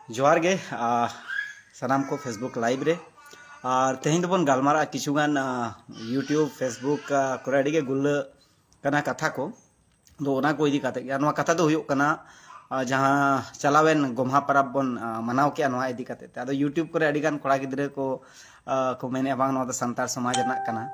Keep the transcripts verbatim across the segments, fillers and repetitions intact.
ᱡᱚᱦᱟᱨ ᱜᱮ, ᱟᱨ ᱥᱟᱱᱟᱢ ᱠᱚ Facebook Live ᱨᱮ᱾ ᱟᱨ ᱛᱮᱦᱮᱧ ᱫᱚᱵᱚᱱ ᱜᱟᱞᱢᱟᱨᱟᱜᱼᱟ ᱠᱤᱪᱷᱩ ᱜᱟᱱ, ᱟᱨ YouTube, Facebook, ᱟᱨ ᱠᱚᱨᱮ ᱟᱹᱰᱤ ᱜᱮ ᱜᱩᱨᱞᱟᱹ ᱠᱟᱱᱟ ᱠᱟᱛᱷᱟ ᱠᱚ᱾ ᱟᱫᱚ ᱚᱱᱟ ᱠᱚ ᱤᱫᱤ ᱠᱟᱛᱮ ᱜᱮ, ᱟᱨ ᱱᱚᱣᱟ ᱠᱟᱛᱷᱟ ᱫᱚ ᱦᱩᱭᱩᱜ ᱠᱟᱱᱟ, ᱟᱨ ᱡᱟᱦᱟᱸ ᱪᱟᱞᱟᱣᱮᱱ ᱜᱚᱢᱦᱟ ᱯᱚᱨᱚᱵᱽ ᱵᱚᱱ, ᱟᱨ ᱢᱟᱱᱟᱣ ᱠᱮᱜᱼᱟ, ᱱᱚᱣᱟ ᱤᱫᱤ ᱠᱟᱛᱮ ᱛᱮ᱾ ᱟᱫᱚ YouTube ᱠᱚᱨᱮ ᱟᱹᱰᱤ ᱜᱟᱱ ᱠᱚᱲᱟ ᱜᱤᱫᱽᱨᱟᱹ ᱠᱚ, ᱟᱨ ᱠᱚ ᱢᱮᱱᱮᱜᱼᱟ, "ᱵᱟᱝ, ᱱᱚᱣᱟ ᱫᱚ ᱥᱟᱱᱛᱟᱲ ᱥᱚᱢᱟᱡᱽ ᱨᱮᱱᱟᱜ ᱠᱟᱱᱟ",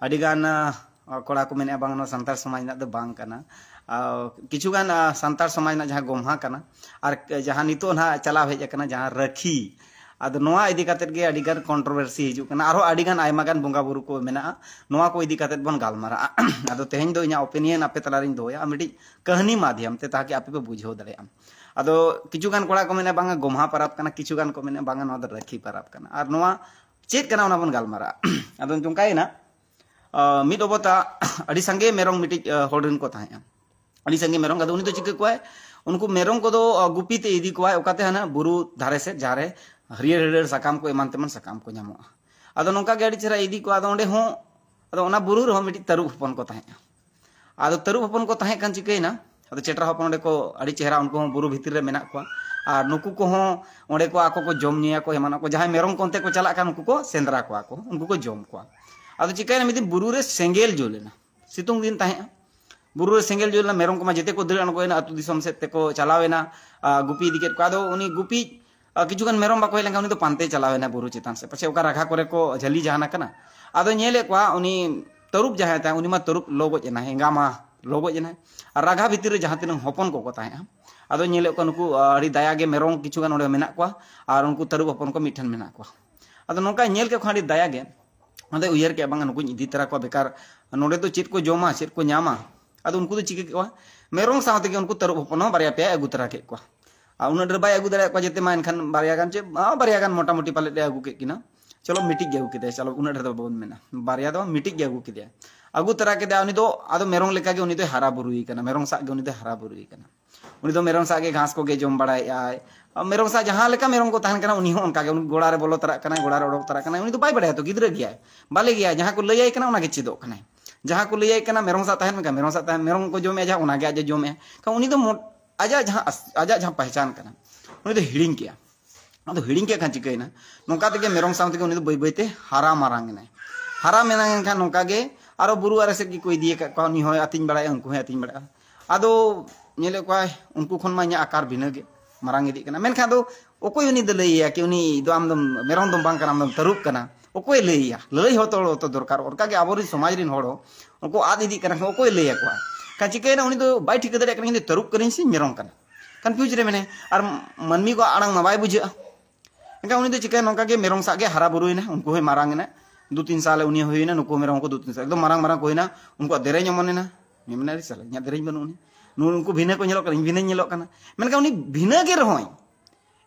ᱟᱹᱰᱤ ᱜᱟᱱ, ᱟᱨ ᱠᱚᱲᱟ ᱠᱚ ᱢᱮᱱᱮᱜᱼᱟ, "ᱵᱟᱝ, ᱱᱚᱣᱟ ᱥᱟᱱᱛᱟᱲ ᱥᱚᱢᱟᱡᱽ ᱨᱮᱱᱟᱜ ᱫᱚ ᱵᱟᱝ ᱠᱟᱱᱟ", ᱟᱨ ᱠᱤᱪᱷᱩ ᱜᱟᱱ, ᱟᱨ ᱥᱟᱱᱛᱟᱲ ᱥᱚᱢᱟᱡᱽ ᱨᱮᱱᱟᱜ ᱡᱟᱦᱟᱸ ᱜᱚᱢᱦᱟ ᱠᱟᱱᱟ, ᱟᱨ ᱡᱟᱦᱟᱸ ᱱᱤᱛᱚᱜ ᱱᱟᱦᱟᱜ ᱪᱟᱞᱟᱣ ᱦᱮᱡ ᱟᱠᱟᱱᱟ, ᱡᱟᱦᱟᱸ ᱨᱟᱹᱠᱷᱤ, ᱟᱫᱚ ᱱᱚᱣᱟ ᱤᱫᱤ ᱠᱟᱛᱮ ᱜᱮ ᱟᱹᱰᱤ ᱜᱟᱱ controversy ᱦᱤᱡᱩᱜ ᱠᱟᱱᱟ᱾ ᱟᱨᱦᱚᱸ ᱟᱹᱰᱤ ᱜᱟᱱ ᱟᱭᱢᱟ ᱜᱟᱱ ᱵᱚᱸᱜᱟ ᱵᱩᱨᱩ ᱠᱚ ᱢᱮᱱᱟᱜᱼᱟ, ᱱᱚᱣᱟ ᱠᱚ ᱤᱫᱤ ᱠᱟᱛᱮ ᱵᱚᱱ ᱜᱟᱞᱢᱟᱨᱟᱜᱼᱟ᱾ ᱟᱫᱚ ᱛᱮᱦᱮᱧ ᱫᱚ ᱤᱧᱟᱹᱜ opinion ᱟᱯᱮ ᱛᱟᱞᱟᱨᱤᱧ ᱫᱚᱦᱚᱭᱟ, ᱢᱤᱫᱴᱤᱡ ᱠᱟᱹᱦᱱᱤ ᱢᱟᱫᱷᱭᱚᱢ ᱛᱮ, ᱛᱟᱠᱤ ᱟᱯᱮ ᱯᱮ ᱵᱩᱡᱷᱟᱹᱣ ᱫᱟᱲᱮᱭᱟᱜᱼᱟ᱾ ᱟᱫᱚ ᱠᱤᱪᱷᱩ ᱜᱟᱱ ᱠᱚᱲᱟ ᱠᱚ ᱢᱮᱱᱟ, "ᱵᱟᱝᱟ, ᱜᱚᱢᱦᱟ ᱯᱚᱨᱚᱵᱽ ᱠᱟᱱᱟ", ᱠᱤᱪᱷᱩ ᱜᱟᱱ ᱠᱚ ᱢᱮᱱᱟ, "ᱵᱟᱝᱟ, ᱱᱚᱣᱟ ᱫᱚ ᱨᱟᱹᱠᱷᱤ ᱯᱚᱨᱚᱵᱽ ᱠᱟᱱᱟ", ᱟᱨ ᱱᱚᱣᱟ ᱪᱮᱫ ᱠᱟᱱᱟ ᱚᱱᱟ ᱵᱚᱱ ᱜᱟᱞᱢᱟᱨᱟᱜᱼᱟ᱾ ᱟᱫᱚ ᱱᱚᱝᱠᱟᱭᱮᱱᱟ, ᱟᱸ, ᱢᱤᱫ ᱚᱵᱚᱛᱟ ᱟᱹᱰᱤ ᱥᱟᱸᱜᱮ ᱢᱮᱨᱚᱢ ᱢᱤᱫᱴᱤᱡ, ᱟᱸ, ᱦᱚᱲ ᱨᱮᱱ ᱠᱚ ᱛᱟᱦᱮᱸᱜᱼᱟ, ᱟᱹᱰᱤ ᱥᱟᱸᱜᱮ ᱢᱮᱨᱚᱢ᱾ ᱟᱫᱚ ᱩᱱᱤ ᱫᱚ ᱪᱤᱠᱟᱹ ᱠᱚᱣᱟᱭ? ᱩᱱᱠᱩ ᱢᱮᱨᱚᱢ ᱠᱚᱫᱚ, ᱟᱸ, ᱜᱩᱯᱤ ᱛᱮ ᱤᱫᱤ ᱠᱚᱣᱟᱭ, ᱚᱠᱟᱛᱮ ᱦᱟᱱᱟ ᱵᱩᱨᱩ ᱫᱷᱟᱨᱮ ᱥᱮᱫ, ᱡᱟᱦᱟᱸ ᱨᱮ ᱦᱟᱹᱨᱭᱟᱹᱲ ᱦᱟᱹᱨᱭᱟᱹᱲ ᱥᱟᱠᱟᱢ ᱠᱚ ᱮᱢᱟᱱ ᱛᱮᱢᱟᱱ ᱥᱟᱠᱟᱢ ᱠᱚ ᱧᱟᱢᱚᱜᱼᱟ᱾ ᱟᱫᱚ ᱱᱚᱝᱠᱟ ᱜᱮ ᱟᱹᱰᱤ ᱪᱮᱦᱨᱟ ᱤᱫᱤ ᱠᱚᱣᱟ᱾ ᱟᱫᱚ ᱚᱸᱰᱮ ᱦᱚᱸ, ᱟᱫᱚ ᱚᱱᱟ ᱵᱩᱨᱩ ᱨᱮᱦᱚᱸ ᱢᱤᱫᱴᱤᱡ ᱛᱟᱹᱨᱩᱵ ᱦᱚᱯᱚᱱ ᱠᱚ ᱛᱟᱦᱮᱸᱜᱼᱟ᱾ ᱟᱫᱚ ᱛᱟᱹᱨᱩᱵ ᱦᱚᱯᱚᱱ ᱠᱚ ᱛᱟᱦᱮᱸ ᱠᱷᱟᱱ ᱪᱤᱠᱟᱹᱭᱮᱱᱟ? ᱟᱫᱚ ᱪᱮᱴᱨᱟ ᱦᱚᱯᱚᱱ ᱚᱸᱰᱮ ᱠᱚ ᱟᱹᱰᱤ ᱪᱮᱦᱨᱟ, ᱩᱱᱠᱩ ᱦᱚᱸ ᱵᱩᱨᱩ ᱵᱷᱤᱛᱤᱨ ᱨᱮ ᱢᱮᱱᱟᱜ ᱠᱚᱣᱟ᱾ ᱟᱨ ᱱᱩᱠᱩ ᱠᱚᱦᱚᱸ ᱚᱸᱰᱮ ᱠᱚ ᱟᱠᱚ ᱠᱚ ᱡᱚᱢ ᱧᱩᱭᱟᱠᱚ, ᱮᱢᱟᱱᱟᱠᱚ᱾ ᱡᱟᱦᱟᱸᱭ ᱢᱮᱨᱚᱢ ᱠᱚ ᱚᱱᱛᱮ ᱠᱚ ᱪᱟᱞᱟᱜ ᱠᱷᱟᱱ ᱩᱱᱠᱩ ᱠᱚ ᱥᱮᱸᱫᱽᱨᱟ ᱠᱚᱣᱟ ᱠᱚ, ᱩᱱᱠᱩ ᱠᱚ ᱡᱚᱢ ᱠᱚᱣᱟ᱾ ᱟᱫᱚ ᱪᱤᱠᱟᱹᱭᱮᱱᱟ, ᱢᱤᱫ ᱫᱤᱱ ᱵᱩᱨᱩ ᱨᱮ ᱥᱮᱸᱜᱮᱞ ᱡᱩᱞ ᱮᱱᱟ, ᱥᱤᱛᱩᱝ ᱫᱤᱱ ᱛᱟᱦᱮᱸᱜᱼᱟ᱾ ᱵᱩᱨᱩ ᱨᱮ ᱥᱮᱸᱜᱮᱞ ᱡᱩᱞ ᱮᱱᱟ, ᱢᱮᱨᱚᱢ ᱠᱚᱢᱟ ᱡᱮᱛᱮ ᱠᱚ ᱫᱟᱹᱲ ᱟᱬᱜᱚᱭᱮᱱᱟ, ᱟᱹᱛᱩ ᱫᱤᱥᱚᱢ ᱥᱮᱫ ᱛᱮᱠᱚ ᱪᱟᱞᱟᱣᱮᱱᱟ, ᱟᱨ ᱜᱩᱯᱤ ᱤᱫᱤ ᱠᱮᱫ ᱠᱚᱣᱟ᱾ ᱟᱫᱚ ᱩᱱᱤ ᱜᱩᱯᱤ, ᱟᱨ ᱠᱤᱪᱷᱩ ᱜᱟᱱ ᱢᱮᱨᱚᱢ ᱵᱟᱠᱚ ᱦᱮᱡ ᱞᱮᱱᱠᱷᱟᱱ ᱩᱱᱤ ᱫᱚ ᱯᱟᱱᱛᱮ ᱪᱟᱞᱟᱣᱮᱱᱟ ᱵᱩᱨᱩ ᱪᱮᱛᱟᱱ ᱥᱮᱫ, ᱯᱟᱪᱷᱮ ᱚᱠᱟ ᱨᱟᱜᱷᱟ ᱠᱚᱨᱮ ᱠᱚ ᱡᱷᱟᱹᱞᱤ ᱡᱟᱦᱟᱱ ᱟᱠᱟᱱᱟ᱾ ᱟᱫᱚ ᱧᱮᱞᱮᱫ ᱠᱚᱣᱟ, ᱩᱱᱤ ᱛᱟᱹᱨᱩᱵ ᱡᱟᱦᱟᱸᱭ ᱛᱟᱦᱮᱸ, ᱩᱱᱤ ᱢᱟ ᱛᱟᱹᱨᱩᱵ ᱞᱚ ᱜᱚᱡ ᱮᱱᱟᱭ, ᱮᱸᱜᱟ ᱢᱟ ᱞᱚ ᱜᱚᱡ ᱮᱱᱟᱭ᱾ ᱟᱨ ᱨᱟᱜᱷᱟ ᱵᱷᱤᱛᱤᱨ ᱨᱮ ᱡᱟᱦᱟᱸ ᱛᱤᱱᱟᱹᱜ ᱦᱚᱯᱚᱱ ᱠᱚᱠᱚ ᱛᱟᱦᱮᱸᱜᱼᱟ, ᱟᱫᱚ ᱧᱮᱞᱮᱫ ᱠᱚᱣᱟ ᱱᱩᱠᱩ, ᱟᱹᱰᱤ ᱫᱟᱭᱟ ᱜᱮ ᱢᱮᱨᱚᱢ ᱠᱤᱪᱷᱩ ᱜᱟᱱ ᱚᱸᱰᱮ ᱢᱮᱱᱟᱜ ᱠᱚᱣᱟ, ᱟᱨ ᱩᱱᱠᱩ ᱛᱟᱹᱨᱩᱵ ᱦᱚᱯᱚᱱ ᱠᱚ ᱢᱤᱫ ᱴᱷᱮᱱ ᱢᱮᱱᱟᱜ ᱠᱚᱣᱟ᱾ ᱟᱫᱚ ᱱᱚᱝᱠᱟᱭ ᱧᱮᱞ ᱠᱮᱫ ᱠᱷᱟᱱ ᱟᱹᱰᱤ ᱫᱟᱭᱟ ᱜᱮ, ᱟᱫᱚᱭ ᱩᱭᱦᱟᱹᱨ ᱠᱮᱫᱼᱟ, "ᱵᱟᱝᱟ, ᱱᱩᱠᱩᱧ ᱤᱫᱤ ᱛᱚᱨᱟ ᱠᱚᱣᱟ, ᱵᱮᱠᱟᱨ ᱱᱚᱰᱮ ᱫᱚ ᱪᱮᱫ ᱠᱚ ᱡᱚᱢᱟ, ᱪᱮᱫ ᱠᱚ ᱧᱟᱢᱟ?" ᱟᱫᱚ ᱩᱱᱠᱩ ᱫᱚ ᱪᱤᱠᱟᱹ ᱠᱮᱫ ᱠᱚᱣᱟ? ᱢᱮᱨᱚᱢ ᱥᱟᱶ ᱛᱮᱜᱮ ᱩᱱᱠᱩ ᱛᱟᱹᱨᱩᱵ ᱦᱚᱯᱚᱱ ᱦᱚᱸ ᱵᱟᱨᱭᱟ ᱯᱮᱭᱟᱭ ᱟᱹᱜᱩ ᱛᱚᱨᱟ ᱠᱮᱫ ᱠᱚᱣᱟ᱾ ᱟᱨ ᱩᱱᱟᱹᱜ ᱰᱷᱮᱨ ᱵᱟᱭ ᱟᱹᱜᱩ ᱫᱟᱲᱮᱭᱟᱜ ᱠᱚᱣᱟ ᱡᱮᱛᱮ ᱢᱟ, ᱮᱱᱠᱷᱟᱱ ᱵᱟᱨᱭᱟ ᱜᱟᱱ ᱪᱮ, ᱟᱨ ᱵᱟᱨᱭᱟ ᱜᱟᱱ ᱢᱚᱴᱟᱢᱩᱴᱤ ᱯᱟᱞᱮᱫ ᱮ ᱟᱹᱜᱩ ᱠᱮᱫ ᱠᱤᱱᱟ᱾ ᱪᱚᱞᱚ, ᱢᱤᱫᱴᱤᱡ ᱜᱮ ᱟᱹᱜᱩ ᱠᱮᱫᱮᱭᱟ, ᱪᱚᱞᱚ, ᱩᱱᱟᱹᱜ ᱰᱷᱮᱨ ᱫᱚ ᱵᱟᱵᱚᱱ ᱢᱮᱱᱟ, ᱵᱟᱨᱭᱟ ᱫᱚ ᱵᱟᱝ, ᱢᱤᱫᱴᱤᱡ ᱜᱮ ᱟᱹᱜᱩ ᱠᱮᱫᱮᱭᱟ᱾ ᱟᱹᱜᱩ ᱛᱚᱨᱟ ᱠᱮᱫᱮᱭᱟ, ᱩᱱᱤ ᱫᱚ ᱟᱫᱚ ᱢᱮᱨᱚᱢ ᱞᱮᱠᱟᱜᱮ ᱩᱱᱤ ᱫᱚᱭ ᱦᱟᱨᱟ ᱵᱩᱨᱩᱭ ᱠᱟᱱᱟ, ᱢᱮᱨᱚᱢ ᱥᱟᱜ ᱜᱮ ᱩᱱᱤ ᱫᱚᱭ ᱦᱟᱨᱟ ᱵᱩᱨᱩᱭ ᱠᱟᱱᱟ᱾ ᱩᱱᱤ ᱫᱚ ᱢᱮᱨᱚᱢ ᱥᱟᱜ ᱜᱮ ᱜᱷᱟᱥ ᱠᱚᱜᱮ ᱡᱚᱢ ᱵᱟᱲᱟᱭᱮᱫᱼᱟᱭ᱾ ᱢᱮᱨᱚᱢ ᱥᱟᱜ ᱡᱟᱦᱟᱸ ᱞᱮᱠᱟ ᱢᱮᱨᱚᱢ ᱠᱚ ᱛᱟᱦᱮᱱ ᱠᱟᱱᱟ, ᱩᱱᱤ ᱦᱚᱸ ᱚᱱᱠᱟ ᱜᱮ, ᱩᱱᱤ ᱜᱚᱲᱟ ᱨᱮ ᱵᱚᱞᱚ ᱛᱚᱨᱟᱜ ᱠᱟᱱᱟᱭ, ᱜᱚᱲᱟ ᱨᱮ ᱚᱰᱚᱠ ᱛᱚᱨᱟᱜ ᱠᱟᱱᱟᱭ, ᱩᱱᱤ ᱫᱚ ᱵᱟᱭ ᱵᱟᱲᱟᱭᱟ ᱛᱚ, ᱜᱤᱫᱽᱨᱟᱹ ᱜᱮᱭᱟᱭ, ᱵᱟᱞᱮ ᱜᱮᱭᱟᱭ, ᱡᱟᱦᱟᱸ ᱠᱚ ᱞᱟᱹᱭᱟᱭ ᱠᱟᱱᱟ ᱚᱱᱟ ᱜᱮ ᱪᱮᱫᱚᱜ ᱠᱟᱱᱟᱭ᱾ ᱡᱟᱦᱟᱸ ᱠᱚ ᱞᱟᱹᱭᱟᱭ ᱠᱟᱱᱟ ᱢᱮᱨᱚᱢ ᱥᱟᱜ ᱛᱟᱦᱮᱱ ᱢᱮ, ᱢᱮᱨᱚᱢ ᱥᱟᱜ ᱛᱟᱦᱮᱱ, ᱢᱮᱨᱚᱢ ᱠᱚ ᱡᱚᱢᱮᱫᱼᱟ ᱡᱟᱦᱟᱸ, ᱚᱱᱟ ᱜᱮ ᱟᱡ ᱮ ᱡᱚᱢᱮᱫᱼᱟ᱾ ᱠᱷᱟᱱ ᱩᱱᱤ ᱫᱚ ᱢᱚ-, ᱟᱡᱟᱜ ᱡᱟᱦᱟᱸ ᱟᱥ-, ᱟᱡᱟᱜ ᱡᱟᱦᱟᱸ ᱯᱮᱦᱪᱟᱱ ᱠᱟᱱᱟ, ᱩᱱᱤ ᱫᱚ ᱦᱤᱲᱤᱧ ᱠᱮᱜᱼᱟ᱾ ᱟᱫᱚ ᱦᱤᱲᱤᱧ ᱠᱮᱫ ᱠᱷᱟᱱ ᱪᱤᱠᱟᱹᱭᱮᱱᱟ? ᱱᱚᱝᱠᱟ ᱛᱮᱜᱮ ᱢᱮᱨᱚᱢ ᱥᱟᱶ ᱛᱮᱜᱮ ᱩᱱᱤ ᱫᱚ ᱵᱟᱹᱭ ᱵᱟᱹᱭᱛᱮ ᱦᱟᱨᱟ ᱢᱟᱨᱟᱝ ᱮᱱᱟᱭ᱾ ᱦᱟᱨᱟ ᱢᱟᱨᱟᱝ ᱮᱱᱠᱷᱟᱱ ᱱᱚᱝᱠᱟ ᱜᱮ ᱟᱨᱚ ᱵᱩᱨᱩ ᱟᱨᱮ ᱥᱮᱫ ᱜᱮᱠᱚ ᱤᱫᱤ ᱟᱠᱟᱫ ᱠᱚᱣᱟ, ᱩᱱᱤ ᱦᱚᱸᱭ ᱟᱹᱛᱤᱧ ᱵᱟᱲᱟᱭᱟ, ᱩᱱᱠᱩ ᱦᱚᱸᱭ ᱟᱹᱛᱤᱧ ᱵᱟᱲᱟᱭᱟ᱾ ᱟᱫᱚ ᱧᱮᱞᱮᱫ ᱠᱚᱣᱟᱭ ᱩᱱᱠᱩ ᱠᱷᱚᱱ ᱢᱟ ᱤᱧᱟᱹᱜ ᱟᱠᱟᱨ ᱵᱷᱤᱱᱟᱹ ᱜᱮ ᱢᱟᱨᱟᱝ ᱤᱫᱤᱜ ᱠᱟᱱᱟ᱾ ᱢᱮᱱᱠᱷᱟᱱ ᱟᱫᱚ ᱚᱠᱚᱭ ᱩᱱᱤ ᱫᱚ ᱞᱟᱹᱭ ᱟᱭᱟ ᱠᱤ ᱩᱱᱤ ᱫᱚ ᱟᱢ ᱫᱚ ᱢᱮᱨᱚᱢ ᱫᱚᱢ ᱵᱟᱝ ᱠᱟᱱᱟ, ᱟᱢ ᱫᱚᱢ ᱛᱟᱹᱨᱩᱵ ᱠᱟᱱᱟ? ᱚᱠᱚᱭ ᱞᱟᱹᱭ ᱟᱭᱟ? ᱞᱟᱹᱭ ᱦᱚᱸ ᱛᱚ ᱫᱚᱨᱠᱟᱨ᱾ ᱚᱱᱠᱟ ᱜᱮ ᱟᱵᱚᱨᱮᱱ ᱥᱚᱢᱟᱡᱽ ᱨᱮᱱ ᱦᱚᱲ ᱦᱚᱸ ᱩᱱᱠᱩ ᱟᱫ ᱤᱫᱤᱜ ᱠᱟᱱᱟ, ᱚᱠᱚᱭ ᱞᱟᱹᱭ ᱟᱠᱚᱣᱟ? ᱠᱷᱟᱱ ᱪᱤᱠᱟᱹᱭᱮᱱᱟ? ᱩᱱᱤ ᱫᱚ ᱵᱟᱭ ᱴᱷᱤᱠᱟᱹ ᱫᱟᱲᱮᱭᱟᱜ ᱠᱟᱱᱟ, ᱤᱧ ᱫᱚ ᱛᱟᱹᱨᱩᱵ ᱠᱟᱹᱱᱟᱹᱧ ᱥᱮ ᱢᱮᱨᱚᱢ ᱠᱟᱱᱟ? ᱠᱚᱱᱯᱷᱤᱭᱩᱡᱽ ᱨᱮ ᱢᱮᱱᱟᱭᱟ᱾ ᱟᱨ ᱢᱟᱹᱱᱢᱤ ᱠᱚᱣᱟᱜ ᱟᱲᱟᱝ ᱢᱟ ᱵᱟᱭ ᱵᱩᱡᱷᱟᱹᱜᱼᱟ᱾ ᱮᱱᱠᱷᱟᱱ ᱩᱱᱤ ᱫᱚ ᱪᱤᱠᱟᱹᱭᱟ? ᱱᱚᱝᱠᱟ ᱜᱮ ᱢᱮᱨᱚᱢ ᱥᱟᱜ ᱜᱮ ᱦᱟᱨᱟ ᱵᱩᱨᱩᱭᱮᱱᱟ, ᱩᱱᱠᱩ ᱦᱚᱸᱭ ᱢᱟᱨᱟᱝ ᱮᱱᱟ, ᱫᱩ ᱛᱤᱱ ᱥᱟᱞᱮ ᱩᱱᱤ ᱦᱩᱭᱮᱱᱟ, ᱱᱩᱠᱩ ᱢᱮᱨᱚᱢ ᱦᱚᱸᱠᱚ ᱫᱩ ᱛᱤᱱ ᱥᱟᱞ ᱮᱠᱫᱚᱢ ᱢᱟᱨᱟᱝ ᱢᱟᱨᱟᱝ ᱠᱚ ᱦᱩᱭᱮᱱᱟ, ᱩᱱᱠᱩᱣᱟᱜ ᱫᱮᱨᱮᱧ ᱚᱢᱚᱱᱮᱱᱟ᱾ ᱢᱮᱱᱟ, "ᱟᱨᱮ ᱥᱟᱞᱟ, ᱤᱧᱟᱹᱜ ᱫᱮᱨᱮᱧ ᱵᱟᱹᱱᱩᱜ ᱟᱹᱱᱤᱡ, ᱱᱩ-, ᱩᱱᱠᱩ ᱵᱷᱤᱱᱟᱹ ᱠᱚ ᱧᱮᱞᱚᱜ ᱠᱟᱱᱟ, ᱤᱧ ᱵᱷᱤᱱᱟᱹᱧ ᱧᱮᱞᱚᱜ ᱠᱟᱱᱟ", ᱢᱮᱱᱠᱷᱟᱱ ᱩᱱᱤ ᱵᱷᱤᱱᱟᱹ ᱜᱮ ᱨᱮᱦᱚᱸᱭ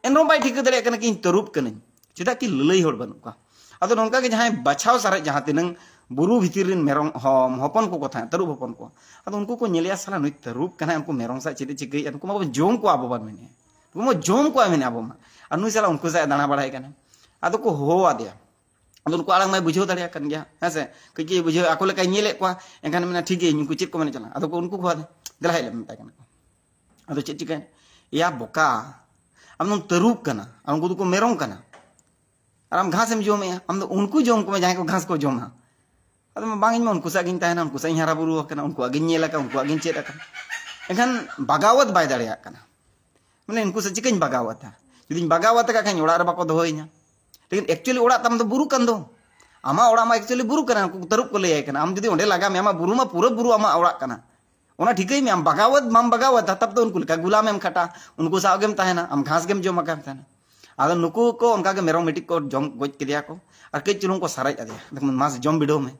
ᱮᱱᱨᱮᱦᱚᱸ ᱵᱟᱭ ᱴᱷᱤᱠᱟᱹ ᱫᱟᱲᱮᱭᱟᱜ ᱠᱟᱱᱟ ᱠᱤ ᱤᱧ ᱛᱟᱹᱨᱩᱵ ᱠᱟᱹᱱᱟᱹᱧ, ᱪᱮᱫᱟᱜ ᱠᱤ ᱞᱟᱹᱞᱟᱹᱭ ᱦᱚᱲ ᱵᱟᱹᱱᱩᱜ ᱠᱚᱣᱟ᱾ ᱟᱫᱚ ᱱᱚᱝᱠᱟ ᱜᱮ ᱡᱟᱦᱟᱸᱭ ᱵᱟᱪᱷᱟᱣ ᱥᱟᱨᱮᱡ ᱡᱟᱦᱟᱸ ᱛᱤᱱᱟᱹᱝ ᱵᱩᱨᱩ ᱵᱷᱤᱛᱤᱨ ᱨᱮᱱ ᱢᱮᱨᱚᱢ ᱦᱚ-, ᱦᱚᱯᱚᱱ ᱠᱚᱠᱚ ᱛᱟᱦᱮᱸᱫ, ᱛᱟᱹᱨᱩᱵ ᱦᱚᱯᱚᱱ ᱠᱚ, ᱟᱫᱚ ᱩᱱᱠᱩ ᱠᱚ ᱧᱮᱞᱮᱭᱟ, "ᱥᱟᱞᱟ ᱱᱩᱭ ᱛᱟᱹᱨᱩᱵ ᱠᱟᱱᱟᱭ, ᱩᱱᱠᱩ ᱢᱮᱨᱚᱢ ᱥᱟᱜ ᱪᱮᱫ ᱮ ᱪᱤᱠᱟᱹᱭᱮᱫᱼᱟ, ᱱᱩᱠᱩ ᱢᱟᱵᱚᱱ ᱡᱚᱢ ᱠᱚᱣᱟ ᱟᱵᱚ ᱵᱚᱱ ᱢᱮᱱᱮᱫᱼᱟ, ᱱᱩᱠᱩ ᱢᱟ ᱡᱚᱢ ᱠᱚᱣᱟ ᱢᱮᱱᱮᱫ ᱟᱵᱚ ᱢᱟ, ᱟᱨ ᱱᱩᱭ ᱥᱟᱞᱟ ᱩᱱᱠᱩ ᱥᱟᱜ ᱮ ᱫᱟᱬᱟ ᱵᱟᱲᱟᱭ ᱠᱟᱱᱟ᱾" ᱟᱫᱚ ᱠᱚ ᱦᱚᱦᱚ ᱟᱫᱮᱭᱟ᱾ ᱟᱫᱚ ᱩᱱᱠᱩ ᱟᱲᱟᱝ ᱢᱟᱭ ᱵᱩᱡᱷᱟᱹᱣ ᱫᱟᱲᱮᱭᱟᱜ ᱠᱟᱱ ᱜᱮᱭᱟ, ᱦᱮᱸ ᱥᱮ? ᱠᱟᱹᱡ ᱠᱟᱹᱡ ᱵᱩᱡᱷᱟᱹᱣ, ᱟᱠᱚ ᱞᱮᱠᱟᱭ ᱧᱮᱞᱮᱫ ᱠᱚᱣᱟ, ᱮᱱᱠᱷᱟᱱ ᱢᱮᱱᱟ, "ᱴᱷᱤᱠ ᱜᱮᱭᱟ, ᱱᱩᱠᱩ ᱪᱮᱫ ᱠᱚ ᱢᱮᱱᱮᱫ ᱪᱟᱞᱟᱝ?" ᱟᱫᱚ ᱠᱚ ᱩᱱᱠᱩ ᱠᱚ ᱟᱫᱮ, "ᱫᱮᱞᱟ ᱦᱮᱡ ᱞᱮ," ᱢᱮᱛᱟᱭ ᱠᱟᱱᱟ ᱠᱚ᱾ ᱟᱫᱚ ᱪᱮᱫ ᱪᱤᱠᱟᱹᱭᱮᱱᱟ? ᱮᱭᱟ ᱵᱚᱠᱟ, ᱟᱢ ᱫᱚᱢ ᱛᱟᱹᱨᱩᱵ ᱠᱟᱱᱟ ᱟᱨ ᱩᱱᱠᱩ ᱫᱚᱠᱚ ᱢᱮᱨᱚᱢ ᱠᱟᱱᱟ, ᱟᱨ ᱟᱢ ᱜᱷᱟᱥ ᱮᱢ ᱡᱚᱢᱮᱜᱼᱟ᱾ ᱟᱢ ᱫᱚ ᱩᱱᱠᱩ ᱡᱚᱢ ᱠᱚᱢᱮ, ᱡᱟᱦᱟᱸᱭ ᱠᱚ ᱜᱷᱟᱥ ᱠᱚ ᱡᱚᱢᱟ᱾ ᱟᱫᱚ ᱢᱟ ᱵᱟᱝ, ᱤᱧ ᱢᱟ ᱩᱱᱠᱩ ᱥᱟᱜ ᱜᱤᱧ ᱛᱟᱦᱮᱱᱟ, ᱩᱱᱠᱩ ᱥᱟᱜ ᱤᱧ ᱦᱟᱨᱟ ᱵᱩᱨᱩ ᱟᱠᱟᱱᱟ, ᱩᱱᱠᱩᱣᱟᱜ ᱜᱤᱧ ᱧᱮᱞ ᱟᱠᱟᱫ, ᱩᱱᱠᱩᱣᱟᱜ ᱜᱤᱧ ᱪᱮᱫ ᱟᱠᱟᱫ᱾ ᱮᱱᱠᱷᱟᱱ ᱵᱟᱜᱟᱣᱟᱛ ᱵᱟᱭ ᱫᱟᱲᱮᱭᱟᱜ ᱠᱟᱱᱟ᱾ ᱢᱟᱱᱮ ᱩᱱᱠᱩ ᱥᱟᱜ ᱪᱤᱠᱟᱹᱧ ᱵᱟᱜᱟᱣᱟᱛᱟ? ᱡᱩᱫᱤᱧ ᱵᱟᱜᱟᱣᱟᱛ ᱠᱟᱜ ᱠᱷᱟᱱ ᱚᱲᱟᱜ ᱨᱮ ᱵᱟᱠᱚ ᱫᱚᱦᱚᱭᱤᱧᱟ᱾ ᱞᱮᱠᱤᱱ actually ᱚᱲᱟᱜ ᱛᱟᱢ ᱫᱚ ᱵᱩᱨᱩ ᱠᱟᱱ ᱫᱚ᱾ ᱟᱢᱟᱜ ᱚᱲᱟᱜ ᱢᱟ actually ᱵᱩᱨᱩ ᱠᱟᱱᱟ, ᱩᱱᱠᱩ ᱛᱟᱹᱨᱩᱵ ᱠᱚ ᱞᱟᱹᱭᱟᱭ ᱠᱟᱱᱟ᱾ ᱟᱢ ᱡᱩᱫᱤ ᱚᱸᱰᱮ ᱞᱟᱜᱟ ᱢᱮᱭᱟ, ᱟᱢᱟᱜ ᱵᱩᱨᱩ ᱢᱟ ᱯᱩᱨᱟᱹ ᱵᱩᱨᱩ ᱟᱢᱟᱜ ᱚᱲᱟᱜ ᱠᱟᱱᱟ᱾ ᱚᱱᱟ ᱴᱷᱤᱠᱟᱹᱭ ᱢᱮ, ᱟᱢ ᱵᱟᱜᱟᱣᱟᱛ ᱵᱟᱢ ᱵᱟᱜᱟᱣᱟᱛᱟ, ᱛᱟᱵ ᱫᱚ ᱩᱱᱠᱩ ᱞᱮᱠᱟ ᱜᱩᱞᱟᱢ ᱮᱢ ᱠᱷᱟᱴᱟ, ᱩᱱᱠᱩ ᱥᱟᱶ ᱜᱮᱢ ᱛᱟᱦᱮᱱᱟ, ᱟᱢ ᱜᱷᱟᱥ ᱜᱮᱢ ᱡᱚᱢ ᱟᱠᱟᱱ ᱛᱟᱦᱮᱱᱟ᱾ ᱟᱫᱚ ᱱᱩᱠᱩ ᱠᱚ ᱚᱱᱠᱟ ᱜᱮ ᱢᱮᱨᱚᱢ ᱢᱤᱫᱴᱤᱡ ᱠᱚ ᱡᱚᱢ ᱜᱚᱡ ᱠᱮᱫᱮᱭᱟ ᱠᱚ, ᱟᱨ ᱠᱟᱹᱡ ᱪᱩᱞᱩᱝ ᱠᱚ ᱥᱟᱨᱮᱡ ᱟᱫᱮᱭᱟ, ᱫᱮᱠᱷ ᱢᱟᱥᱮ ᱡᱚᱢ ᱵᱤᱰᱟᱹᱣ ᱢᱮ,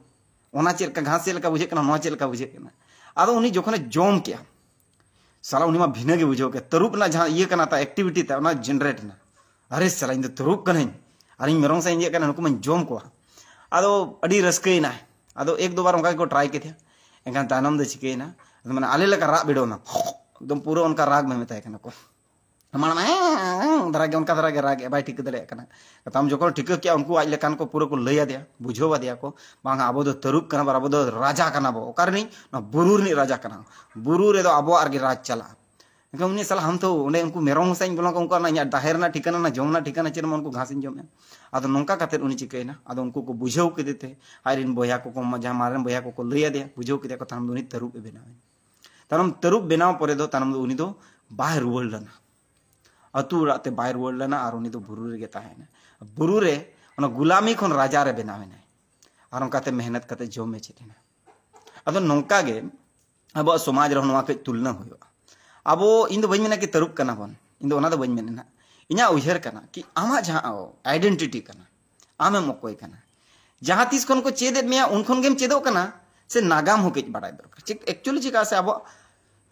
ᱚᱱᱟ ᱪᱮᱫ ᱞᱮᱠᱟ ᱜᱷᱟᱥ ᱪᱮᱫ ᱞᱮᱠᱟ ᱵᱩᱡᱷᱟᱹᱜ ᱠᱟᱱᱟ, ᱱᱚᱣᱟ ᱪᱮᱫ ᱞᱮᱠᱟ ᱵᱩᱡᱷᱟᱹᱜ ᱠᱟᱱᱟ᱾ ᱟᱫᱚ ᱩᱱᱤ ᱡᱚᱠᱷᱚᱱᱮ ᱡᱚᱢ ᱠᱮᱜᱼᱟ, ᱥᱟᱞᱟ ᱩᱱᱤ ᱢᱟ ᱵᱷᱤᱱᱟᱹ ᱜᱮ ᱵᱩᱡᱷᱟᱹᱣ ᱠᱮᱜᱼᱟ, ᱛᱟᱹᱨᱩᱵ ᱨᱮᱱᱟᱜ ᱡᱟᱦᱟᱸ ᱤᱭᱟᱹ ᱠᱟᱱᱟ, ᱛᱟ activity ᱛᱟ, ᱚᱱᱟ generate ᱮᱱᱟ᱾ "ᱟᱨᱮ ᱥᱟᱞᱟ, ᱤᱧ ᱫᱚ ᱛᱟᱹᱨᱩᱵ ᱠᱟᱹᱱᱟᱹᱧ, ᱟᱨ ᱤᱧ ᱢᱮᱨᱚᱢ ᱥᱟᱶ ᱤᱧ ᱤᱭᱟᱹᱜ ᱠᱟᱱᱟ, ᱱᱩᱠᱩ ᱢᱟᱧ ᱡᱚᱢ ᱠᱚᱣᱟ᱾" ᱟᱫᱚ ᱟᱹᱰᱤ ᱨᱟᱹᱥᱠᱟᱹᱭᱮᱱᱟᱭ᱾ ᱟᱫᱚ ᱮᱠ ᱫᱩ ᱵᱟᱨ ᱚᱱᱠᱟ ᱜᱮᱠᱚ try ᱠᱮᱫᱮᱭᱟ᱾ ᱮᱱᱠᱷᱟᱱ ᱛᱟᱭᱱᱚᱢ ᱫᱚ ᱪᱤᱠᱟᱹᱭᱮᱱᱟ? ᱟᱫᱚ ᱢᱟᱱᱮ ᱟᱞᱮ ᱞᱮᱠᱟ ᱨᱟᱜ ᱵᱤᱰᱟᱹᱣ ᱮᱱᱟ, ᱮᱠᱫᱚᱢ ᱯᱩᱨᱟᱹ ᱚᱱᱠᱟ ᱨᱟᱜᱽ ᱢᱮ ᱢᱮᱛᱟᱭ ᱠᱟᱱᱟ ᱠᱚ᱾ ᱢᱟᱲᱟᱝ ᱢᱟ ᱦᱮᱸ ᱫᱷᱟᱨᱟ ᱜᱮ, ᱚᱱᱠᱟ ᱫᱷᱟᱨᱟ ᱜᱮ ᱨᱟᱜ ᱮᱫ, ᱵᱟᱭ ᱴᱷᱤᱠᱟᱹ ᱫᱟᱲᱮᱭᱟᱜ ᱠᱟᱱᱟ᱾ ᱛᱟᱭᱚᱢ ᱡᱚᱠᱷᱚᱱ ᱴᱷᱤᱠᱟᱹ ᱠᱮᱜᱼᱟ, ᱩᱱᱠᱩ ᱟᱡ ᱞᱮᱠᱟᱱ ᱠᱚ ᱯᱩᱨᱟᱹ ᱠᱚ ᱞᱟᱹᱭ ᱟᱫᱮᱭᱟ, ᱵᱩᱡᱷᱟᱹᱣ ᱟᱫᱮᱭᱟ ᱠᱚ, "ᱵᱟᱝ, ᱟᱵᱚ ᱫᱚ ᱛᱟᱹᱨᱩᱵ ᱠᱟᱱᱟ ᱵᱚᱱ, ᱟᱵᱚ ᱫᱚ ᱨᱟᱡᱟ ᱠᱟᱱᱟ ᱵᱚ᱾" ᱚᱠᱟ ᱨᱤᱱᱤᱡ? ᱱᱚᱣᱟ ᱵᱩᱨᱩ ᱨᱤᱱᱤᱡ ᱨᱟᱡᱟ ᱠᱟᱱᱟ᱾ ᱵᱩᱨᱩ ᱨᱮᱫᱚ ᱟᱵᱚᱣᱟᱜ ᱨᱮᱜᱮ ᱨᱟᱡᱽ ᱪᱟᱞᱟᱜᱼᱟ᱾ ᱮᱱᱠᱷᱟᱱ ᱩᱱᱤ ᱥᱟᱞᱟᱜ ᱦᱟᱢ ᱛᱚ ᱚᱸᱰᱮ ᱩᱱᱠᱩ ᱢᱮᱨᱚᱢ ᱦᱚᱸ ᱥᱟᱧ ᱵᱚᱞᱚ ᱠᱚᱣᱟ, ᱩᱱᱠᱩᱣᱟᱜ ᱚᱱᱟ ᱤᱧᱟᱹᱜ ᱰᱟᱦᱮᱨ ᱨᱮᱱᱟᱜ ᱴᱷᱤᱠᱟᱹᱱᱟ, ᱚᱱᱟ ᱡᱚᱢ ᱨᱮᱱᱟᱜ ᱴᱷᱤᱠᱟᱹᱱᱟ ᱪᱮᱫ ᱮᱢ, ᱩᱱᱠᱩ ᱜᱷᱟᱥ ᱤᱧ ᱡᱚᱢᱮᱫᱼᱟ᱾ ᱟᱫᱚ ᱱᱚᱝᱠᱟ ᱠᱟᱛᱮᱫ ᱩᱱᱤ ᱪᱤᱠᱟᱹᱭᱮᱱᱟ? ᱟᱫᱚ ᱩᱱᱠᱩ ᱠᱚ ᱵᱩᱡᱷᱟᱹᱣ ᱠᱮᱫᱮ ᱛᱮ, ᱟᱡᱨᱮᱱ ᱵᱚᱭᱦᱟ ᱠᱚᱠᱚ, ᱡᱟᱦᱟᱸ ᱢᱟᱨᱮᱱ ᱵᱚᱭᱦᱟ ᱠᱚᱠᱚ ᱞᱟᱹᱭ ᱟᱫᱮᱭᱟ, ᱵᱩᱡᱷᱟᱹᱣ ᱠᱮᱫᱮᱭᱟ ᱠᱚ, ᱛᱟᱭᱱᱚᱢ ᱫᱚ ᱩᱱᱤ ᱛᱟᱹᱨᱩᱵ ᱮ ᱵᱮᱱᱟᱣ ᱮᱱᱟ᱾ ᱛᱟᱭᱱᱚᱢ ᱛᱟᱹᱨᱩᱵ ᱵᱮᱱᱟᱣ ᱯᱚᱨᱮ ᱫᱚ ᱛᱟᱭᱱᱚᱢ ᱫᱚ ᱩᱱᱤ ᱫᱚ ᱵᱟᱭ ᱨᱩᱣᱟᱹᱲ ᱞᱮᱱᱟ, ᱟᱹᱛᱩ ᱚᱲᱟᱜ ᱛᱮ ᱵᱟᱭ ᱨᱩᱣᱟᱹᱲ ᱞᱮᱱᱟ, ᱟᱨ ᱩᱱᱤ ᱫᱚ ᱵᱩᱨᱩ ᱨᱮᱜᱮ ᱛᱟᱦᱮᱸᱭᱮᱱᱟ᱾ ᱵᱩᱨᱩ ᱨᱮ ᱚᱱᱟ ᱜᱩᱞᱟᱢᱤ ᱠᱷᱚᱱ ᱨᱟᱡᱟ ᱨᱮ ᱵᱮᱱᱟᱣ ᱮᱱᱟᱭ, ᱟᱨ ᱚᱱᱠᱟᱛᱮ ᱢᱮᱦᱱᱚᱛ ᱠᱟᱛᱮ ᱡᱚᱢ ᱮ ᱪᱮᱫ ᱮᱱᱟ᱾ ᱟᱫᱚ ᱱᱚᱝᱠᱟ ᱜᱮ ᱟᱵᱚᱣᱟᱜ ᱥᱚᱢᱟᱡᱽ ᱨᱮᱦᱚᱸ ᱱᱚᱣᱟ ᱠᱟᱹᱡ ᱛᱩᱞᱱᱟᱹ ᱦᱩᱭᱩᱜᱼᱟ᱾ ᱟᱵᱚ, ᱤᱧ ᱫᱚ ᱵᱟᱹᱧ ᱢᱮᱱᱟ ᱠᱤ ᱛᱟᱹᱨᱩᱵ ᱠᱟᱱᱟ ᱵᱚᱱ, ᱤᱧ ᱫᱚ ᱚᱱᱟ ᱫᱚ ᱵᱟᱹᱧ ᱢᱮᱱᱟ ᱱᱟᱦᱟᱜ᱾ ᱤᱧᱟᱹᱜ ᱩᱭᱦᱟᱹᱨ ᱠᱟᱱᱟ ᱠᱤ ᱟᱢᱟᱜ ᱡᱟᱦᱟᱸ ᱟᱭᱰᱮᱱᱴᱤᱴᱤ ᱠᱟᱱᱟ, ᱟᱢᱮᱢ ᱚᱠᱚᱭ ᱠᱟᱱᱟ, ᱡᱟᱦᱟᱸ ᱛᱤᱥ ᱠᱷᱚᱱ ᱠᱚ ᱪᱮᱫ ᱮᱫ ᱢᱮᱭᱟ, ᱩᱱ ᱠᱷᱚᱱ ᱜᱮᱢ ᱪᱮᱫᱚᱜ ᱠᱟᱱᱟ᱾ ᱥᱮ ᱱᱟᱜᱟᱢ ᱦᱚᱸ ᱠᱟᱹᱡ ᱵᱟᱲᱟᱭ ᱫᱚᱨᱠᱟᱨ᱾ ᱪᱮᱫ ᱮᱠᱪᱩᱭᱮᱞᱤ ᱪᱮᱫᱟᱜ ᱥᱮ ᱟᱵᱚᱣᱟᱜ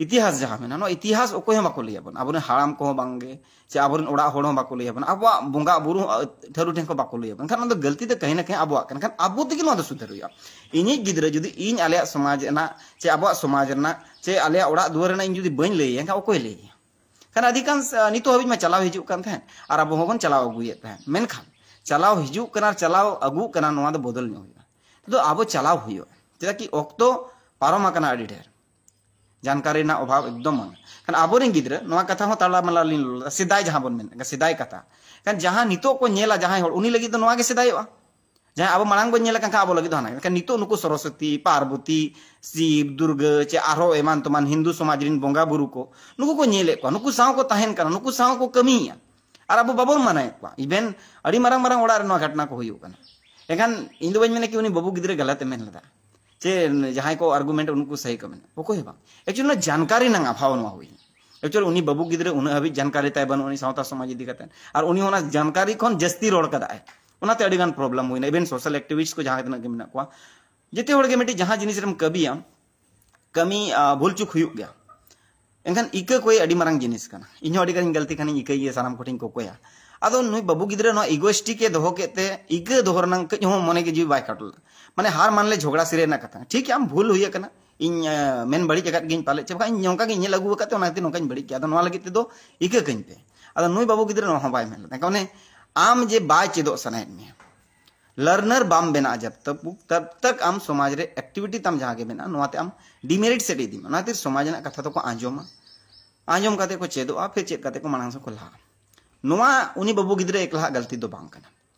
ᱤᱛᱤᱦᱟᱥ ᱡᱟᱦᱟᱸ ᱢᱮᱱᱟᱜᱼᱟ, ᱱᱚᱣᱟ ᱤᱛᱤᱦᱟᱥ ᱚᱠᱚᱭ ᱦᱚᱸ ᱵᱟᱠᱚ ᱞᱟᱹᱭ ᱟᱵᱚᱱᱟ, ᱟᱵᱚᱨᱮᱱ ᱦᱟᱲᱟᱢ ᱠᱚᱦᱚᱸ ᱵᱟᱝᱜᱮ, ᱥᱮ ᱟᱵᱚᱨᱮᱱ ᱚᱲᱟᱜ ᱦᱚᱲ ᱦᱚᱸ ᱵᱟᱠᱚ ᱞᱟᱹᱭ ᱟᱵᱚᱱᱟ, ᱟᱵᱚᱣᱟᱜ ᱵᱚᱸᱜᱟ ᱵᱩᱨᱩ ᱦᱚᱸ ᱴᱷᱟᱹᱨᱩ ᱴᱷᱮᱱ ᱠᱚ ᱵᱟᱠᱚ ᱞᱟᱹᱭ ᱟᱵᱚᱱᱟ᱾ ᱮᱱᱠᱷᱟᱱ ᱚᱱᱟ ᱫᱚ ᱜᱟᱹᱞᱛᱤ ᱫᱚ ᱠᱟᱹᱦᱤ ᱱᱟ ᱠᱟᱹᱦᱤ ᱟᱵᱚᱣᱟᱜ ᱠᱟᱱᱟ᱾ ᱮᱱᱠᱷᱟᱱ ᱟᱵᱚ ᱛᱮᱜᱮ ᱱᱚᱣᱟ ᱫᱚ ᱥᱩᱫᱷᱟᱹᱨ ᱦᱩᱭᱩᱜᱼᱟ᱾ ᱤᱧᱤᱡ ᱜᱤᱫᱽᱨᱟᱹ ᱡᱩᱫᱤ ᱤᱧ ᱟᱞᱮᱭᱟᱜ ᱥᱚᱢᱟᱡᱽ ᱨᱮᱱᱟᱜ, ᱪᱮ ᱟᱵᱚᱣᱟᱜ ᱥᱚᱢᱟᱡᱽ ᱨᱮᱱᱟᱜ, ᱪᱮ ᱟᱞᱮᱭᱟᱜ ᱚᱲᱟᱜ ᱫᱩᱣᱟᱹᱨ ᱨᱮᱱᱟᱜ ᱤᱧ ᱡᱩᱫᱤ ᱵᱟᱹᱧ ᱞᱟᱹᱭ ᱟᱭᱟ, ᱮᱱᱠᱷᱟᱱ ᱚᱠᱚᱭ ᱞᱟᱹᱭ ᱟᱭᱟ? ᱠᱷᱟᱱ ᱟᱹᱰᱤ ᱜᱟᱱ ᱥᱟ-, ᱱᱤᱛᱚᱜ ᱦᱟᱹᱵᱤᱡ ᱢᱟ ᱪᱟᱞᱟᱣ ᱦᱤᱡᱩᱜ ᱠᱟᱱ ᱛᱟᱦᱮᱸᱫ, ᱟᱨ ᱟᱵᱚ ᱦᱚᱸᱵᱚᱱ ᱪᱟᱞᱟᱣ ᱟᱹᱜᱩᱭᱮᱫ ᱛᱟᱦᱮᱸᱫ᱾ ᱢᱮᱱᱠᱷᱟᱱ ᱪᱟᱞᱟᱣ ᱦᱤᱡᱩᱜ ᱠᱟᱱᱟ ᱟᱨ ᱪᱟᱞᱟᱣ ᱟᱹᱜᱩᱜ ᱠᱟᱱᱟ, ᱱᱚᱣᱟ ᱫᱚ ᱵᱚᱫᱚᱞ ᱧᱚᱜ ᱦᱩᱭᱩᱜᱼᱟ᱾ ᱱᱤᱛᱚᱜ ᱫᱚ ᱟᱵᱚ ᱪᱟᱞᱟᱣ ᱦᱩᱭᱩᱜᱼᱟ, ᱪᱮᱫᱟᱜ ᱠᱤ ᱚᱠᱛᱚ ᱯᱟᱨᱚᱢ ᱟᱠᱟᱱᱟ ᱟᱹᱰᱤ ᱰᱷᱮᱨ, ᱡᱟᱱᱠᱟᱨᱤ ᱨᱮᱱᱟᱜ ᱚᱵᱷᱟᱵᱽ ᱮᱠᱫᱚᱢ ᱵᱟᱝ᱾ ᱠᱷᱟᱱ ᱟᱵᱚᱨᱮᱱ ᱜᱤᱫᱽᱨᱟᱹ, ᱱᱚᱣᱟ ᱠᱟᱛᱷᱟ ᱦᱚᱸ ᱛᱟᱞᱟ ᱢᱟᱞᱟ ᱞᱤᱧ ᱞᱟᱹᱭ ᱞᱮᱫᱟ, ᱥᱮᱫᱟᱭ ᱡᱟᱦᱟᱸ ᱵᱚᱱ ᱢᱮᱱ, ᱥᱮᱫᱟᱭ ᱠᱟᱛᱷᱟ, ᱠᱷᱟᱱ ᱡᱟᱦᱟᱸ ᱱᱤᱛᱚᱜ ᱠᱚ ᱧᱮᱞᱟ ᱡᱟᱦᱟᱸᱭ ᱦᱚᱲ, ᱩᱱᱤ ᱞᱟᱹᱜᱤᱫ ᱫᱚ ᱱᱚᱣᱟ ᱜᱮ ᱥᱮᱫᱟᱭᱚᱜᱼᱟ᱾ ᱡᱟᱦᱟᱸᱭ ᱟᱵᱚ ᱢᱟᱲᱟᱝ ᱵᱚᱱ ᱧᱮᱞ ᱟᱠᱟᱫ ᱠᱷᱟᱱ ᱟᱵᱚ ᱞᱟᱹᱜᱤᱫ ᱫᱚ ᱦᱟᱱᱟ᱾ ᱢᱮᱱᱠᱷᱟᱱ ᱱᱤᱛᱚᱜ ᱱᱩᱠᱩ ᱥᱚᱨᱚᱥᱚᱛᱤ, ᱯᱟᱨᱵᱚᱛᱤ, ᱥᱤᱵ, ᱫᱩᱨᱜᱟᱹ, ᱪᱮ ᱟᱨᱦᱚᱸ ᱮᱢᱟᱱ ᱛᱮᱢᱟᱱ ᱦᱤᱱᱫᱩ ᱥᱚᱢᱟᱡᱽ ᱨᱮᱱ ᱵᱚᱸᱜᱟ ᱵᱩᱨᱩ ᱠᱚ, ᱱᱩᱠᱩ ᱠᱚ ᱧᱮᱞᱮᱫ ᱠᱚᱣᱟ, ᱱᱩᱠᱩ ᱥᱟᱶ ᱠᱚ ᱛᱟᱦᱮᱱ ᱠᱟᱱᱟ, ᱱᱩᱠᱩ ᱥᱟᱶ ᱠᱚ ᱠᱟᱹᱢᱤᱭᱮᱫᱼᱟ, ᱟᱨ ᱟᱵᱚ ᱵᱟᱵᱚᱱ ᱢᱟᱱᱟᱭᱮᱫ ᱠᱚᱣᱟ᱾ ᱤᱵᱷᱮᱱ ᱟᱹᱰᱤ ᱢᱟᱨᱟᱝ ᱢᱟᱨᱟᱝ ᱚᱲᱟᱜ ᱨᱮ ᱱᱚᱣᱟ ᱜᱷᱚᱴᱱᱟ ᱠᱚ ᱦᱩᱭᱩᱜ ᱠᱟᱱᱟ᱾ ᱮᱱᱠᱷᱟᱱ ᱤᱧ ᱫᱚ ᱵᱟᱹᱧ ᱢᱮᱱᱟ ᱠᱤ ᱩᱱᱤ ᱵᱟᱹᱵᱩ ᱜᱤᱫᱽᱨᱟᱹ ᱜᱟᱞᱟᱛ ᱮ ᱢᱮᱱ ᱞᱮᱫᱟ, ᱪᱮ ᱡᱟᱦᱟᱸᱭ ᱠᱚ ᱟᱨᱜᱩᱢᱮᱱᱴ ᱩᱱᱠᱩ ᱥᱟᱹᱦᱤ ᱠᱚ ᱢᱮᱱᱟ, ᱚᱠᱚᱭ ᱦᱚᱸ ᱵᱟᱝ᱾ ᱮᱠᱪᱩᱭᱮᱞᱤ ᱚᱱᱟ ᱡᱟᱱᱠᱟᱨᱤ ᱨᱮᱱᱟᱜ ᱚᱵᱷᱟᱵᱽ ᱱᱚᱣᱟ ᱦᱩᱭ ᱮᱱᱟ᱾ ᱮᱠᱪᱩᱭᱮᱞᱤ ᱩᱱᱤ ᱵᱟᱹᱵᱩ ᱜᱤᱫᱽᱨᱟᱹ ᱩᱱᱟᱹᱜ ᱦᱟᱹᱵᱤᱡ ᱡᱟᱱᱠᱟᱨᱤ ᱛᱟᱭ ᱵᱟᱹᱱᱩᱜ ᱩᱱᱤ ᱥᱟᱶᱛᱟ ᱥᱚᱢᱟᱡᱽ ᱤᱫᱤ ᱠᱟᱛᱮ, ᱟᱨ ᱩᱱᱤ ᱚᱱᱟ ᱡᱟᱱᱠᱟᱨᱤ ᱠᱷᱚᱱ ᱡᱟᱹᱥᱛᱤ ᱨᱚᱲ ᱠᱟᱫᱟᱭ, ᱚᱱᱟᱛᱮ ᱟᱹᱰᱤ ᱜᱟᱱ ᱯᱨᱚᱵᱞᱮᱢ ᱦᱩᱭᱱᱟ᱾ ᱤᱵᱷᱮᱱ ᱥᱳᱥᱟᱞ ᱮᱠᱴᱤᱵᱷᱤᱥᱴ ᱠᱚ ᱡᱟᱦᱟᱸ ᱛᱤᱱᱟᱹᱜ ᱜᱮ ᱢᱮᱱᱟᱜ ᱠᱚᱣᱟ, ᱡᱮᱛᱮ ᱦᱚᱲ ᱜᱮ ᱢᱤᱫᱴᱤᱡ ᱡᱟᱦᱟᱸ ᱡᱤᱱᱤᱥ ᱨᱮᱢ ᱠᱟᱹᱢᱤᱭᱟ, ᱠᱟᱹᱢᱤ, ᱟ, ᱵᱷᱩᱞ ᱪᱩᱠ ᱦᱩᱭᱩᱜ ᱜᱮᱭᱟ᱾ ᱮᱱᱠᱷᱟᱱ ᱤᱠᱟᱹ ᱠᱚᱭ ᱟᱹᱰᱤ ᱢᱟᱨᱟᱝ ᱡᱤᱱᱤᱥ ᱠᱟᱱᱟ᱾ ᱤᱧ ᱦᱚᱸ ᱟᱹᱰᱤ ᱜᱟᱱᱤᱧ ᱜᱟᱹᱞᱛᱤ ᱠᱷᱟᱱᱤᱧ ᱤᱠᱟᱹᱭ ᱜᱮᱭᱟ, ᱥᱟᱱᱟᱢ ᱠᱚᱴᱷᱮᱱ ᱠᱚᱠᱚᱭᱟ᱾ ᱟᱫᱚ ᱱᱩᱭ ᱵᱟᱹᱵᱩ ᱜᱤᱫᱽᱨᱟᱹ ᱱᱚᱣᱟ ᱤᱜᱳᱭᱮᱥᱴᱤᱠ ᱮ ᱫᱚᱦᱚ ᱠᱮᱫ ᱛᱮ ᱤᱠᱟᱹ ᱫᱚᱦᱚ ᱨᱮᱱᱟᱜ ᱠᱟᱹᱡ ᱦᱚᱸ ᱢᱚᱱᱮ ᱜᱮ ᱡᱤᱣᱤ ᱵᱟᱭ ᱠᱷᱟᱴᱚ ᱞᱮᱫᱟ᱾ ᱢᱟᱱᱮ ᱦᱟᱨ ᱢᱟᱱ ᱞᱮ ᱡᱷᱚᱜᱽᱲᱟ ᱥᱤᱨᱟᱹ ᱨᱮᱱᱟᱜ ᱠᱟᱛᱷᱟ᱾ ᱴᱷᱤᱠ ᱜᱮᱭᱟ, ᱟᱢ ᱵᱷᱩᱞ ᱦᱩᱭ ᱟᱠᱟᱱᱟ, ᱤᱧ, ᱮ, ᱢᱮᱱ ᱵᱟᱹᱲᱤᱡ ᱟᱠᱟᱫ ᱜᱤᱭᱟᱹᱧ ᱯᱟᱞᱮᱫ, ᱪᱮ ᱵᱟᱠᱷᱟᱱ ᱤᱧ ᱱᱚᱝᱠᱟ ᱜᱤᱧ ᱧᱮᱞ ᱟᱹᱜᱩ ᱟᱠᱟᱫ ᱛᱮ ᱚᱱᱟ ᱠᱷᱟᱹᱛᱤᱨ ᱱᱚᱝᱠᱟᱧ ᱵᱟᱹᱲᱤᱡ ᱜᱮᱭᱟ, ᱟᱫᱚ ᱱᱚᱣᱟ ᱞᱟᱹᱜᱤᱫ ᱛᱮᱫᱚ ᱤᱠᱟᱹ ᱠᱟᱹᱧ ᱯᱮ᱾ ᱟᱫᱚ ᱱᱩᱭ ᱵᱟᱹᱵᱩ ᱜᱤᱫᱽᱨᱟᱹ ᱱᱚᱣᱟ ᱦᱚᱸ ᱵᱟᱭ ᱢᱮᱱ ᱞᱮᱫᱟ᱾ ᱚᱱᱮ ᱟᱢ ᱡᱮ ᱵᱟᱭ ᱪᱮᱫᱚᱜ ᱥᱟᱱᱟᱭᱮᱫ ᱢᱮᱭᱟ, ᱞᱟᱨᱱᱟᱨ ᱵᱟᱢ ᱵᱮᱱᱟᱜᱼᱟ, ᱡᱟᱵ ᱛᱟᱠ, ᱛᱟᱵ ᱛᱟᱠ ᱟᱢ ᱥᱚᱢᱟᱡᱽ ᱨᱮ ᱮᱠᱴᱤᱵᱷᱤᱴᱤ ᱛᱟᱢ ᱡᱟᱦᱟᱸ ᱜᱮ ᱢᱮᱱᱟᱜᱼᱟ, ᱱᱚᱣᱟ ᱛᱮ ᱟᱢ ᱰᱤᱢᱮᱨᱤᱴ ᱥᱮᱫ ᱤᱫᱤ ᱢᱮ᱾ ᱚᱱᱟ ᱠᱷᱟᱹᱛᱤᱨ ᱥᱚᱢᱟᱡᱽ ᱨᱮᱱᱟᱜ ᱠᱟᱛᱷᱟ ᱫᱚᱠᱚ ᱟᱸᱡᱚᱢᱟ᱾ ᱟᱸᱡᱚᱢ ᱠᱟᱛᱮ ᱠᱚ ᱪᱮᱫᱚᱜᱼᱟ, ᱯᱷᱤᱨ ᱪᱮᱫ ᱠᱟᱛᱮ ᱠᱚ ᱢᱟᱲᱟᱝ ᱥᱮᱫ ᱠᱚ ᱞᱟᱦᱟᱜᱼᱟ᱾ ᱱᱚᱣᱟ ᱩᱱᱤ ᱵᱟᱹᱵᱩ ᱜᱤᱫᱽᱨᱟᱹ ᱮᱠᱞᱟᱦᱟᱜ ᱜᱟᱹᱞᱛᱤ ᱫᱚ ᱵᱟᱝ ᱠᱟᱱᱟ᱾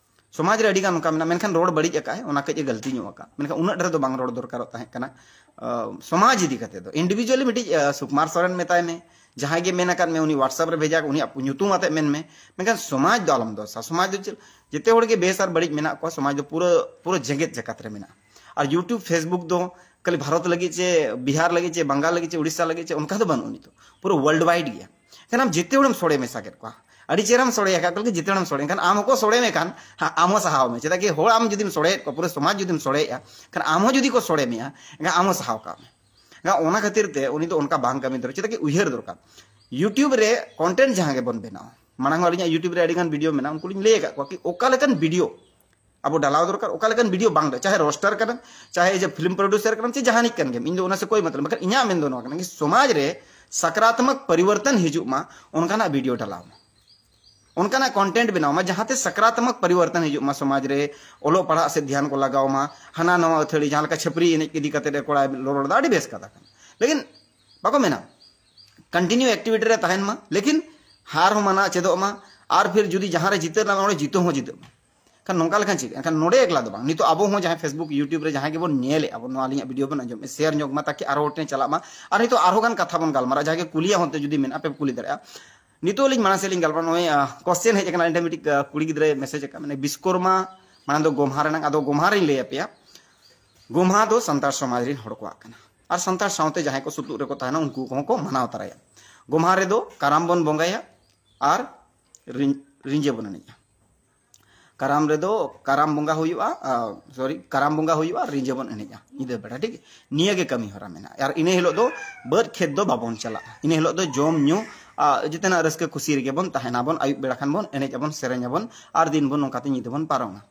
ᱥᱚᱢᱟᱡᱽ ᱨᱮ ᱟᱹᱰᱤ ᱜᱟᱱ ᱚᱱᱠᱟ ᱢᱮᱱᱟᱜᱼᱟ, ᱢᱮᱱᱠᱷᱟᱱ ᱨᱚᱲ ᱵᱟᱹᱲᱤᱡ ᱟᱠᱟᱫᱼᱟᱭ, ᱚᱱᱟ ᱠᱟᱹᱡ ᱮ ᱜᱟᱹᱞᱛᱤ ᱧᱚᱜ ᱟᱠᱟᱫ, ᱢᱮᱱᱠᱷᱟᱱ ᱩᱱᱟᱹᱜ ᱰᱷᱮᱨ ᱫᱚ ᱵᱟᱝ ᱨᱚᱲ ᱫᱚᱨᱠᱟᱨᱚᱜ ᱛᱟᱦᱮᱸ ᱠᱟᱱᱟ᱾ ᱟᱸ, ᱥᱚᱢᱟᱡᱽ ᱤᱫᱤ ᱠᱟᱛᱮ ᱫᱚ individually ᱢᱤᱫᱴᱤᱡ, ᱟᱸ, ᱥᱩᱠᱩᱢᱟᱨ ᱥᱚᱨᱮᱱ ᱢᱮᱛᱟᱭ ᱢᱮ, ᱡᱟᱦᱟᱸᱭ ᱜᱮ ᱢᱮᱱ ᱟᱠᱟᱫ ᱢᱮ, ᱩᱱᱤ WhatsApp ᱨᱮ ᱵᱷᱮᱡᱟ, ᱩᱱᱤᱭᱟᱜ ᱧᱩᱛᱩᱢ ᱟᱛᱮ ᱢᱮᱱ ᱢᱮ, ᱢᱮᱱᱠᱷᱟᱱ ᱥᱚᱢᱟᱡᱽ ᱫᱚ ᱟᱞᱚᱢ ᱫᱳᱥᱟ᱾ ᱥᱚᱢᱟᱡᱽ ᱫᱚ ᱪᱮᱫ, ᱡᱮᱛᱮ ᱦᱚᱲ ᱜᱮ ᱵᱮᱥ ᱟᱨ ᱵᱟᱹᱲᱤᱡ ᱢᱮᱱᱟᱜ ᱠᱚᱣᱟ, ᱥᱚᱢᱟᱡᱽ ᱫᱚ ᱯᱩᱨᱟᱹ, ᱯᱩᱨᱟᱹ ᱡᱮᱜᱮᱛ ᱡᱟᱠᱟᱛ ᱨᱮ ᱢᱮᱱᱟᱜᱼᱟ᱾ ᱟᱨ YouTube, Facebook ᱫᱚ ᱠᱷᱟᱹᱞᱤ ᱵᱷᱟᱨᱚᱛ ᱞᱟᱹᱜᱤᱫ ᱪᱮ ᱵᱤᱦᱟᱨ ᱞᱟᱹᱜᱤᱫ ᱪᱮ ᱵᱟᱝᱜᱟᱞ ᱞᱟᱹᱜᱤᱫ ᱪᱮ ᱩᱲᱤᱥᱥᱟ ᱞᱟᱹᱜᱤᱫ ᱪᱮ ᱚᱱᱠᱟ ᱫᱚ ᱵᱟᱹᱱᱩᱜ, ᱱᱤᱛᱚᱜ ᱯᱩᱨᱟᱹ world wide ᱜᱮᱭᱟ᱾ ᱮᱱᱠᱷᱟᱱ ᱟᱢ ᱡᱮᱛᱮ ᱦᱚᱲᱮᱢ ᱥᱚᱲᱮ ᱢᱮᱥᱟ ᱠᱮᱫ ᱠᱚᱣᱟ, ᱟᱹᱰᱤ ᱪᱮᱦᱨᱟᱢ ᱥᱚᱲᱮ ᱟᱠᱟᱫ ᱠᱚᱣᱟ, ᱡᱮᱛᱮ ᱦᱚᱲᱮᱢ ᱥᱚᱲᱮ, ᱮᱱᱠᱷᱟᱱ ᱟᱢ ᱦᱚᱸᱠᱚ ᱥᱚᱲᱮ ᱢᱮ ᱠᱷᱟᱱ, ᱦᱟ, ᱟᱢ ᱦᱚᱸ ᱥᱟᱦᱟᱣ ᱢᱮ᱾ ᱪᱮᱫᱟᱜ ᱠᱤ ᱦᱚᱲ ᱟᱢ ᱡᱩᱫᱤᱢ ᱥᱚᱲᱮᱭᱮᱫ ᱠᱚᱣᱟ, ᱯᱩᱨᱟᱹ ᱥᱚᱢᱟᱡᱽ ᱡᱩᱫᱤᱢ ᱥᱚᱲᱮᱭᱮᱫᱼᱟ, ᱠᱷᱟᱱ ᱟᱢ ᱦᱚᱸ ᱡᱩᱫᱤ ᱠᱚ ᱥᱚᱲᱮ ᱢᱮᱭᱟ, ᱮᱱᱠᱷᱟᱱ ᱟᱢ ᱦᱚᱸ ᱥᱟᱦᱟᱣ ᱠᱟᱜ ᱢᱮ᱾ ᱮᱱᱠᱷᱟᱱ ᱚᱱᱟ ᱠᱷᱟᱹᱛᱤᱨ ᱛᱮ ᱩᱱᱤ ᱫᱚ ᱚᱱᱠᱟ ᱵᱟᱝ ᱠᱟᱹᱢᱤ ᱫᱚᱨᱠᱟᱨ᱾ ᱪᱮᱫᱟᱜ ᱠᱤ ᱩᱭᱦᱟᱹᱨ ᱫᱚᱨᱠᱟᱨ, YouTube ᱨᱮ content ᱡᱟᱦᱟᱸ ᱜᱮᱵᱚᱱ ᱵᱮᱱᱟᱣᱟ, ᱢᱟᱲᱟᱝ ᱦᱚᱸ ᱟᱹᱞᱤᱧᱟᱜ YouTube ᱨᱮ ᱟᱹᱰᱤ ᱜᱟᱱ video ᱢᱮᱱᱟᱜᱼᱟ, ᱩᱱᱠᱩ ᱞᱤᱧ ᱞᱟᱹᱭ ᱟᱠᱟᱫ ᱠᱚᱣᱟ ᱠᱤ ᱚᱠᱟ ᱞᱮᱠᱟᱱ video ᱟᱵᱚ ᱰᱟᱞᱟᱣ ᱫᱚᱨᱠᱟᱨ, ᱚᱠᱟ ᱞᱮᱠᱟᱱ video ᱵᱟᱝ ᱰᱟ-, ᱪᱟᱦᱮ roaster ᱠᱟᱱᱟᱢ, ᱪᱟᱦᱮ ᱡᱮ film producer ᱠᱟᱱᱟᱢ, ᱪᱮ ᱡᱟᱦᱟᱱᱤᱡ ᱠᱟᱱ ᱜᱮᱢ, ᱤᱧ ᱫᱚ ᱚᱱᱟ ᱥᱮ ᱠᱳᱭ ᱢᱚᱛᱞᱚᱵ, ᱢᱮᱱᱠᱷᱟᱱ ᱤᱧᱟᱹᱜ ᱢᱮᱱ ᱫᱚ ᱱᱚᱣᱟ ᱠᱟᱱᱟ ᱠᱤ ᱥᱚᱢᱟᱡᱽ ᱨᱮ ᱥᱟᱠᱨᱟᱛᱢᱚᱠ ᱯᱚᱨᱤᱵᱚᱨᱛᱚᱱ ᱦᱤᱡᱩᱜ ᱢᱟ, ᱚᱱᱠᱟᱱᱟᱜ video ᱰᱟᱞᱟᱣ ᱢᱟ, ᱚᱱᱠᱟᱱᱟᱜ content ᱵᱮᱱᱟᱣ ᱢᱟ, ᱡᱟᱦᱟᱸᱛᱮ ᱥᱟᱠᱨᱟᱛᱢᱚᱠ ᱯᱚᱨᱤᱵᱚᱨᱛᱚᱱ ᱦᱤᱡᱩᱜ ᱢᱟ ᱥᱚᱢᱟᱡᱽ ᱨᱮ, ᱚᱞᱚᱜ ᱯᱟᱲᱦᱟᱜ ᱥᱮᱫ ᱫᱷᱮᱭᱟᱱ ᱠᱚ ᱞᱟᱜᱟᱣ ᱢᱟ, ᱦᱟᱱᱟ ᱱᱟᱣᱟ ᱟᱹᱛᱷᱟᱹᱲᱤ ᱡᱟᱦᱟᱸ ᱞᱮᱠᱟ ᱪᱷᱟᱹᱯᱨᱤ ᱮᱱᱮᱡ ᱤᱫᱤ ᱠᱟᱛᱮ ᱮ ᱠᱚᱲᱟᱭ ᱨᱚᱲ ᱮᱫᱟ, ᱟᱹᱰᱤ ᱵᱮᱥ ᱠᱟᱛᱷᱟ ᱠᱟᱱᱟ, ᱞᱮᱠᱤᱱ ᱵᱟᱠᱚ ᱢᱮᱱᱟ continue activity ᱨᱮ ᱛᱟᱦᱮᱱ ᱢᱟ, ᱞᱮᱠᱤᱱ ᱦᱟᱨ ᱦᱚᱸ ᱢᱟᱱᱟ ᱪᱮᱫᱚᱜ ᱢᱟ, ᱟᱨ ᱯᱷᱤᱨ ᱡᱩᱫᱤ ᱡᱟᱦᱟᱸ ᱨᱮ ᱡᱤᱛᱟᱹᱣ ᱨᱮᱱᱟᱜ ᱚᱸᱰᱮ ᱡᱤᱛᱟᱹᱣ ᱦᱚᱸ ᱡᱤᱛᱟᱹᱜ ᱢᱟ᱾ ᱮᱱᱠᱷᱟᱱ ᱱᱚᱝᱠᱟ ᱞᱮᱠᱷᱟᱱ ᱪᱮᱫ? ᱮᱱᱠᱷᱟᱱ ᱱᱚᱰᱮ ᱮᱠᱞᱟ ᱫᱚ ᱵᱟᱝ, ᱱᱤᱛᱚᱜ ᱟᱵᱚ ᱦᱚᱸ ᱡᱟᱦᱟᱸᱭ Facebook, YouTube ᱨᱮ ᱡᱟᱦᱟᱸᱭ ᱜᱮᱵᱚᱱ ᱧᱮᱞᱮᱫᱼᱟ ᱵᱚᱱ, ᱱᱚᱣᱟ ᱟᱹᱞᱤᱧᱟᱜ video ᱵᱚᱱ ᱟᱸᱡᱚᱢᱮᱫ, share ᱧᱚᱜ ᱢᱟ, ᱛᱟᱠᱤ ᱟᱨᱦᱚᱸ ᱦᱚᱲ ᱴᱷᱮᱱ ᱪᱟᱞᱟᱜ ᱢᱟ᱾ ᱟᱨ ᱱᱤᱛᱚᱜ ᱟᱨᱦᱚᱸ ᱜᱟᱱ ᱠᱟᱛᱷᱟ ᱵᱚᱱ ᱜᱟᱞᱢᱟᱨᱟᱜᱼᱟ, ᱡᱟᱦᱟᱸᱭ ᱜᱮ ᱠᱩᱞᱤᱭᱟ ᱦᱚᱸ ᱡᱩᱫᱤ ᱢᱮᱱᱟᱜᱼᱟ, ᱯᱮ ᱠᱩᱞᱤ ᱫᱟᱲᱮᱭᱟᱜᱼᱟ᱾ ᱱᱤᱛᱚᱜ ᱟᱹᱞᱤᱧ ᱢᱟᱲᱟᱝ ᱥᱮᱫ ᱞᱤᱧ ᱜᱟᱞᱢᱟᱨᱟᱜᱼᱟ, ᱱᱚᱜᱼᱚᱭ, ᱟᱸ, question ᱦᱮᱡ ᱟᱠᱟᱱᱟ, ᱟᱹᱞᱤᱧ ᱴᱷᱮᱱ ᱢᱤᱫᱴᱤᱡ, ᱟᱸ, ᱠᱩᱲᱤ ᱜᱤᱫᱽᱨᱟᱹᱭ message ᱟᱠᱟᱫ, ᱢᱟᱱᱮ ᱵᱤᱥᱠᱚᱨᱢᱟ, ᱢᱟᱲᱟᱝ ᱫᱚ ᱜᱚᱢᱦᱟ ᱨᱮᱱᱟᱜ, ᱟᱫᱚ ᱜᱚᱢᱦᱟ ᱨᱤᱧ ᱞᱟᱹᱭ ᱟᱯᱮᱭᱟ᱾ ᱜᱚᱢᱦᱟ ᱫᱚ ᱥᱟᱱᱛᱟᱲ ᱥᱚᱢᱟᱡᱽ ᱨᱤᱱ ᱦᱚᱲ ᱠᱚᱣᱟᱜ ᱠᱟᱱᱟ, ᱟᱨ ᱥᱟᱱᱛᱟᱲ ᱥᱟᱶᱛᱮ ᱡᱟᱦᱟᱸᱭ ᱠᱚ ᱥᱩᱛᱩᱜ ᱨᱮᱠᱚ ᱛᱟᱦᱮᱱᱟ, ᱩᱱᱠᱩ ᱠᱚᱦᱚᱸ ᱠᱚ ᱢᱟᱱᱟᱣ ᱛᱟᱨᱟᱭᱟ᱾ ᱜᱚᱢᱦᱟ ᱨᱮᱫᱚ ᱠᱟᱨᱟᱢ ᱵᱚᱱ ᱵᱚᱸᱜᱟᱭᱟ ᱟᱨ ᱨᱤᱧ-, ᱨᱤᱸᱡᱟᱹ ᱵᱚᱱ ᱮᱱᱮᱡᱼᱟ᱾ ᱠᱟᱨᱟᱢ ᱨᱮᱫᱚ ᱠᱟᱨᱟᱢ ᱵᱚᱸᱜᱟ ᱦᱩᱭᱩᱜᱼᱟ, ᱟ, sorry, ᱠᱟᱨᱟᱢ ᱵᱚᱸᱜᱟ ᱦᱩᱭᱩᱜᱼᱟ, ᱨᱤᱸᱡᱟᱹ ᱵᱚᱱ ᱮᱱᱮᱡᱼᱟ ᱧᱤᱫᱟᱹ ᱵᱮᱲᱟ, ᱴᱷᱤᱠ? ᱱᱤᱭᱟᱹ ᱜᱮ ᱠᱟᱹᱢᱤ ᱦᱚᱨᱟ ᱢᱮᱱᱟᱜᱼᱟ᱾ ᱟᱨ ᱤᱱᱟᱹ ᱦᱤᱞᱳᱜ ᱫᱚ ᱵᱟᱹᱫᱽ ᱠᱷᱮᱛ ᱫᱚ ᱵᱟᱵᱚᱱ ᱪᱟᱞᱟᱜᱼᱟ, ᱤᱱᱟᱹ ᱦᱤᱞᱳᱜ ᱫᱚ ᱡᱚᱢ ᱧᱩ, ᱟ, ᱡᱮᱛᱮᱱᱟᱜ ᱨᱟᱹᱥᱠᱟᱹ ᱠᱩᱥᱤ ᱨᱮᱜᱮ ᱵᱚᱱ ᱛᱟᱦᱮᱱᱟ ᱵᱚᱱ, ᱟᱹᱭᱩᱵ ᱵᱮᱲᱟ ᱠᱷᱟᱱ ᱵᱚᱱ ᱮᱱᱮᱡ ᱟᱵᱚᱱ, ᱥᱮᱨᱮᱧ ᱟᱵᱚᱱ, ᱟᱨ ᱫᱤᱱ ᱵᱚᱱ ᱱᱚᱝᱠᱟ ᱛᱮ ᱧᱤᱫᱟᱹ ᱵᱚᱱ ᱯᱟᱨᱚᱢᱟ᱾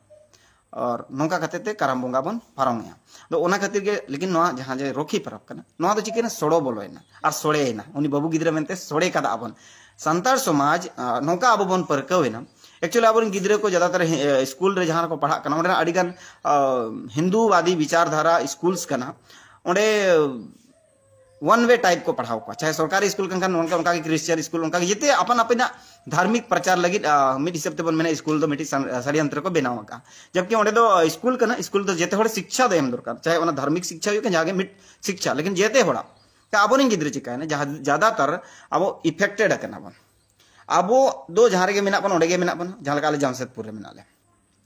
ᱟᱨ ᱱᱚᱝᱠᱟ ᱠᱟᱛᱮ ᱛᱮ ᱠᱟᱨᱟᱢ ᱵᱚᱸᱜᱟ ᱵᱚᱱ ᱯᱟᱨᱚᱢᱮᱜᱼᱟ᱾ ᱟᱫᱚ ᱚᱱᱟ ᱠᱷᱟᱹᱛᱤᱨ ᱜᱮ, ᱞᱮᱠᱤᱱ ᱱᱚᱣᱟ ᱡᱟᱦᱟᱸ ᱡᱮ ᱨᱚᱠᱷᱤ ᱯᱚᱨᱚᱵᱽ ᱠᱟᱱᱟ, ᱱᱚᱣᱟ ᱫᱚ ᱪᱤᱠᱟᱹᱭᱮᱱᱟ? ᱥᱚᱲᱚ ᱵᱚᱞᱚᱭᱮᱱᱟ ᱟᱨ ᱥᱚᱲᱮᱭᱮᱱᱟ, ᱩᱱᱤ ᱵᱟᱹᱵᱩ ᱜᱤᱫᱽᱨᱟᱹ ᱢᱮᱱᱛᱮ ᱥᱚᱲᱮ ᱠᱟᱫᱟ ᱵᱚᱱ᱾ ᱥᱟᱱᱛᱟᱲ ᱥᱚᱢᱟᱡᱽ, ᱟ, ᱱᱚᱝᱠᱟ ᱟᱵᱚ ᱵᱚᱱ ᱯᱟᱹᱨᱠᱟᱹᱣ ᱮᱱᱟ᱾ Actually ᱟᱵᱚᱨᱮᱱ ᱜᱤᱫᱽᱨᱟᱹ ᱠᱚ ᱡᱟᱫᱟᱛᱟᱨ ᱦᱮ-, ᱥᱠᱩᱞ ᱨᱮ ᱡᱟᱦᱟᱸ ᱨᱮᱠᱚ ᱯᱟᱲᱦᱟᱜ ᱠᱟᱱᱟ, ᱚᱸᱰᱮᱱᱟᱜ ᱟᱹᱰᱤᱜᱟᱱ, ᱟ, ᱦᱤᱱᱫᱩᱣᱟᱫᱤ ᱵᱤᱪᱟᱨ ᱫᱷᱟᱨᱟ schools ᱠᱟᱱᱟ᱾ ᱚᱸᱰᱮ ᱚᱣᱟᱱ ᱣᱮ ᱴᱟᱭᱤᱯ ᱠᱚ ᱯᱟᱲᱦᱟᱣ ᱠᱚᱣᱟ᱾ ᱪᱟᱦᱮ ᱥᱚᱨᱠᱟᱨᱤ ᱥᱠᱩᱞ ᱠᱟᱱ ᱠᱷᱟᱱ ᱚᱱᱠᱟ, ᱚᱱᱠᱟ ᱜᱮ ᱠᱨᱤᱥᱪᱤᱭᱟᱱ ᱥᱠᱩᱞ, ᱚᱱᱠᱟ ᱜᱮ ᱡᱮᱛᱮ ᱟᱯᱟᱱ ᱟᱹᱯᱤᱱᱟᱜ ᱫᱷᱟᱨᱢᱤᱠ ᱯᱨᱚᱪᱟᱨ ᱞᱟᱹᱜᱤᱫ, ᱟ, ᱢᱤᱫ ᱦᱤᱥᱟᱹᱵ ᱛᱮᱵᱚᱱ ᱢᱮᱱᱟ, ᱥᱠᱩᱞ ᱫᱚ ᱢᱤᱫᱴᱤᱡ ᱥᱟᱱ-, ᱟ, ᱥᱟᱲᱤᱭᱚᱱᱛᱨᱚ ᱠᱚ ᱵᱮᱱᱟᱣ ᱟᱠᱟᱫᱼᱟ᱾ ᱡᱟᱵᱠᱤ ᱚᱸᱰᱮ ᱫᱚ ᱥᱠᱩᱞ ᱠᱟᱱᱟ, ᱥᱠᱩᱞ ᱫᱚ ᱡᱮᱛᱮ ᱦᱚᱲ ᱥᱤᱠᱪᱷᱟ ᱫᱚ ᱮᱢ ᱫᱚᱨᱠᱟᱨ, ᱪᱟᱦᱮ ᱚᱱᱟ ᱫᱷᱟᱨᱢᱤᱠ ᱥᱤᱠᱪᱷᱟ ᱦᱩᱭᱩᱜ ᱠᱟᱱ, ᱡᱟᱦᱟᱸ ᱜᱮ ᱢᱤᱫ ᱥᱤᱠᱪᱷᱟ, ᱞᱮᱠᱤᱱ ᱡᱮᱛᱮ ᱦᱚᱲᱟᱜ, ᱛᱚ ᱟᱵᱚᱨᱮᱱ ᱜᱤᱫᱽᱨᱟᱹ ᱪᱤᱠᱟᱹᱭᱮᱱᱟ, ᱡᱟᱦᱟᱸ ᱡᱟᱫᱟᱛᱟᱨ ᱟᱵᱚ ᱤᱯᱷᱮᱠᱴᱮᱰ ᱟᱠᱟᱱᱟ ᱵᱚᱱ᱾ ᱟᱵᱚ ᱫᱚ ᱡᱟᱦᱟᱸ ᱨᱮᱜᱮ ᱢᱮᱱᱟᱜ ᱵᱚᱱᱟ, ᱚᱸᱰᱮ ᱜᱮ ᱢᱮᱱᱟᱜ ᱵᱚᱱᱟ᱾ ᱡᱟᱦᱟᱸ ᱞᱮᱠᱟ ᱟᱞᱮ ᱡᱟᱢᱥᱮᱫᱽᱯᱩᱨ ᱨᱮ ᱢᱮᱱᱟᱜ ᱞᱮᱭᱟ,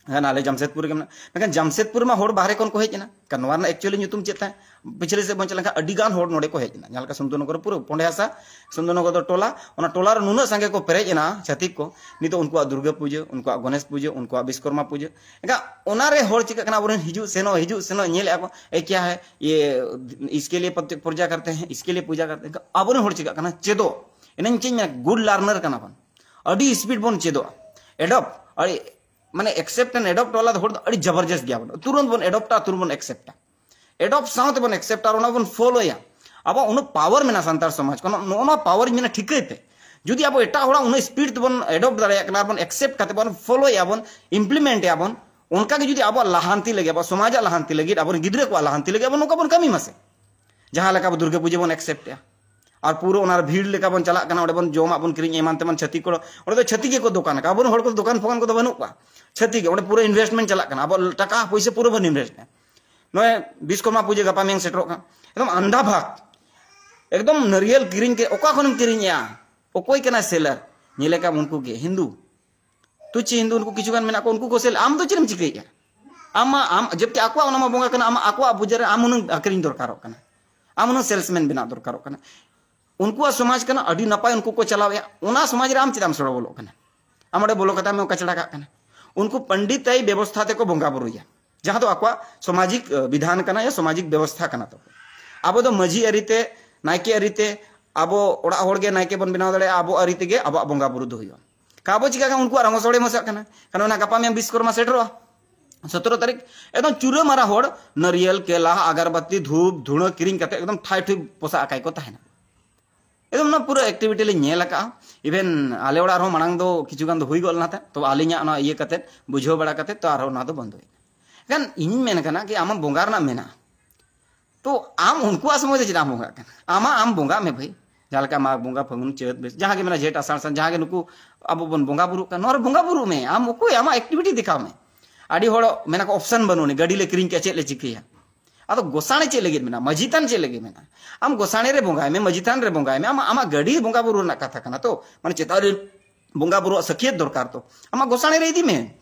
ᱦᱮᱸ, ᱟᱞᱮ ᱡᱟᱢᱥᱮᱫᱽᱯᱩᱨ ᱨᱮᱜᱮ ᱢᱮᱱᱟᱜ, ᱢᱮᱱᱠᱷᱟᱱ ᱡᱟᱢᱥᱮᱫᱽᱯᱩᱨ ᱨᱮᱢᱟ ᱦᱚᱲ ᱵᱟᱦᱨᱮ ᱠᱷᱚᱱ ᱠᱚ ᱦᱮᱡ ᱮᱱᱟ᱾ ᱠᱟᱱᱣᱟ ᱨᱮᱱᱟᱜ actually ᱧᱩᱛᱩᱢ ᱪᱮᱫ ᱛᱟᱦᱮᱸ? ᱯᱤᱪᱷᱞᱮ ᱥᱮᱫ ᱵᱚᱱ ᱪᱟᱞᱟᱣ ᱞᱮᱱᱠᱷᱟᱱ ᱟᱹᱰᱤ ᱜᱟᱱ ᱦᱚᱲ ᱱᱚᱰᱮ ᱠᱚ ᱦᱮᱡ ᱮᱱᱟ᱾ ᱡᱟᱦᱟᱸ ᱞᱮᱠᱟ ᱥᱩᱱᱫᱚᱨᱱᱚᱜᱚᱨ ᱯᱩᱨᱟᱹ ᱯᱚᱸᱰᱮ ᱦᱟᱥᱟ, ᱥᱩᱱᱫᱚᱨᱱᱚᱜᱚᱨ ᱫᱚ ᱴᱚᱞᱟ, ᱚᱱᱟ ᱴᱚᱞᱟ ᱨᱮ ᱱᱩᱱᱟᱹᱜ ᱥᱟᱸᱜᱮ ᱠᱚ ᱯᱮᱨᱮᱡ ᱮᱱᱟ ᱪᱷᱟᱹᱛᱤᱠ ᱠᱚ᱾ ᱱᱤᱛᱚᱜ ᱩᱱᱠᱩᱣᱟᱜ ᱫᱩᱨᱜᱟᱹ ᱯᱩᱡᱟᱹ, ᱩᱱᱠᱩᱣᱟᱜ ᱜᱚᱱᱮᱥ ᱯᱩᱡᱟᱹ, ᱩᱱᱠᱩᱣᱟᱜ ᱵᱤᱥᱠᱚᱨᱢᱟ ᱯᱩᱡᱟᱹ, ᱮᱱᱠᱷᱟᱱ ᱚᱱᱟ ᱨᱮ ᱦᱚᱲ ᱪᱤᱠᱟᱹᱜ ᱠᱟᱱᱟ, ᱟᱵᱚᱨᱮᱱ ᱦᱤᱡᱩᱜ ᱥᱮᱱᱚᱜ, ᱦᱤᱡᱩᱜ ᱥᱮᱱᱚᱜ ᱧᱮᱞᱮᱫᱼᱟ ᱠᱚ, ᱮ ᱠᱭᱟ ᱦᱮ ᱭᱮ, ᱤᱥᱠᱮ ᱞᱤᱭᱮ ᱯᱩᱡᱟ ᱠᱟᱨᱛᱮ ᱦᱮ, ᱤᱥᱠᱮ ᱞᱤᱭᱮ ᱯᱩᱡᱟ ᱠᱟᱨᱛᱮ ᱦᱮ᱾ ᱟᱵᱚᱨᱮᱱ ᱦᱚᱲ ᱪᱤᱠᱟᱹᱜ ᱠᱟᱱᱟ, ᱪᱮᱫᱚᱜ, ᱮᱱᱟᱝ ᱪᱮᱫ ᱤᱧ ᱢᱮᱱᱟ, ᱜᱩᱰ ᱞᱟᱨᱱᱟᱨ ᱠᱟᱱᱟ ᱵᱚᱱ, ᱟᱹᱰᱤ ᱥᱯᱤᱰ ᱵᱚᱱ ᱪᱮᱫᱚᱜᱼᱟ᱾ ᱮᱰᱚᱯᱴ, ᱟᱹᱰᱤ, ᱢᱟᱱᱮ accept and adopt ᱣᱟᱞᱟ ᱫᱚ ᱦᱚᱲ ᱫᱚ ᱟᱹᱰᱤ ᱡᱚᱵᱚᱨᱡᱚᱥᱛ ᱜᱮᱭᱟ ᱵᱚᱱ, ᱛᱩᱨᱚᱱᱛ ᱵᱚᱱ ᱮᱰᱚᱯᱴᱟ, ᱛᱩᱨᱚᱱᱛ ᱵᱚᱱ ᱮᱠᱥᱮᱯᱴᱟ᱾ ᱮᱰᱚᱯᱴ ᱥᱟᱶᱛᱮ ᱵᱚᱱ ᱮᱠᱥᱮᱯᱴ ᱟᱨ ᱚᱱᱟ ᱵᱚᱱ ᱯᱷᱚᱞᱳᱭᱟ᱾ ᱟᱵᱚᱣᱟᱜ ᱩᱱᱟᱹᱜ ᱯᱟᱣᱟᱨ ᱢᱮᱱᱟᱜᱼᱟ ᱥᱟᱱᱛᱟᱲ ᱥᱚᱢᱟᱡᱽ, ᱠᱳᱱᱳ ᱱᱚᱜᱼᱚ ᱱᱚᱣᱟ ᱯᱟᱣᱟᱨ ᱤᱧ ᱢᱮᱱᱟ ᱴᱷᱤᱠᱟᱹᱭ ᱯᱮ᱾ ᱡᱩᱫᱤ ᱟᱵᱚ ᱮᱴᱟᱜ ᱦᱚᱲᱟᱜ ᱩᱱᱟᱹᱜ ᱥᱯᱤᱰ ᱛᱮᱵᱚᱱ ᱮᱰᱚᱯᱴ ᱫᱟᱲᱮᱭᱟᱜ ᱠᱟᱱᱟ, ᱵᱚᱱ ᱮᱠᱥᱮᱯᱴ ᱠᱟᱛᱮ ᱵᱚᱱ ᱯᱷᱚᱞᱳᱭᱮᱫᱼᱟ ᱵᱚᱱ, ᱤᱢᱯᱞᱤᱢᱮᱱᱴ ᱮᱫᱼᱟ ᱵᱚᱱ, ᱚᱱᱠᱟ ᱜᱮ ᱡᱩᱫᱤ ᱟᱵᱚᱣᱟᱜ ᱞᱟᱦᱟᱱᱛᱤ ᱞᱟᱹᱜᱤᱫ, ᱟᱵᱚᱣᱟᱜ ᱥᱚᱢᱟᱡᱟᱜ ᱞᱟᱦᱟᱱᱛᱤ ᱞᱟᱹᱜᱤᱫ, ᱟᱵᱚᱨᱮᱱ ᱜᱤᱫᱽᱨᱟᱹ ᱠᱚᱣᱟᱜ ᱞᱟᱦᱟᱱᱛᱤ ᱞᱟᱹᱜᱤᱫ ᱟᱵᱚ ᱱᱚᱝᱠᱟ ᱵᱚᱱ ᱠᱟᱹᱢᱤ ᱢᱟᱥᱮ᱾ ᱡᱟᱦᱟᱸ ᱞᱮᱠᱟ ᱟᱵᱚ ᱫᱩᱨᱜᱟᱹ ᱯᱩᱡᱟᱹ ᱵᱚᱱ ᱮᱠᱥᱮᱯᱴ ᱮᱫᱼᱟ, ᱟᱨ ᱯᱩᱨᱟᱹ ᱚᱱᱟ ᱵᱷᱤᱲ ᱞᱮᱠᱟ ᱵᱚᱱ ᱪᱟᱞᱟᱜ ᱠᱟᱱᱟ, ᱚᱸᱰᱮ ᱵᱚᱱ ᱡᱚᱢᱟᱜ ᱵᱚᱱ ᱠᱤᱨᱤᱧ ᱮᱢᱟᱱ ᱛᱮᱢᱟᱱ, ᱪᱷᱟᱹᱛᱤᱠ ᱠᱚ, ᱚᱸᱰᱮ ᱫᱚ ᱪᱷᱟᱹᱛᱤᱠ ᱜᱮᱠᱚ ᱫᱚᱠᱟᱱ ᱟᱠᱟᱫ, ᱟᱵᱚᱨᱮᱱ ᱦᱚᱲ ᱠᱚᱫᱚ ᱫᱚᱠᱟᱱ ᱯᱷᱚᱠᱟᱱ ᱠᱚᱫᱚ ᱵᱟᱹᱱᱩᱜ ᱠᱚᱣᱟ᱾ ᱪᱷᱟᱹᱛᱤᱠ ᱜᱮ, ᱚᱸᱰᱮ ᱯᱩᱨᱟᱹ ᱤᱱᱵᱷᱮᱥᱴᱢᱮᱱᱴ ᱪᱟᱞᱟᱜ ᱠᱟᱱᱟ, ᱟᱵᱚᱣᱟᱜ ᱴᱟᱠᱟ ᱯᱩᱭᱥᱟᱹ ᱯᱩᱨᱟᱹ ᱵᱚᱱ ᱤᱱᱵᱷᱮᱥᱴ ᱮᱫᱼᱟ᱾ ᱱᱚᱜᱼᱚᱭ ᱵᱤᱥᱠᱚᱨᱢᱟ ᱯᱩᱡᱟᱹ ᱜᱟᱯᱟ ᱢᱮᱭᱟᱝ ᱥᱮᱴᱮᱨᱚᱜ ᱠᱟᱱᱟ, ᱮᱠᱫᱚᱢ ᱟᱱᱫᱷᱟ ᱵᱷᱟᱜᱽ, ᱮᱠᱫᱚᱢ ᱱᱟᱹᱨᱭᱟᱹᱞ ᱠᱤᱨᱤᱧ ᱠᱮ, ᱚᱠᱟ ᱠᱷᱚᱱᱮᱢ ᱠᱤᱨᱤᱧᱮᱜᱼᱟ? ᱚᱠᱚᱭ ᱠᱟᱱᱟᱭ ᱥᱮᱞᱟᱨ? ᱧᱮᱞᱮ ᱠᱟᱢ ᱩᱱᱠᱩ ᱜᱮ ᱦᱤᱱᱫᱩ, ᱛᱩᱪᱤ ᱦᱤᱱᱫᱩ, ᱩᱱᱠᱩ ᱠᱤᱪᱷᱩ ᱜᱟᱱ ᱢᱮᱱᱟᱜ ᱠᱚᱣᱟ, ᱩᱱᱠᱩ ᱠᱚ ᱥᱮᱞ, ᱟᱢ ᱫᱚ ᱪᱮᱫ ᱮᱢ ᱪᱤᱠᱟᱹᱭᱮᱜᱼᱟ? ᱟᱢ ᱢᱟ, ᱟᱢ ᱡᱚᱵᱠᱤ ᱟᱠᱚᱣᱟᱜ ᱚᱱᱟ ᱢᱟ ᱵᱚᱸᱜᱟ ᱠᱟᱱᱟ, ᱟᱢᱟᱜ ᱟᱠᱚᱣᱟᱜ ᱯᱩᱡᱟᱹ ᱨᱮ ᱟᱢ ᱦᱩᱱᱟᱹᱝ ᱟᱹᱠᱷᱨᱤᱧ ᱫᱚᱨᱠᱟᱨᱚᱜ ᱠᱟᱱᱟ, ᱟᱢ ᱦᱩᱱᱟᱹᱝ ᱥᱮᱞᱥᱢᱮᱱ ᱵᱮᱱᱟᱣ ᱫᱚᱨᱠᱟᱨᱚᱜ ᱠᱟᱱᱟ᱾ ᱩᱱᱠᱩᱣᱟᱜ ᱥᱚᱢᱟᱡᱽ ᱠᱟᱱᱟ, ᱟᱹᱰᱤ ᱱᱟᱯᱟᱭ ᱩᱱᱠᱩ ᱠᱚ ᱪᱟᱞᱟᱣᱮᱜᱼᱟ, ᱚᱱᱟ ᱥᱚᱢᱟᱡᱽ ᱨᱮ ᱟᱢ ᱪᱮᱫᱟᱜ ᱮᱢ ᱥᱚᱲᱚ ᱵᱚᱞᱚᱜ ᱠᱟᱱᱟ? ᱟᱢ ᱚᱸᱰᱮ ᱵᱚᱞᱚ ᱠᱟᱛᱮ ᱟᱢᱮᱢ ᱠᱟᱪᱲᱟ ᱠᱟᱜ ᱠᱟᱱᱟ᱾ ᱩᱱᱠᱩ ᱯᱚᱱᱰᱤᱛᱟᱭ ᱵᱮᱵᱚᱥᱛᱷᱟ ᱛᱮᱠᱚ ᱵᱚᱸᱜᱟ ᱵᱩᱨᱩᱭᱟ, ᱡᱟᱦᱟᱸ ᱫᱚ ᱟᱠᱚᱣᱟᱜ ᱥᱟᱢᱟᱡᱤᱠ, ᱟᱹ, ᱵᱤᱫᱷᱟᱱ ᱠᱟᱱᱟ ᱭᱟ ᱥᱟᱢᱟᱡᱤᱠ ᱵᱮᱵᱚᱥᱛᱷᱟ ᱠᱟᱱᱟ᱾ ᱛᱚ ᱟᱵᱚ ᱫᱚ ᱢᱟᱹᱡᱷᱤ ᱟᱹᱨᱤᱛᱮ, ᱱᱟᱭᱠᱮ ᱟᱹᱨᱤᱛᱮ, ᱟᱵᱚ ᱚᱲᱟᱜ ᱦᱚᱲ ᱜᱮ ᱱᱟᱭᱠᱮ ᱵᱚᱱ ᱵᱮᱱᱟᱣ ᱫᱟᱲᱮᱭᱟᱜᱼᱟ, ᱟᱵᱚ ᱟᱹᱨᱤ ᱛᱮᱜᱮ ᱟᱵᱚᱣᱟᱜ ᱵᱚᱸᱜᱟ ᱵᱩᱨᱩ ᱫᱚ ᱦᱩᱭᱩᱜᱼᱟ᱾ ᱠᱟ ᱟᱵᱚ ᱪᱤᱠᱟ ᱠᱟᱱᱟ, ᱩᱱᱠᱩᱣᱟᱜ ᱨᱚᱝᱜᱚ ᱥᱚᱲᱮ ᱢᱚᱥᱟᱜ ᱠᱟᱱᱟ, ᱠᱟᱨᱚᱱ ᱚᱱᱟ ᱜᱟᱯᱟ ᱢᱮᱭᱟᱝ ᱵᱤᱥᱠᱚᱨᱢᱟ ᱥᱮᱴᱮᱨᱚᱜᱼᱟ, ᱥᱚᱛᱨᱚ ᱛᱟᱹᱨᱤᱠᱷ᱾ ᱮᱠᱫᱚᱢ ᱪᱩᱨᱟᱹ ᱢᱟᱨᱟ ᱦᱚᱲ ᱱᱟᱹᱨᱤᱭᱮᱞ, ᱠᱮᱞᱟ, ᱟᱜᱟᱨᱵᱟᱛᱤ, ᱫᱷᱩᱯ, ᱫᱷᱩᱬᱟᱹ ᱠᱤᱨᱤᱧ ᱠᱟᱛᱮ ᱮᱠᱫᱚᱢ ᱴᱷᱟᱭ ᱴᱷᱩᱭ ᱯᱚᱥᱟ ᱟᱠᱟᱭ ᱠᱚ ᱛᱟᱦᱮᱱᱟ᱾ ᱮᱠᱫᱚᱢ ᱱᱚᱣᱟ ᱯᱩᱨᱟᱹ ᱮᱠᱴᱤᱵᱷᱤᱴᱤ ᱞᱤᱧ ᱧᱮᱞ ᱟᱠᱟᱫᱼᱟ᱾ ᱤᱵᱷᱮᱱ ᱟᱞᱮ ᱚᱲᱟᱜ ᱨᱮᱦᱚᱸ ᱢᱟᱲᱟᱝ ᱫᱚ ᱠᱤᱪᱷᱩ ᱜᱟᱱ ᱫᱚ ᱦᱩᱭ ᱜᱚᱫ ᱞᱮᱱᱟ ᱛᱟᱦᱮᱸᱫ, ᱛᱚ ᱟᱹᱞᱤᱧᱟᱜ ᱚᱱᱟ ᱤᱭᱟᱹ ᱠᱟᱛᱮ, ᱵᱩᱡᱷᱟᱹᱣ ᱵᱟᱲᱟ ᱠᱟᱛᱮ, ᱛᱚ ᱟᱨᱦᱚᱸ ᱚᱱᱟ ᱫᱚ ᱵᱚᱱᱫᱚᱭᱮᱱᱟ᱾ ᱮᱱᱠᱷᱟᱱ ᱤᱧᱤᱧ ᱢᱮᱱ ᱠᱟᱱᱟ ᱠᱤ ᱟᱢᱟᱜ ᱵᱚᱸᱜᱟ ᱨᱮᱱᱟᱜ ᱢᱮᱱᱟᱜᱼᱟ, ᱛᱚ ᱟᱢ ᱩᱱᱠᱩᱣᱟᱜ ᱥᱚᱢᱚᱭ ᱨᱮ ᱪᱮᱫᱟᱜ ᱮᱢ ᱵᱚᱸᱜᱟᱜ ᱠᱟᱱᱟ? ᱟᱢᱟᱜ ᱟᱢ ᱵᱚᱸᱜᱟᱜ ᱢᱮ ᱵᱷᱟᱹᱭ, ᱡᱟᱦᱟᱸ ᱞᱮᱠᱟ ᱢᱟᱜᱽ ᱵᱚᱸᱜᱟ, ᱯᱷᱟᱹᱜᱩᱱ, ᱪᱟᱹᱛ, ᱵᱟᱹᱭᱥᱟᱹᱠᱷ, ᱡᱟᱦᱟᱸ ᱜᱮ ᱢᱮᱱᱟᱜᱼᱟ, ᱡᱷᱮᱸᱴ, ᱟᱥᱟᱲ, ᱥᱟᱱ, ᱡᱟᱦᱟᱸ ᱜᱮ ᱱᱩᱠᱩ ᱟᱵᱚ ᱵᱚᱱ ᱵᱚᱸᱜᱟ ᱵᱩᱨᱩᱜ ᱠᱟᱱᱟ, ᱱᱚᱣᱟ ᱨᱮ ᱵᱚᱸᱜᱟ ᱵᱩᱨᱩᱜ ᱢᱮ᱾ ᱟᱢ ᱚᱠᱚᱭ? ᱟᱢᱟᱜ ᱮᱠᱴᱤᱵᱷᱤᱴᱤ ᱫᱮᱠᱷᱟᱣ ᱢᱮ᱾ ᱟᱹᱰᱤ ᱦᱚᱲ ᱢᱮᱱᱟ ᱠᱚ, ᱚᱯᱥᱚᱱ ᱵᱟᱹᱱᱩᱜ ᱟᱹᱱᱤᱡ, ᱜᱟᱹᱰᱤ ᱞᱮ ᱠᱤᱨᱤᱧ ᱠᱮᱜᱼᱟ, ᱪᱮᱫ ᱞᱮ ᱪᱤᱠᱟᱹᱭᱟ? ᱟᱫᱚ ᱜᱚᱥᱟᱬᱮ ᱪᱮᱫ ᱞᱟᱹᱜᱤᱫ ᱢᱮᱱᱟᱜᱼᱟ? ᱢᱟᱹᱡᱷᱤ ᱛᱷᱟᱱ ᱪᱮᱫ ᱞᱟᱹᱜᱤᱫ ᱢᱮᱱᱟᱜᱼᱟ? ᱟᱢ ᱜᱚᱥᱟᱬᱮ ᱨᱮ ᱵᱚᱸᱜᱟᱭ ᱢᱮ, ᱢᱟᱹᱡᱷᱤ ᱛᱷᱟᱱ ᱨᱮ ᱵᱚᱸᱜᱟᱭ ᱢᱮ, ᱟᱢᱟᱜ, ᱟᱢᱟᱜ ᱜᱟᱹᱰᱤ ᱵᱚᱸᱜᱟ ᱵᱩᱨᱩ ᱨᱮᱱᱟᱜ ᱠᱟᱛᱷᱟ ᱠᱟᱱᱟ ᱛᱚ, ᱢᱟᱱᱮ ᱪᱮᱛᱟᱱ ᱨᱮ ᱵᱚᱸᱜᱟ ᱵᱩᱨᱩᱣᱟᱜ ᱥᱟᱹᱠᱷᱭᱟᱹᱛ ᱫᱚᱨᱠᱟᱨ ᱛᱚ, ᱟᱢᱟᱜ ᱜᱚᱥᱟᱬᱮ ᱨᱮ ᱤᱫᱤ ᱢᱮ᱾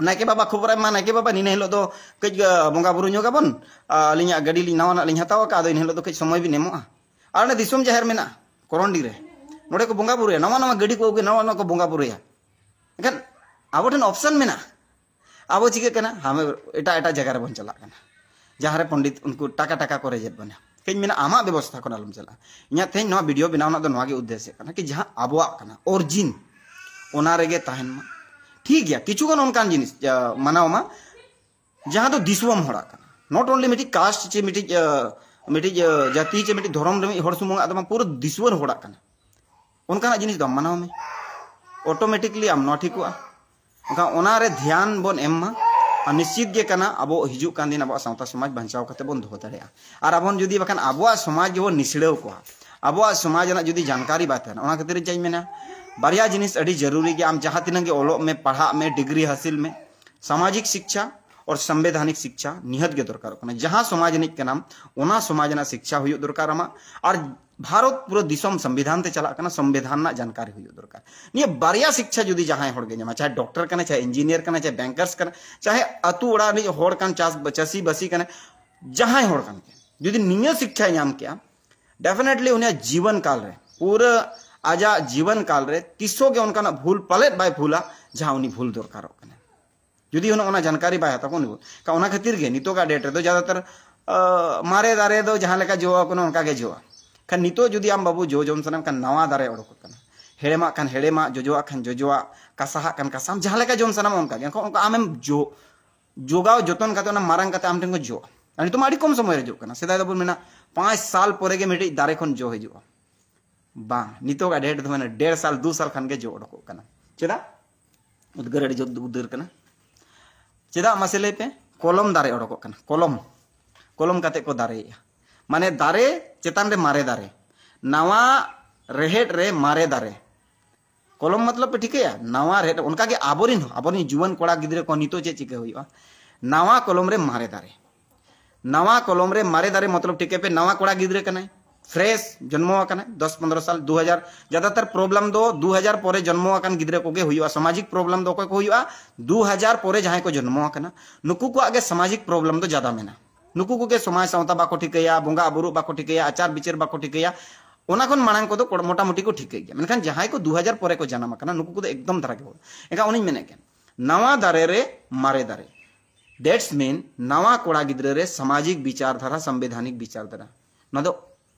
ᱱᱟᱭᱠᱮ ᱵᱟᱵᱟ ᱠᱷᱚᱵᱚᱨ ᱮᱢ ᱢᱟ, ᱱᱟᱭᱠᱮ ᱵᱟᱵᱟ, ᱱᱤᱱᱟᱹ ᱦᱤᱞᱳᱜ ᱫᱚ ᱠᱟᱹᱡ, ᱟ, ᱵᱚᱸᱜᱟ ᱵᱩᱨᱩ ᱧᱚᱜ ᱟᱵᱚᱱ, ᱟ, ᱟᱹᱞᱤᱧᱟᱜ ᱜᱟᱹᱰᱤ ᱞᱤᱧ ᱱᱟᱣᱟᱱᱟᱜ ᱞᱤᱧ ᱦᱟᱛᱟᱣ ᱟᱠᱟᱫ, ᱟᱫᱚ ᱤᱱᱟᱹ ᱦᱤᱞᱳᱜ ᱫᱚ ᱠᱟᱹᱡ ᱥᱚᱢᱚᱭ ᱵᱤᱱ ᱮᱢᱚᱜᱼᱟ᱾ ᱟᱨ ᱚᱸᱰᱮ ᱫᱤᱥᱚᱢ ᱡᱟᱦᱮᱨ ᱢᱮᱱᱟᱜᱼᱟ ᱠᱚᱨᱚᱱᱰᱤ ᱨᱮ, ᱱᱚᱸᱰᱮ ᱠᱚ ᱵᱚᱸᱜᱟ ᱵᱩᱨᱩᱭᱟ, ᱱᱟᱣᱟ ᱱᱟᱣᱟ ᱜᱟᱹᱰᱤ ᱠᱚ ᱟᱹᱜᱩᱭᱟ, ᱱᱟᱣᱟ ᱱᱟᱣᱟ ᱠᱚ ᱵᱚᱸᱜᱟ ᱵᱩᱨᱩᱭᱟ᱾ ᱮᱱᱠᱷᱟᱱ ᱟᱵᱚ ᱴᱷᱮᱱ ᱚᱯᱥᱚᱱ ᱢᱮᱱᱟᱜᱼᱟ, ᱟᱵᱚ ᱪᱤᱠᱟᱹᱜ ᱠᱟᱱᱟ, ᱦᱟᱢᱮ ᱮᱴᱟᱜ ᱮᱴᱟᱜ ᱡᱟᱭᱜᱟ ᱨᱮᱵᱚᱱ ᱪᱟᱞᱟᱜ ᱠᱟᱱᱟ, ᱡᱟᱦᱟᱸ ᱨᱮ ᱯᱚᱱᱰᱤᱛ ᱩᱱᱠᱩ ᱴᱟᱠᱟ ᱴᱟᱠᱟ ᱠᱚ ᱨᱮᱡᱮᱫ ᱵᱚᱱᱟ᱾ ᱠᱟᱹᱡ ᱢᱮᱱᱟ, ᱟᱢᱟᱜ ᱵᱮᱵᱚᱥᱛᱷᱟ ᱠᱷᱚᱱ ᱟᱞᱚᱢ ᱪᱟᱞᱟᱜᱼᱟ᱾ ᱤᱧᱟᱹᱜ ᱛᱮᱦᱮᱧ ᱱᱚᱣᱟ ᱵᱷᱤᱰᱤᱭᱳ ᱵᱮᱱᱟᱣ ᱨᱮᱱᱟᱜ ᱫᱚ ᱱᱚᱣᱟ ᱜᱮ ᱩᱫᱽᱫᱮᱥᱥᱚ ᱠᱟᱱᱟ ᱠᱤ ᱡᱟᱦᱟᱸ ᱟᱵᱚᱣᱟᱜ ᱠᱟᱱᱟ, ᱚᱨᱡᱤᱱ, ᱚᱱᱟ ᱨᱮᱜᱮ ᱛᱟᱦᱮᱱ ᱢᱟ᱾ ᱴᱷᱤᱠ ᱜᱮᱭᱟ, ᱠᱤᱪᱷᱩ ᱜᱟᱱ ᱚᱱᱠᱟᱱ ᱡᱤᱱᱤᱥ, ᱟ, ᱢᱟᱱᱟᱣ ᱢᱟ, ᱡᱟᱦᱟᱸ ᱫᱚ ᱫᱤᱥᱩᱣᱟᱹᱢ ᱦᱚᱲᱟᱜ ᱠᱟᱱᱟ᱾ ᱱᱚᱴ ᱚᱱᱞᱤ ᱢᱤᱫᱴᱤᱡ ᱠᱟᱥᱴ ᱪᱮ ᱢᱤᱫᱴᱤᱡ, ᱟ, ᱢᱤᱫᱴᱤᱡ, ᱟ, ᱡᱟᱹᱛᱤ ᱪᱮ ᱢᱤᱫᱴᱤᱡ ᱫᱷᱚᱨᱚᱢ ᱨᱮ ᱢᱤᱫ ᱦᱚᱲ ᱥᱩᱢᱩᱝᱟᱜ ᱫᱚ ᱵᱟᱝ, ᱯᱩᱨᱟᱹ ᱫᱤᱥᱩᱣᱟᱹ ᱦᱚᱲᱟᱜ ᱠᱟᱱᱟ᱾ ᱚᱱᱠᱟᱱᱟᱜ ᱡᱤᱱᱤᱥ ᱫᱚ ᱟᱢ ᱢᱟᱱᱟᱣ ᱢᱮ, ᱚᱴᱳᱢᱮᱴᱤᱠᱞᱤ ᱟᱢ ᱱᱚᱣᱟ ᱴᱷᱤᱠᱚᱜᱼᱟ᱾ ᱮᱱᱠᱷᱟᱱ ᱚᱱᱟᱨᱮ ᱫᱷᱮᱭᱟᱱ ᱵᱚᱱ ᱮᱢ ᱢᱟ, ᱟᱨ ᱱᱤᱥᱪᱤᱛ ᱜᱮ ᱠᱟᱱᱟ, ᱟᱵᱚ ᱦᱤᱡᱩᱜ ᱠᱟᱱ ᱫᱤᱱ ᱟᱵᱚᱣᱟᱜ ᱥᱟᱶᱛᱟ ᱥᱚᱢᱟᱡᱽ ᱵᱟᱧᱪᱟᱣ ᱠᱟᱛᱮ ᱵᱚᱱ ᱫᱚᱦᱚ ᱫᱟᱲᱮᱭᱟᱜᱼᱟ᱾ ᱟᱨ ᱟᱵᱚᱱ ᱡᱩᱫᱤ ᱵᱟᱠᱷᱟᱱ ᱟᱵᱚᱣᱟᱜ ᱥᱚᱢᱟᱡᱽ ᱜᱮᱵᱚᱱ ᱱᱤᱥᱲᱟᱹᱣ ᱠᱚᱣᱟ, ᱟᱵᱚᱣᱟᱜ ᱥᱚᱢᱟᱡᱽ ᱨᱮᱱᱟᱜ ᱡᱩᱫᱤ ᱡᱟᱱᱠᱟᱨᱤ ᱵᱟᱭ ᱛᱟᱦᱮᱱᱟ, ᱚᱱᱟ ᱠᱷᱟᱹᱛᱤᱨ ᱪᱟᱧ ᱢᱮᱱᱟ, ᱵᱟᱨᱭᱟ ᱡᱤᱱᱤᱥ ᱟᱹᱰᱤ ᱡᱟᱹᱨᱩᱨᱤ ᱜᱮ᱾ ᱟᱢ ᱡᱟᱦᱟᱸ ᱛᱤᱱᱟᱹᱜ ᱜᱮ ᱚᱞᱚᱜ ᱢᱮ, ᱯᱟᱲᱦᱟᱜ ᱢᱮ, ᱰᱤᱜᱽᱨᱤ ᱦᱟᱹᱥᱤᱞ ᱢᱮ, ᱥᱟᱢᱟᱡᱤᱠ ᱥᱤᱠᱪᱷᱟ ᱟᱨ ᱥᱚᱝᱵᱤᱫᱷᱟᱱᱤᱠ ᱥᱤᱠᱪᱷᱟ ᱱᱤᱦᱟᱹᱛ ᱜᱮ ᱫᱚᱨᱠᱟᱨᱚᱜ ᱠᱟᱱᱟ᱾ ᱡᱟᱦᱟᱸ ᱥᱚᱢᱟᱡᱽ ᱨᱤᱱᱤᱡ ᱠᱟᱱᱟᱢ, ᱚᱱᱟ ᱥᱚᱢᱟᱡᱽ ᱨᱮᱱᱟᱜ ᱥᱤᱠᱪᱷᱟ ᱦᱩᱭᱩᱜ ᱫᱚᱨᱠᱟᱨ ᱟᱢᱟᱜ᱾ ᱟᱨ ᱵᱷᱟᱨᱚᱛ ᱯᱩᱨᱟᱹ ᱫᱤᱥᱚᱢ ᱥᱚᱝᱵᱤᱫᱷᱟᱱ ᱛᱮ ᱪᱟᱞᱟᱜ ᱠᱟᱱᱟ, ᱥᱚᱝᱵᱤᱫᱷᱟᱱ ᱨᱮᱱᱟᱜ ᱡᱟᱱᱠᱟᱨᱤ ᱦᱩᱭᱩᱜ ᱫᱚᱨᱠᱟᱨ᱾ ᱱᱤᱭᱟᱹ ᱵᱟᱨᱭᱟ ᱥᱤᱠᱪᱷᱟ ᱡᱩᱫᱤ ᱡᱟᱦᱟᱸᱭ ᱦᱚᱲ ᱜᱮ ᱧᱟᱢᱟ, ᱪᱟᱦᱮ ᱰᱚᱠᱴᱚᱨ ᱠᱟᱱᱟᱭ, ᱪᱟᱦᱮ ᱤᱧᱡᱤᱱᱤᱭᱟᱨ ᱠᱟᱱᱟᱭ, ᱪᱟᱦᱮ ᱵᱮᱝᱠᱟᱨᱥ ᱠᱟᱱᱟᱭ, ᱪᱟᱦᱮ ᱟᱹᱛᱩ ᱚᱲᱟᱜ ᱨᱤᱱᱤᱡ ᱦᱚᱲ ᱠᱟᱱ, ᱪᱟᱥ, ᱪᱟᱹᱥᱤ ᱵᱟᱹᱥᱤ ᱠᱟᱱᱟᱭ, ᱡᱟᱦᱟᱸᱭ ᱦᱚᱲ ᱠᱟᱱ ᱜᱮ, ᱡᱩᱫᱤ ᱱᱤᱭᱟᱹ ᱥᱤᱠᱪᱷᱟᱭ ᱧᱟᱢ ᱠᱮᱜᱼᱟ, ᱰᱮᱯᱷᱤᱱᱮᱴᱞᱤ ᱩᱱᱤᱭᱟᱜ ᱡᱤᱵᱚᱱ ᱠᱟᱞ ᱨᱮ, ᱯᱩᱨᱟᱹ ᱟᱡᱟᱜ ᱡᱤᱵᱚᱱ ᱠᱟᱞ ᱨᱮ ᱛᱤᱥᱚᱜ ᱜᱮ ᱚᱱᱠᱟᱱᱟᱜ ᱵᱷᱩᱞ ᱯᱟᱞᱮᱫ ᱵᱟᱭ ᱵᱷᱩᱞᱟ, ᱡᱟᱦᱟᱸ ᱩᱱᱤ ᱵᱷᱩᱞ ᱫᱚᱨᱠᱟᱨᱚᱜ ᱠᱟᱱᱟ᱾ ᱡᱩᱫᱤ ᱚᱱᱟ, ᱚᱱᱟ ᱡᱟᱱᱠᱟᱨᱤ ᱵᱟᱭ ᱦᱟᱛᱟᱣ ᱠᱚᱣᱟ, ᱩᱱᱤ ᱵᱷᱩᱞ᱾ ᱠᱟ-, ᱚᱱᱟ ᱠᱷᱟᱹᱛᱤᱨ ᱜᱮ ᱱᱤᱛᱚᱜᱟᱜ ᱰᱮᱴ ᱨᱮᱫᱚ ᱡᱟᱫᱟᱛᱟᱨ, ᱟ, ᱢᱟᱨᱮ ᱫᱟᱨᱮ ᱫᱚ ᱡᱟᱦᱟᱸ ᱞᱮᱠᱟ ᱡᱚ ᱟᱠᱟᱱᱟ, ᱚᱱᱠᱟ ᱜᱮ ᱡᱚᱜᱼᱟ᱾ ᱠᱷᱟᱱ ᱱᱤᱛᱚᱜ ᱡᱩᱫᱤ ᱟᱢ ᱵᱟᱹᱵᱩ ᱡᱚ ᱡᱚᱢ ᱥᱟᱱᱟᱢ ᱠᱷᱟᱱ, ᱱᱟᱣᱟ ᱫᱟᱨᱮ ᱚᱰᱚᱠᱚᱜ ᱠᱟᱱᱟ, ᱦᱮᱲᱮᱢᱟᱜ ᱠᱷᱟᱱ ᱦᱮᱲᱮᱢᱟᱜ, ᱡᱚᱡᱚᱣᱟᱜ ᱠᱷᱟᱱ ᱡᱚᱡᱚᱣᱟᱜ, ᱠᱟᱥᱟᱦᱟᱜ ᱠᱷᱟᱱ ᱠᱟᱥᱟᱢ, ᱡᱟᱦᱟᱸ ᱞᱮᱠᱟ ᱡᱚᱢ ᱥᱟᱱᱟᱢᱟ ᱚᱱᱠᱟ ᱜᱮ᱾ ᱮᱱᱠᱷᱟᱱ ᱚᱱᱠᱟ ᱟᱢᱮᱢ ᱡᱚ-, ᱡᱚᱜᱟᱣ ᱡᱚᱛᱚᱱ ᱠᱟᱛᱮ ᱚᱱᱟ ᱢᱟᱨᱟᱝ ᱠᱟᱛᱮ ᱟᱢ ᱴᱷᱮᱱ ᱠᱚ ᱡᱚᱜᱼᱟ᱾ ᱟᱨ ᱱᱤᱛᱚᱜ ᱢᱟ ᱟᱹᱰᱤ ᱠᱚᱢ ᱥᱚᱢᱚᱭ ᱨᱮ ᱡᱚᱜ ᱠᱟᱱᱟ᱾ ᱥᱮᱫᱟᱭ ᱫᱚᱵᱚᱱ ᱢᱮᱱᱟ ᱯᱟᱸᱪ ᱥᱟᱞ ᱯᱚᱨᱮ ᱜᱮ ᱢᱤᱫᱴᱤᱡ ᱫᱟᱨᱮ ᱠᱷᱚᱱ ᱡᱚ ᱦᱤᱡᱩᱜᱼᱟ᱾ ᱵᱟᱝ, ᱱᱤᱛᱚᱜᱟᱜ ᱰᱮᱴ ᱫᱚ ᱢᱟᱱᱮ ᱰᱮᱲ ᱥᱟᱞ, ᱫᱩ ᱥᱟᱞ ᱠᱷᱟᱱ ᱜᱮ ᱡᱚ ᱚᱰᱚᱠᱚᱜ ᱠᱟᱱᱟ᱾ ᱪᱮᱫᱟᱜ? ᱩᱫᱽᱜᱟᱹᱨ ᱟᱹᱰᱤ ᱡᱳᱨ ᱩᱫᱽᱜᱟᱹᱨ ᱠᱟᱱᱟ᱾ ᱪᱮᱫᱟᱜ ᱢᱟᱥᱮ ᱞᱟᱹᱭ ᱯᱮ? ᱠᱚᱞᱚᱢ ᱫᱟᱨᱮ ᱚᱰᱚᱠᱚᱜ ᱠᱟᱱᱟ, ᱠᱚᱞᱚᱢ, ᱠᱚᱞᱚᱢ ᱠᱟᱛᱮ ᱠᱚ ᱫᱟᱨᱮᱭᱮᱜᱼᱟ᱾ ᱢᱟᱱᱮ ᱫᱟᱨᱮ ᱪᱮᱛᱟᱱ ᱨᱮ ᱢᱟᱨᱮ ᱫᱟᱨᱮ, ᱱᱟᱣᱟ ᱨᱮᱦᱮᱫ ᱨᱮ ᱢᱟᱨᱮ ᱫᱟᱨᱮ᱾ ᱠᱚᱞᱚᱢ ᱢᱚᱛᱞᱚᱵ ᱯᱮ ᱴᱷᱤᱠᱟᱹᱭᱟ? ᱱᱟᱣᱟ ᱨᱮᱦᱮᱫ, ᱚᱱᱠᱟᱜᱮ ᱟᱵᱚᱨᱤᱱ ᱦᱚᱸ, ᱟᱵᱚᱨᱤᱱ ᱡᱩᱣᱟᱹᱱ ᱠᱚᱲᱟ ᱜᱤᱫᱽᱨᱟᱹ ᱠᱚ ᱱᱤᱛᱚᱜ ᱪᱮᱫ ᱪᱤᱠᱟᱹ ᱦᱩᱭᱩᱜᱼᱟ? ᱱᱟᱣᱟ ᱠᱚᱞᱚᱢ ᱨᱮ ᱢᱟᱨᱮ ᱫᱟᱨᱮ, ᱱᱟᱣᱟ ᱠᱚᱞᱚᱢ ᱨᱮ ᱢᱟᱨᱮ ᱫᱟᱨᱮ ᱢᱚᱛᱞᱚᱵ ᱴᱷᱤᱠᱟᱹᱭ ᱯᱮ, ᱱᱟᱣᱟ ᱠᱚᱲᱟ ᱜᱤᱫᱽᱨᱟᱹ ᱠᱟᱱᱟᱭ, ᱯᱷᱨᱮᱥ ᱡᱚᱱᱢᱚ ᱟᱠᱟᱱᱟᱭ, ᱫᱚᱥ ᱯᱚᱱᱫᱽᱨᱚ ᱥᱟᱞ, ᱫᱩ ᱦᱟᱡᱟᱨ᱾ ᱡᱟᱫᱟᱛᱟᱨ ᱯᱨᱚᱵᱞᱮᱢ ᱫᱚ ᱫᱩ ᱦᱟᱡᱟᱨ ᱯᱚᱨᱮ ᱡᱚᱱᱢᱚ ᱟᱠᱟᱱ ᱜᱤᱫᱽᱨᱟᱹ ᱠᱚᱜᱮ ᱦᱩᱭᱩᱜᱼᱟ᱾ ᱥᱟᱢᱟᱡᱤᱠ ᱯᱨᱚᱵᱞᱮᱢ ᱫᱚ ᱚᱠᱚᱭ ᱠᱚ ᱦᱩᱭᱩᱜᱼᱟ? ᱫᱩ ᱦᱟᱡᱟᱨ ᱯᱚᱨᱮ ᱡᱟᱦᱟᱸᱭ ᱠᱚ ᱡᱚᱱᱢᱚ ᱟᱠᱟᱱᱟ, ᱱᱩᱠᱩ ᱠᱚᱣᱟᱜ ᱜᱮ ᱥᱟᱢᱟᱡᱤᱠ ᱯᱨᱚᱵᱞᱮᱢ ᱫᱚ ᱡᱟᱫᱟ ᱢᱮᱱᱟᱜᱼᱟ᱾ ᱱᱩᱠᱩ ᱠᱚᱜᱮ ᱥᱚᱢᱟᱡᱽ ᱥᱟᱶᱛᱟ ᱵᱟᱠᱚ ᱴᱷᱤᱠᱟᱹᱭᱟ, ᱵᱚᱸᱜᱟ ᱵᱩᱨᱩ ᱵᱟᱠᱚ ᱴᱷᱤᱠᱟᱹᱭᱟ, ᱟᱪᱟᱨ ᱵᱤᱪᱟᱹᱨ ᱵᱟᱠᱚ ᱴᱷᱤᱠᱟᱹᱭᱟ᱾ ᱚᱱᱟ ᱠᱷᱚᱱ ᱢᱟᱲᱟᱝ ᱠᱚᱫᱚ ᱠᱚᱲ-, ᱢᱚᱴᱟᱢᱩᱴᱤ ᱠᱚ ᱴᱷᱤᱠᱟᱹᱭ ᱜᱮᱭᱟ, ᱢᱮᱱᱠᱷᱟᱱ ᱡᱟᱦᱟᱸᱭ ᱠᱚ ᱫᱩ ᱦᱟᱡᱟᱨ ᱯᱚᱨᱮ ᱠᱚ ᱡᱟᱱᱟᱢ ᱟᱠᱟᱱᱟ, ᱱᱩᱠᱩ ᱠᱚᱫᱚ ᱮᱠᱫᱚᱢ ᱫᱷᱟᱨᱟ ᱜᱮ ᱵᱟᱹᱱᱩᱜ᱾ ᱮᱱᱠᱷᱟᱱ ᱚᱱᱮᱧ ᱢᱮᱱᱮᱫ ᱠᱟᱱ, ᱱᱟᱣᱟ ᱫᱟᱨᱮ ᱨᱮ ᱢᱟᱨᱮ ᱫᱟᱨᱮ, that's mean ᱱᱟᱣᱟ ᱠᱚᱲᱟ ᱜᱤᱫᱽᱨᱟᱹ ᱨᱮ ᱥᱟᱢᱟᱡᱤᱠ ᱵᱤᱪᱟᱨ ᱫᱷᱟᱨᱟ, ᱥᱚᱝᱵᱤᱫᱷᱟᱱᱤᱠ ᱵᱤᱪᱟᱨ ᱫᱷᱟᱨᱟ᱾ ᱱᱚᱣᱟ ᱫᱚ,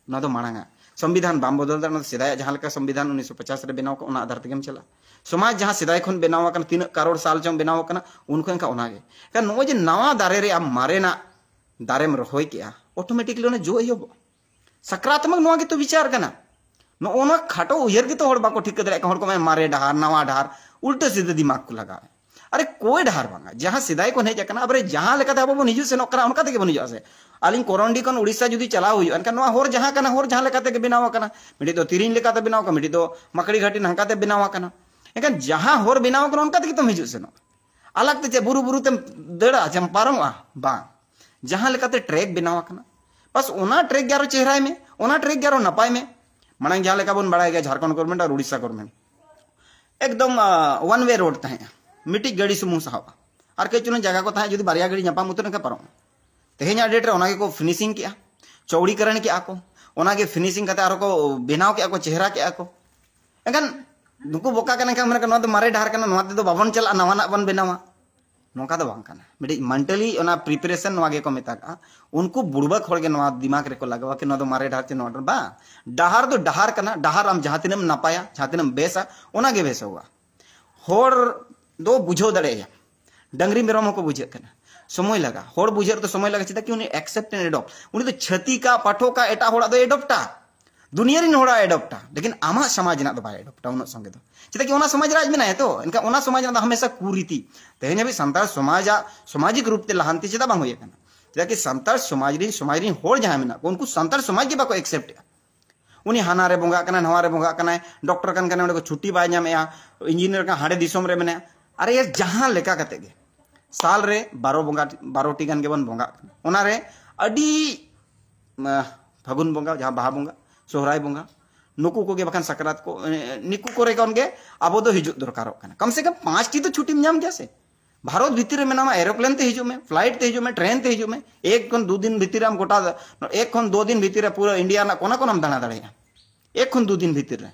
ᱱᱚᱣᱟ ᱫᱚ ᱢᱟᱲᱟᱝ ᱟᱜ ᱥᱚᱝᱵᱤᱫᱷᱟᱱ ᱵᱟᱢ ᱵᱚᱫᱚᱞ ᱫᱟᱲᱮᱭᱟᱜᱼᱟ᱾ ᱱᱚᱣᱟ ᱫᱚ ᱥᱮᱫᱟᱭᱟᱜ ᱡᱟᱦᱟᱸ ᱞᱮᱠᱟ ᱥᱚᱝᱵᱤᱫᱷᱟᱱ ᱩᱱᱤᱥᱥᱚ ᱯᱚᱪᱟᱥ ᱨᱮ ᱵᱮᱱᱟᱣ ᱠᱚᱜ, ᱚᱱᱟ ᱟᱫᱷᱟᱨ ᱛᱮᱜᱮᱢ ᱪᱟᱞᱟᱜᱼᱟ᱾ ᱥᱚᱢᱟᱡᱽ ᱡᱟᱦᱟᱸ ᱥᱮᱫᱟᱭ ᱠᱷᱚᱱ ᱵᱮᱱᱟᱣ ᱟᱠᱟᱱᱟ, ᱛᱤᱱᱟᱹᱜ ᱠᱟᱨᱳᱲ ᱥᱟᱞ ᱪᱚᱝ ᱵᱮᱱᱟᱣ ᱟᱠᱟᱱᱟ, ᱩᱱ ᱠᱷᱚᱱ ᱮᱱᱠᱷᱟᱱ ᱚᱱᱟᱜᱮ᱾ ᱮᱱᱠᱷᱟᱱ ᱱᱚᱜᱼᱚᱭ ᱡᱮ ᱱᱟᱣᱟ ᱫᱟᱨᱮ ᱨᱮ ᱟᱢ ᱢᱟᱨᱮᱱᱟᱜ ᱫᱟᱨᱮᱢ ᱨᱚᱦᱚᱭ ᱠᱮᱜᱼᱟ, ᱚᱴᱳᱢᱮᱴᱤᱠᱞᱤ ᱚᱱᱟ ᱡᱚ ᱮᱦᱚᱵᱚᱜᱼᱟ᱾ ᱥᱟᱠᱨᱟᱛᱢᱚᱠ ᱱᱚᱣᱟ ᱜᱮᱛᱚ ᱵᱤᱪᱟᱨ ᱠᱟᱱᱟ᱾ ᱱᱚᱜᱼᱚ ᱱᱚᱣᱟ ᱠᱷᱟᱴᱚ ᱩᱭᱦᱟᱹᱨ ᱜᱮᱛᱚ ᱦᱚᱲ ᱵᱟᱠᱚ ᱴᱷᱤᱠᱟᱹ ᱫᱟᱲᱮᱭᱟᱜ ᱠᱟᱱᱟ᱾ ᱦᱚᱲ ᱠᱚ ᱢᱮᱱᱟ, "ᱢᱟᱨᱮ ᱰᱟᱦᱟᱨ, ᱱᱟᱣᱟ ᱰᱟᱦᱟᱨ", ᱩᱞᱴᱟᱹ ᱥᱤᱫᱷᱟᱹ ᱫᱤᱢᱟᱜᱽ ᱠᱚ ᱞᱟᱜᱟᱣᱟ᱾ ᱟᱨᱮ, ᱠᱳᱭ ᱰᱟᱦᱟᱨ ᱵᱟᱝᱟ᱾ ᱡᱟᱦᱟᱸ ᱥᱮᱫᱟᱭ ᱠᱷᱚᱱ ᱦᱮᱡ ᱟᱠᱟᱱᱟ, ᱟᱵᱚᱨᱮ ᱡᱟᱦᱟᱸ ᱞᱮᱠᱟᱛᱮ ᱟᱵᱚ ᱵᱚᱱ ᱦᱤᱡᱩᱜ ᱥᱮᱱᱚᱜ ᱠᱟᱱᱟ, ᱚᱱᱠᱟ ᱛᱮᱜᱮ ᱵᱚᱱ ᱦᱤᱡᱩᱜᱼᱟ ᱥᱮ᱾ ᱟᱹᱞᱤᱧ ᱠᱚᱨᱚᱱᱰᱤ ᱠᱷᱚᱱ ᱩᱲᱤᱥᱥᱟ ᱡᱩᱫᱤ ᱪᱟᱞᱟᱣ ᱦᱩᱭᱩᱜᱼᱟ, ᱮᱱᱠᱷᱟᱱ ᱱᱚᱣᱟ ᱦᱚᱨ ᱡᱟᱦᱟᱸ ᱠᱟᱱᱟ, ᱦᱚᱨ ᱡᱟᱦᱟᱸ ᱞᱮᱠᱟ ᱛᱮᱜᱮ ᱵᱮᱱᱟᱣ ᱟᱠᱟᱱᱟ᱾ ᱢᱤᱫᱴᱤᱡ ᱫᱚ ᱛᱤᱨᱤᱧ ᱞᱮᱠᱟᱛᱮ ᱵᱮᱱᱟᱣ ᱟᱠᱟᱱᱟ, ᱢᱤᱫᱴᱤᱡ ᱫᱚ ᱢᱟᱠᱲᱤ ᱜᱷᱟᱴᱤ ᱱᱟᱝᱠᱟᱛᱮ ᱵᱮᱱᱟᱣ ᱟᱠᱟᱱᱟ᱾ ᱮᱱᱠᱷᱟᱱ ᱡᱟᱦᱟᱸ ᱦᱚᱨ ᱵᱮᱱᱟᱣ ᱟᱠᱟᱱᱟ, ᱚᱱᱠᱟ ᱛᱮᱜᱮ ᱛᱚᱢ ᱦᱤᱡᱩᱜ ᱥᱮᱱᱚᱜ᱾ ᱟᱞᱟᱜᱽ ᱛᱮ ᱪᱮᱫ ᱵᱩᱨᱩ ᱵᱩᱨᱩ ᱛᱮᱢ ᱫᱟᱹᱲᱟ, ᱪᱮᱢ ᱯᱟᱨᱚᱢᱚᱜᱼᱟ? ᱵᱟᱝ᱾ ᱡᱟᱦᱟᱸ ᱞᱮᱠᱟᱛᱮ ᱴᱨᱮᱠ ᱵᱮᱱᱟᱣ ᱟᱠᱟᱱᱟ, ᱵᱟᱥ ᱚᱱᱟ ᱴᱨᱮᱠ ᱜᱮ ᱟᱨᱚ ᱪᱮᱦᱨᱟᱭ ᱢᱮ, ᱚᱱᱟ ᱴᱨᱮᱠ ᱜᱮ ᱟᱨᱚ ᱱᱟᱯᱟᱭ ᱢᱮ᱾ ᱢᱟᱲᱟᱝ ᱡᱟᱦᱟᱸ ᱞᱮᱠᱟ ᱵᱚᱱ ᱵᱟᱲᱟᱭ ᱜᱮᱭᱟ, ᱡᱷᱟᱲᱠᱷᱚᱸᱰ ᱜᱚᱵᱷᱚᱨᱢᱮᱱᱴ ᱟᱨ ᱩᱲᱤᱥᱥᱟ ᱜᱚᱵᱷᱚᱨᱢᱮᱱᱴ ᱮᱠᱫᱚᱢ, ᱟᱸ, ᱚᱣᱟᱱ ᱣᱮ ᱨᱳᱰ ᱛᱟᱦᱮᱸᱜᱼᱟ, ᱢᱤᱫᱴᱤᱡ ᱜᱟᱹᱰᱤ ᱥᱩᱢᱩᱝ ᱥᱟᱦᱚᱵᱼᱟ, ᱟᱨ ᱠᱟᱹᱡ ᱪᱩᱞᱩᱝ ᱡᱟᱭᱜᱟ ᱠᱚ ᱛᱟᱦᱮᱸ, ᱡᱩᱫᱤ ᱵᱟᱨᱭᱟ ᱜᱟᱹᱰᱤ ᱧᱟᱯᱟᱢ ᱩᱛᱟᱹᱨ ᱮᱱᱠᱷᱟᱱ ᱯᱟᱨᱚᱢᱚᱜᱼᱟ᱾ ᱛᱮᱦᱮᱧᱟᱜ ᱰᱮᱴ ᱨᱮ ᱚᱱᱟ ᱜᱮᱠᱚ ᱯᱷᱤᱱᱤᱥᱤᱝ ᱠᱮᱜᱼᱟ, ᱪᱚᱣᱲᱤᱠᱚᱨᱚᱱ ᱠᱮᱜᱼᱟ ᱠᱚ, ᱚᱱᱟ ᱜᱮ ᱯᱷᱤᱱᱤᱥᱤᱝ ᱠᱟᱛᱮ ᱟᱨᱚ ᱠᱚ ᱵᱮᱱᱟᱣ ᱠᱮᱜᱼᱟ ᱠᱚ, ᱪᱮᱦᱨᱟ ᱠᱮᱜᱼᱟ ᱠᱚ᱾ ᱮᱱᱠᱷᱟᱱ ᱱᱩᱠᱩ ᱵᱚᱠᱟ ᱠᱟᱱᱟ, ᱮᱱᱠᱷᱟᱱ ᱢᱮᱱᱟ ᱠᱚ, "ᱱᱚᱣᱟ ᱫᱚ ᱢᱟᱨᱮ ᱰᱟᱦᱟᱨ ᱠᱟᱱᱟ, ᱱᱚᱣᱟ ᱛᱮᱫᱚ ᱵᱟᱵᱚᱱ ᱪᱟᱞᱟᱜᱼᱟ, ᱱᱟᱣᱟᱱᱟᱜ ᱵᱚᱱ ᱵᱮᱱᱟᱣᱟ᱾" ᱱᱚᱝᱠᱟ ᱫᱚ ᱵᱟᱝ ᱠᱟᱱᱟ᱾ ᱢᱤᱫᱴᱤᱡ ᱢᱮᱱᱴᱟᱞᱤ ᱚᱱᱟ ᱯᱨᱤᱯᱟᱨᱮᱥᱚᱱ ᱱᱚᱣᱟ ᱜᱮᱠᱚ ᱢᱮᱛᱟᱜᱼᱟ᱾ ᱩᱱᱠᱩ ᱵᱩᱲᱵᱟᱠ ᱦᱚᱲ ᱜᱮ ᱱᱚᱣᱟ ᱫᱤᱢᱟᱜᱽ ᱨᱮᱠᱚ ᱞᱟᱜᱟᱣᱟ ᱠᱤ ᱱᱚᱣᱟ ᱫᱚ ᱢᱟᱨᱮ ᱰᱟᱦᱟᱨ ᱪᱮ ᱱᱚᱣᱟ ᱰᱟᱦᱟᱨ, ᱵᱟᱝ᱾ ᱰᱟᱦᱟᱨ ᱫᱚ ᱰᱟᱦᱟᱨ ᱠᱟᱱᱟ᱾ ᱰᱟᱦᱟᱨ ᱟᱢ ᱡᱟᱦᱟᱸ ᱛᱤᱱᱟᱹᱜ ᱮᱢ ᱱᱟᱯᱟᱭᱟ, ᱡᱟᱦᱟᱸ ᱛᱤᱱᱟᱹᱜ ᱮᱢ ᱵᱮᱥᱟ, ᱚᱱᱟ ᱜᱮ ᱵᱮᱥᱚᱜᱼᱟ᱾ ᱦᱚᱲ ᱫᱚ ᱵᱩᱡᱷᱟᱹᱣ ᱫᱟᱲᱮᱭᱟᱭᱟ, ᱰᱟᱹᱝᱨᱤ ᱢᱮᱨᱚᱢ ᱦᱚᱸᱠᱚ ᱵᱩᱡᱷᱟᱹᱜ ᱠᱟᱱᱟ᱾ ᱥᱚᱢᱚᱭ ᱞᱟᱜᱟ, ᱦᱚᱲ ᱵᱩᱡᱷᱟᱹᱣ ᱨᱮᱫᱚ ᱥᱚᱢᱚᱭ ᱞᱟᱜᱟ᱾ ᱪᱮᱫᱟᱜ ᱠᱤ ᱩᱱᱤ accept and adopt, ᱩᱱᱤ ᱫᱚ ᱪᱷᱟᱹᱛᱤᱠᱟ, ᱯᱟᱴᱷᱚᱠᱟ, ᱮᱴᱟᱜ ᱦᱚᱲᱟᱜ ᱫᱚᱭ ᱮᱰᱚᱯᱴᱟ, ᱫᱩᱱᱤᱭᱟᱹ ᱨᱮᱱ ᱦᱚᱲᱟᱜ ᱮᱰᱚᱯᱴᱟ, ᱞᱮᱠᱤᱱ ᱟᱢᱟᱜ ᱥᱚᱢᱟᱡᱽ ᱨᱮᱱᱟᱜ ᱫᱚ ᱵᱟᱭ ᱮᱰᱚᱯᱴᱟ ᱩᱱᱟᱹᱜ ᱥᱚᱸᱜᱮ ᱫᱚ᱾ ᱪᱮᱫᱟᱜ ᱠᱤ ᱚᱱᱟ ᱥᱚᱢᱟᱡᱽ ᱨᱮ ᱟᱡ ᱢᱮᱱᱟᱭᱟ ᱛᱚ, ᱮᱱᱠᱷᱟᱱ ᱚᱱᱟ ᱥᱚᱢᱟᱡᱽ ᱨᱮᱱᱟᱜ ᱫᱚ ᱦᱟᱢᱮᱥᱟ ᱠᱩᱨᱤᱛᱤ᱾ ᱛᱮᱦᱮᱧ ᱦᱟᱹᱵᱤᱡ ᱥᱟᱱᱛᱟᱲ ᱥᱚᱢᱟᱡᱽᱟᱜ ᱥᱟᱢᱟᱡᱤᱠ ᱨᱩᱯ ᱛᱮ ᱞᱟᱦᱟᱱᱛᱤ ᱪᱮᱫᱟᱜ ᱵᱟᱝ ᱦᱩᱭ ᱟᱠᱟᱱᱟ? ᱪᱮᱫᱟᱜ ᱠᱤ ᱥᱟᱱᱛᱟᱲ ᱥᱚᱢᱟᱡᱽ ᱨᱮᱱ, ᱥᱚᱢᱟᱡᱽ ᱨᱮᱱ ᱦᱚᱲ ᱡᱟᱦᱟᱸᱭ ᱢᱮᱱᱟᱜ ᱠᱚ, ᱩᱱᱠᱩ ᱥᱟᱱᱛᱟᱲ ᱥᱚᱢᱟᱡᱽ ᱜᱮ ᱵᱟᱠᱚ ᱮᱠᱥᱮᱯᱴ ᱮᱫᱟ᱾ ᱩᱱᱤ ᱦᱟᱱᱟ ᱨᱮ ᱵᱚᱸᱜᱟᱜ ᱠᱟᱱᱟᱭ, ᱱᱟᱣᱟ ᱨᱮ ᱵᱚᱸᱜᱟᱜ ᱠᱟᱱᱟᱭ, ᱰᱚᱠᱴᱚᱨ ᱠᱟᱱ ᱠᱟᱱᱟᱭ, ᱚᱸᱰᱮ ᱠᱚ ᱪᱷᱩᱴᱤ ᱵᱟᱭ ᱧᱟᱢᱮᱫᱼᱟ, ᱤᱧᱡᱤᱱᱤᱭᱟᱨ ᱠᱟᱱ ᱦᱟᱸᱰᱮ ᱫᱤᱥᱚᱢ ᱨᱮ ᱢᱮᱱᱟᱭᱟ᱾ ᱟᱨᱮ ᱭᱟᱨ, ᱡᱟᱦᱟᱸ ᱞᱮᱠᱟ ᱠᱟᱛᱮ ᱜᱮ ᱥᱟᱞ ᱨᱮ ᱵᱟᱨᱚ ᱵᱚᱸᱜᱟ, ᱵᱟᱨᱚ ᱴᱤ ᱜᱟᱱ ᱜᱮᱵᱚᱱ ᱵᱚᱸᱜᱟᱜ ᱠᱟᱱᱟ᱾ ᱚᱱᱟ ᱨᱮ ᱟᱹᱰᱤ, ᱟᱸ, ᱯᱷᱟᱹᱜᱩᱱ ᱵᱚᱸᱜᱟ, ᱡᱟᱦᱟᱸ ᱵᱟᱦᱟ ᱵᱚᱸᱜᱟ, ᱥᱚᱦᱨᱟᱭ ᱵᱚᱸᱜᱟ, ᱱᱩᱠᱩ ᱠᱚᱜᱮ ᱵᱟᱠᱷᱟᱱ ᱥᱟᱠᱨᱟᱛ ᱠᱚ, ᱮ, ᱱᱩᱠᱩ ᱠᱚᱨᱮ ᱠᱷᱚᱱ ᱜᱮ ᱟᱵᱚ ᱫᱚ ᱦᱤᱡᱩᱜ ᱫᱚᱨᱠᱟᱨᱚᱜ ᱠᱟᱱᱟ᱾ ᱠᱚᱢ ᱥᱮ ᱠᱚᱢ ᱯᱟᱸᱪ ᱴᱤ ᱫᱚ ᱪᱷᱩᱴᱤᱢ ᱧᱟᱢ ᱜᱮᱭᱟ ᱥᱮ᱾ ᱵᱷᱟᱨᱚᱛ ᱵᱷᱤᱛᱤᱨ ᱨᱮ ᱢᱮᱱᱟᱢᱟ, ᱮᱨᱳᱯᱞᱮᱱ ᱛᱮ ᱦᱤᱡᱩᱜ ᱢᱮ, ᱯᱷᱞᱟᱭᱤᱴ ᱛᱮ ᱦᱤᱡᱩᱜ ᱢᱮ, ᱴᱨᱮᱱ ᱛᱮ ᱦᱤᱡᱩᱜ ᱢᱮ, ᱮᱠ ᱠᱷᱚᱱ ᱫᱩ ᱫᱤᱱ ᱵᱷᱤᱛᱤᱨ ᱨᱮ ᱟᱢ ᱜᱚᱴᱟ, ᱮᱠ ᱠᱷᱚᱱ ᱫᱩ ᱫᱤᱱ ᱵᱷᱤᱛᱤᱨ ᱨᱮ ᱯᱩᱨᱟᱹ ᱤᱱᱰᱤᱭᱟ ᱨᱮᱱᱟᱜ ᱠᱚᱱᱟ ᱠᱚᱱᱟᱢ ᱫᱟᱬᱟ ᱫᱟᱲᱮᱭᱟᱜᱼᱟ᱾ ᱮᱠ ᱠᱷᱚᱱ ᱫᱩ ᱫᱤᱱ ᱵᱷᱤᱛᱤᱨ ᱨᱮ᱾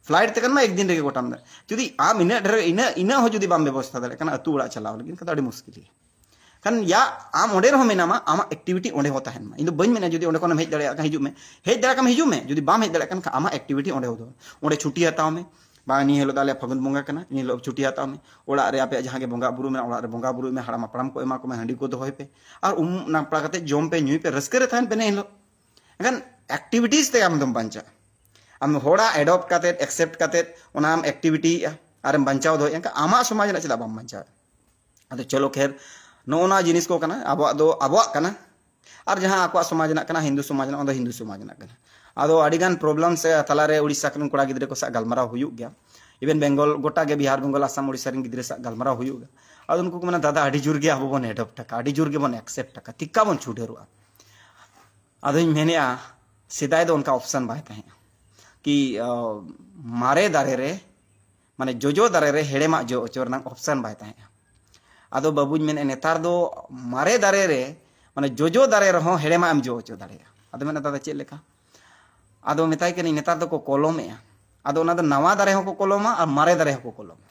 ᱯᱷᱞᱟᱭᱤᱴ ᱛᱮ ᱠᱷᱟᱱ ᱢᱟ ᱮᱠ ᱫᱤᱱ ᱨᱮᱜᱮ ᱜᱚᱴᱟᱢ ᱫᱟᱲᱮᱭᱟᱜᱼᱟ᱾ ᱡᱩᱫᱤ ᱟᱢ ᱤᱱᱟᱹᱜ ᱰᱷᱮᱨ, ᱤᱱᱟᱹᱜ, ᱤᱱᱟᱹᱜ ᱦᱚᱸ ᱡᱩᱫᱤ ᱵᱟᱢ ᱵᱮᱵᱚᱥᱛᱷᱟ ᱫᱟᱲᱮᱭᱟᱜ ᱠᱟᱱᱟ ᱟᱹᱛᱩ ᱚᱲᱟᱜ ᱪᱟᱞᱟᱣ ᱞᱟᱹᱜᱤᱫ, ᱮᱱᱠᱷᱟᱱ ᱫᱚ ᱟᱹᱰᱤ ᱢᱩᱥᱠᱤᱞ ᱜᱮᱭᱟ᱾ ᱠᱷᱟᱱ ᱭᱟ, ᱟᱢ ᱚᱸᱰᱮ ᱨᱮᱦᱚᱸ ᱢᱮᱱᱟᱢᱟ, ᱟᱢᱟᱜ ᱮᱠᱴᱤᱵᱷᱤᱴᱤ ᱚᱸᱰᱮ ᱦᱚᱸ ᱛᱟᱦᱮᱱ ᱢᱟ᱾ ᱤᱧ ᱫᱚ ᱵᱟᱹᱧ ᱢᱮᱱᱟ, ᱡᱩᱫᱤ ᱚᱸᱰᱮ ᱠᱷᱚᱱᱮᱢ ᱦᱮᱡ ᱫᱟᱲᱮᱭᱟᱜ ᱠᱷᱟᱱ ᱦᱤᱡᱩᱜ ᱢᱮ, ᱦᱮᱡ ᱫᱟᱲᱮᱭᱟᱜ ᱠᱷᱟᱱ ᱦᱤᱡᱩᱜ ᱢᱮ, ᱡᱩᱫᱤ ᱵᱟᱢ ᱦᱮᱡ ᱫᱟᱲᱮᱭᱟᱜ ᱠᱷᱟᱱ ᱟᱢᱟᱜ ᱮᱠᱴᱤᱵᱷᱤᱴᱤ ᱚᱸᱰᱮ ᱦᱚᱸ ᱫᱚᱦᱚ, ᱚᱸᱰᱮ ᱪᱷᱩᱴᱤ ᱦᱟᱛᱟᱣ ᱢᱮ᱾ ᱵᱟᱝ, ᱱᱤᱭᱟᱹ ᱦᱤᱞᱳᱜ ᱫᱚ ᱟᱞᱮᱭᱟᱜ ᱯᱷᱟᱹᱜᱩᱱ ᱵᱚᱸᱜᱟ ᱠᱟᱱᱟ, ᱱᱤᱭᱟᱹ ᱦᱤᱞᱳᱜ ᱪᱷᱩᱴᱤ ᱦᱟᱛᱟᱣ ᱢᱮ᱾ ᱚᱲᱟᱜ ᱨᱮ ᱟᱯᱮᱭᱟᱜ ᱡᱟᱦᱟᱸ ᱜᱮ ᱵᱚᱸᱜᱟ ᱵᱩᱨᱩ ᱢᱮᱱᱟᱜᱼᱟ, ᱚᱲᱟᱜ ᱨᱮ ᱵᱚᱸᱜᱟ ᱵᱩᱨᱩᱭ ᱢᱮ, ᱦᱟᱲᱟᱢ ᱦᱟᱯᱲᱟᱢ ᱠᱚ ᱮᱢᱟ ᱠᱚ ᱢᱮ, ᱦᱟᱺᱰᱤ ᱠᱚ ᱫᱚᱦᱚᱭ ᱯᱮ᱾ ᱟᱨ ᱩᱢ ᱱᱟᱯᱲᱟ ᱠᱟᱛᱮ ᱡᱚᱢ ᱯᱮ, ᱧᱩᱭ ᱯᱮ, ᱨᱟᱹᱥᱠᱟᱹ ᱨᱮ ᱛᱟᱦᱮᱱ ᱯᱮ ᱤᱱᱟᱹ ᱦᱤᱞᱳᱜ᱾ ᱮᱱᱠᱷᱟᱱ ᱮᱠᱴᱤᱵᱷᱤᱴᱤᱡᱽ ᱛᱮ ᱟᱢ ᱫᱚᱢ ᱵᱟᱧᱪᱟᱜᱼᱟ᱾ ᱟᱢ ᱦᱚᱲᱟᱜ ᱮᱰᱚᱯᱴ ᱠᱟᱛᱮ, ᱮᱠᱥᱮᱯᱴ ᱠᱟᱛᱮ ᱚᱱᱟᱢ ᱮᱠᱴᱤᱵᱷᱤᱴᱤᱭᱮᱫᱼᱟ ᱟᱨᱮᱢ ᱵᱟᱧᱪᱟᱣ ᱫᱚᱦᱚᱭᱮᱫᱼᱟ, ᱮᱱᱠᱷᱟᱱ ᱟᱢᱟᱜ ᱥᱚᱢᱟᱡᱽ ᱨᱮᱱᱟᱜ ᱪᱮᱫᱟᱜ ᱵᱟᱢ ᱵᱟᱧᱪᱟᱣᱮᱫᱼᱟ? ᱟᱫᱚ ᱪᱚᱞᱚ ᱠᱷᱮᱨ, ᱱᱚᱜᱼᱚ ᱱᱚᱣᱟ ᱡᱤᱱᱤᱥ ᱠᱚ ᱠᱟᱱᱟ, ᱟᱵᱚᱣᱟᱜ ᱫᱚ ᱟᱵᱚᱣᱟᱜ ᱠᱟᱱᱟ᱾ ᱟᱨ ᱡᱟᱦᱟᱸ ᱟᱠᱚᱣᱟᱜ ᱥᱚᱢᱟᱡᱽ ᱨᱮᱱᱟᱜ ᱠᱟᱱᱟ, ᱦᱤᱱᱫᱩ ᱥᱚᱢᱟᱡᱽ ᱨᱮᱱᱟᱜ, ᱚᱱᱟ ᱫᱚ ᱦᱤᱱᱫᱩ ᱥᱚᱢᱟᱡᱽ ᱨᱮᱱᱟᱜ ᱠᱟᱱᱟ᱾ ᱟᱫᱚ ᱟᱹᱰᱤᱜᱟᱱ ᱯᱨᱚᱵᱞᱮᱢ ᱥᱮ ᱛᱟᱞᱟᱨᱮ ᱩᱲᱤᱥᱥᱟ ᱨᱮᱱ ᱠᱚᱲᱟ ᱜᱤᱫᱽᱨᱟᱹ ᱠᱚ ᱥᱟᱶ ᱜᱟᱞᱢᱟᱨᱟᱣ ᱦᱩᱭᱩᱜ ᱜᱮᱭᱟ᱾ ᱤᱵᱷᱮᱱ ᱵᱮᱝᱜᱚᱞ, ᱜᱚᱴᱟ ᱜᱮ ᱵᱤᱦᱟᱨ, ᱵᱮᱝᱜᱚᱞ, ᱟᱥᱟᱢ, ᱩᱲᱤᱥᱥᱟ ᱨᱮᱱ ᱜᱤᱫᱽᱨᱟᱹ ᱥᱟᱶ ᱜᱟᱞᱢᱟᱨᱟᱣ ᱦᱩᱭᱩᱜ ᱜᱮᱭᱟ᱾ ᱟᱫᱚ ᱩᱱᱠᱩ ᱠᱚ ᱢᱮᱱᱟ, "ᱫᱟᱫᱟ, ᱟᱹᱰᱤ ᱡᱳᱨ ᱜᱮ ᱟᱵᱚ ᱵᱚᱱ ᱮᱰᱚᱯᱴ ᱟᱠᱟᱫ, ᱟᱹᱰᱤ ᱡᱳᱨ ᱜᱮᱵᱚᱱ ᱮᱠᱥᱮᱯᱴ ᱟᱠᱟᱫ, ᱪᱤᱠᱟ ᱵᱚᱱ ᱪᱷᱩᱰᱟᱹᱨᱚᱜᱼᱟ?" ᱟᱫᱚᱧ ᱢᱮᱱᱮᱫᱼᱟ, ᱥᱮᱫᱟᱭ ᱫᱚ ᱚᱱᱠᱟ ᱚᱯᱥᱮᱱ ᱵᱟᱭ ᱛᱟᱦᱮᱸᱜᱼᱟ ᱠᱤ, ᱟᱸ, ᱢᱟᱨᱮ ᱫᱟᱨᱮ ᱨᱮ, ᱢᱟᱱᱮ ᱡᱚᱡᱚ ᱫᱟᱨᱮ ᱨᱮ ᱦᱮᱲᱮᱢᱟᱜ ᱡᱚ ᱦᱚᱪᱚ ᱨᱮᱱᱟᱜ ᱚᱯᱥᱮᱱ ᱵᱟᱭ ᱛᱟᱦᱮᱸᱜᱼᱟ᱾ ᱟᱫᱚ ᱵᱟᱹᱵᱩᱧ ᱢᱮᱱᱮᱫᱼᱟ, ᱱᱮᱛᱟᱨ ᱫᱚ ᱢᱟᱨᱮ ᱫᱟᱨᱮ ᱨᱮ, ᱢᱟᱱᱮ ᱡᱚᱡᱚ ᱫᱟᱨᱮ ᱨᱮᱦᱚᱸ ᱦᱮᱲᱮᱢᱟᱜ ᱮᱢ ᱡᱚ ᱦᱚᱪᱚ ᱫᱟᱲᱮᱭᱟᱜᱼᱟ᱾ ᱟᱫᱚ ᱢᱮᱱᱟ, "ᱫᱟᱫᱟ, ᱪᱮᱫ ᱞᱮᱠᱟ?" ᱟᱫᱚ ᱢᱮᱛᱟᱭ ᱠᱟᱹᱱᱟᱹᱧ, ᱱᱮᱛᱟᱨ ᱫᱚᱠᱚ ᱠᱚᱞᱚᱢᱮᱜᱼᱟ᱾ ᱟᱫᱚ ᱚᱱᱟ ᱫᱚ ᱱᱟᱣᱟ ᱫᱟᱨᱮ ᱦᱚᱸᱠᱚ ᱠᱚᱞᱚᱢᱟ ᱟᱨ ᱢᱟᱨᱮ ᱫᱟᱨᱮ ᱦᱚᱸᱠᱚ ᱠᱚᱞᱚᱢᱟ᱾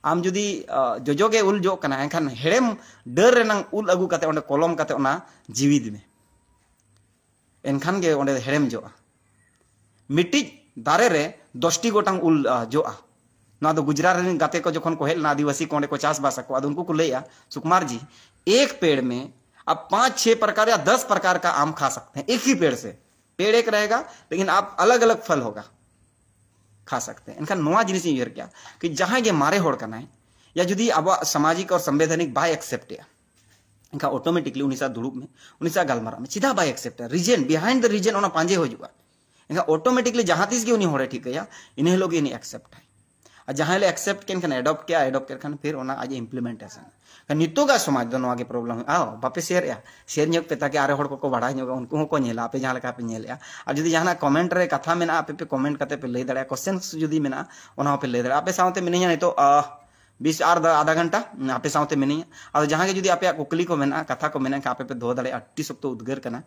ᱟᱢ ᱡᱩᱫᱤ, ᱟᱸ, ᱡᱚᱡᱚ ᱜᱮ ᱩᱞ ᱡᱚᱜ ᱠᱟᱱᱟ, ᱮᱱᱠᱷᱟᱱ ᱦᱮᱲᱮᱢ ᱰᱟᱹᱨ ᱨᱮᱱᱟᱝ ᱩᱞ ᱟᱹᱜᱩ ᱠᱟᱛᱮ ᱚᱸᱰᱮ ᱠᱚᱞᱚᱢ ᱠᱟᱛᱮ ᱚᱱᱟ ᱡᱤᱣᱤᱫ ᱢᱮ, ᱮᱱᱠᱷᱟᱱ ᱜᱮ ᱚᱸᱰᱮ ᱦᱮᱲᱮᱢ ᱡᱚᱜᱼᱟ᱾ ᱢᱤᱫᱴᱤᱡ ᱫᱟᱨᱮ ᱨᱮ ᱫᱚᱥᱴᱤ ᱜᱚᱴᱟᱝ ᱩᱞ, ᱟᱸ, ᱡᱚᱜᱼᱟ᱾ ᱱᱚᱣᱟ ᱫᱚ ᱜᱩᱡᱽᱨᱟᱴ ᱨᱮᱱ ᱜᱟᱛᱮ ᱠᱚ ᱡᱚᱠᱷᱚᱱ ᱠᱚ ᱦᱮᱡ ᱞᱮᱱᱟ, ᱟᱹᱫᱤᱵᱟᱹᱥᱤ ᱠᱚ ᱚᱸᱰᱮ ᱠᱚ ᱪᱟᱥᱵᱟᱥ ᱟᱠᱚ, ᱟᱫᱚ ᱩᱱᱠᱩ ᱠᱚ ᱞᱟᱹᱭᱮᱜᱼᱟ, "सुकुमार जी, एक पेड़ में आप पाँच छह प्रकार या दस प्रकार का आम खा सकते हैं, एक ही पेड़ से। पेड़ एक रहेगा, लेकिन आप अलग अलग फल होगा, खा सकते हैं।" ᱮᱱᱠᱷᱟᱱ ᱱᱚᱣᱟ ᱡᱤᱱᱤᱥ ᱤᱧ ᱩᱭᱦᱟᱹᱨ ᱠᱮᱜᱼᱟ ᱠᱤ ᱡᱟᱦᱟᱸᱭ ᱜᱮ ᱢᱟᱨᱮ ᱦᱚᱲ ᱠᱟᱱᱟᱭ, ᱭᱟ ᱡᱩᱫᱤ ᱟᱵᱚᱣᱟᱜ ᱥᱟᱢᱟᱡᱤᱠ ᱟᱨ ᱥᱟᱢᱵᱤᱫᱷᱟᱱᱤᱠ ᱵᱟᱭ ᱮᱠᱥᱮᱯᱴ ᱮᱜᱼᱟ, ᱮᱱᱠᱷᱟᱱ ᱚᱴᱳᱢᱮᱴᱤᱠᱞᱤ ᱩᱱᱤ ᱥᱟᱶ ᱫᱩᱲᱩᱵ ᱢᱮ, ᱩᱱᱤ ᱥᱟᱶ ᱜᱟᱞᱢᱟᱨᱟᱜ ᱢᱮ᱾ ᱪᱮᱫᱟᱜ ᱵᱟᱭ ᱮᱠᱥᱮᱯᱴᱟ? ᱨᱤᱡᱮᱱ, ᱵᱤᱦᱟᱭᱤᱱᱰ ᱫᱟ ᱨᱤᱡᱮᱱ ᱚᱱᱟ ᱯᱟᱸᱡᱮ ᱦᱤᱡᱩᱜᱼᱟ᱾ ᱮᱱᱠᱷᱟᱱ ᱚᱴᱳᱢᱮᱴᱤᱠᱞᱤ ᱡᱟᱦᱟᱸ ᱛᱤᱥ ᱜᱮ ᱩᱱᱤ ᱦᱚᱲᱮ ᱴᱷᱤᱠᱟᱹᱭᱟ, ᱤᱱᱟᱹ ᱦᱤᱞᱳᱜ ᱜᱮ ᱩᱱᱤ ᱮᱠᱥᱮᱯᱴᱟᱭ᱾ ᱟᱨ ᱡᱟᱦᱟᱸᱭ ᱞᱮ ᱮᱠᱥᱮᱯᱴ ᱠᱮᱫ ᱠᱷᱟᱱ, ᱮᱰᱚᱯᱴ ᱠᱮᱜᱼᱟ, ᱮᱰᱚᱯᱴ ᱠᱮᱫ ᱠᱷᱟᱱ ᱯᱷᱤᱨ ᱚᱱᱟ ᱟᱡ ᱤᱢᱯᱞᱤᱢᱮᱱᱴᱮᱥᱚᱱ᱾ ᱱᱤᱛᱚᱜᱟᱜ ᱥᱚᱢᱟᱡᱽ ᱫᱚ ᱱᱚᱣᱟ ᱜᱮ ᱯᱨᱚᱵᱞᱮᱢ ᱦᱩᱭᱩᱜᱼᱟ᱾ ᱟᱣ, ᱵᱟᱯᱮ ᱥᱮᱭᱟᱨᱮᱜᱼᱟ, ᱥᱮᱭᱟᱨ ᱧᱚᱜ ᱯᱮ, ᱛᱟᱠᱤ ᱟᱨᱚ ᱦᱚᱲ ᱠᱚᱠᱚ ᱵᱟᱲᱟᱭ ᱧᱚᱜᱟ, ᱩᱱᱠᱩ ᱦᱚᱸᱠᱚ ᱧᱮᱞᱟ ᱟᱯᱮ ᱡᱟᱦᱟᱸ ᱞᱮᱠᱟ ᱯᱮ ᱧᱮᱞᱮᱜᱼᱟ᱾ ᱟᱨ ᱡᱩᱫᱤ ᱡᱟᱦᱟᱱᱟᱜ ᱠᱚᱢᱮᱱᱴ ᱨᱮ ᱠᱟᱛᱷᱟ ᱢᱮᱱᱟᱜᱼᱟ, ᱟᱯᱮ ᱯᱮ ᱠᱚᱢᱮᱱᱴ ᱠᱟᱛᱮ ᱯᱮ ᱞᱟᱹᱭ ᱫᱟᱲᱮᱭᱟᱜᱼᱟ, ᱠᱚᱥᱪᱮᱱ ᱡᱩᱫᱤ ᱢᱮᱱᱟᱜᱼᱟ, ᱚᱱᱟ ᱦᱚᱸᱯᱮ ᱞᱟᱹᱭ ᱫᱟᱲᱮᱭᱟᱜᱼᱟ᱾ ᱟᱯᱮ ᱥᱟᱶᱛᱮ ᱢᱤᱱᱟᱹᱧᱟ ᱱᱤᱛᱚᱜ, ᱟᱦ, ᱵᱤᱥ ᱟᱨ ᱫᱟ-, ᱟᱫᱷᱟ ᱜᱷᱚᱱᱴᱟ, ᱟᱯᱮ ᱥᱟᱶᱛᱮ ᱢᱤᱱᱟᱹᱧᱟ᱾ ᱟᱫᱚ ᱡᱟᱦᱟᱸ ᱜᱮ ᱡᱩᱫᱤ ᱟᱯᱮᱭᱟᱜ ᱠᱩᱠᱞᱤ ᱠᱚ ᱢᱮᱱᱟᱜᱼᱟ, ᱠᱟᱛᱷᱟ ᱠᱚ ᱢᱮᱱᱟᱜ ᱠᱷᱟᱱ, ᱟᱯᱮ ᱯᱮ ᱫᱚᱦᱚ ᱫᱟᱲᱮᱭᱟᱜᱼᱟ᱾ ᱟᱹᱰᱤ ᱥᱚᱠᱛᱚ ᱩᱫᱽᱜᱟᱹᱨ ᱠᱟᱱᱟ,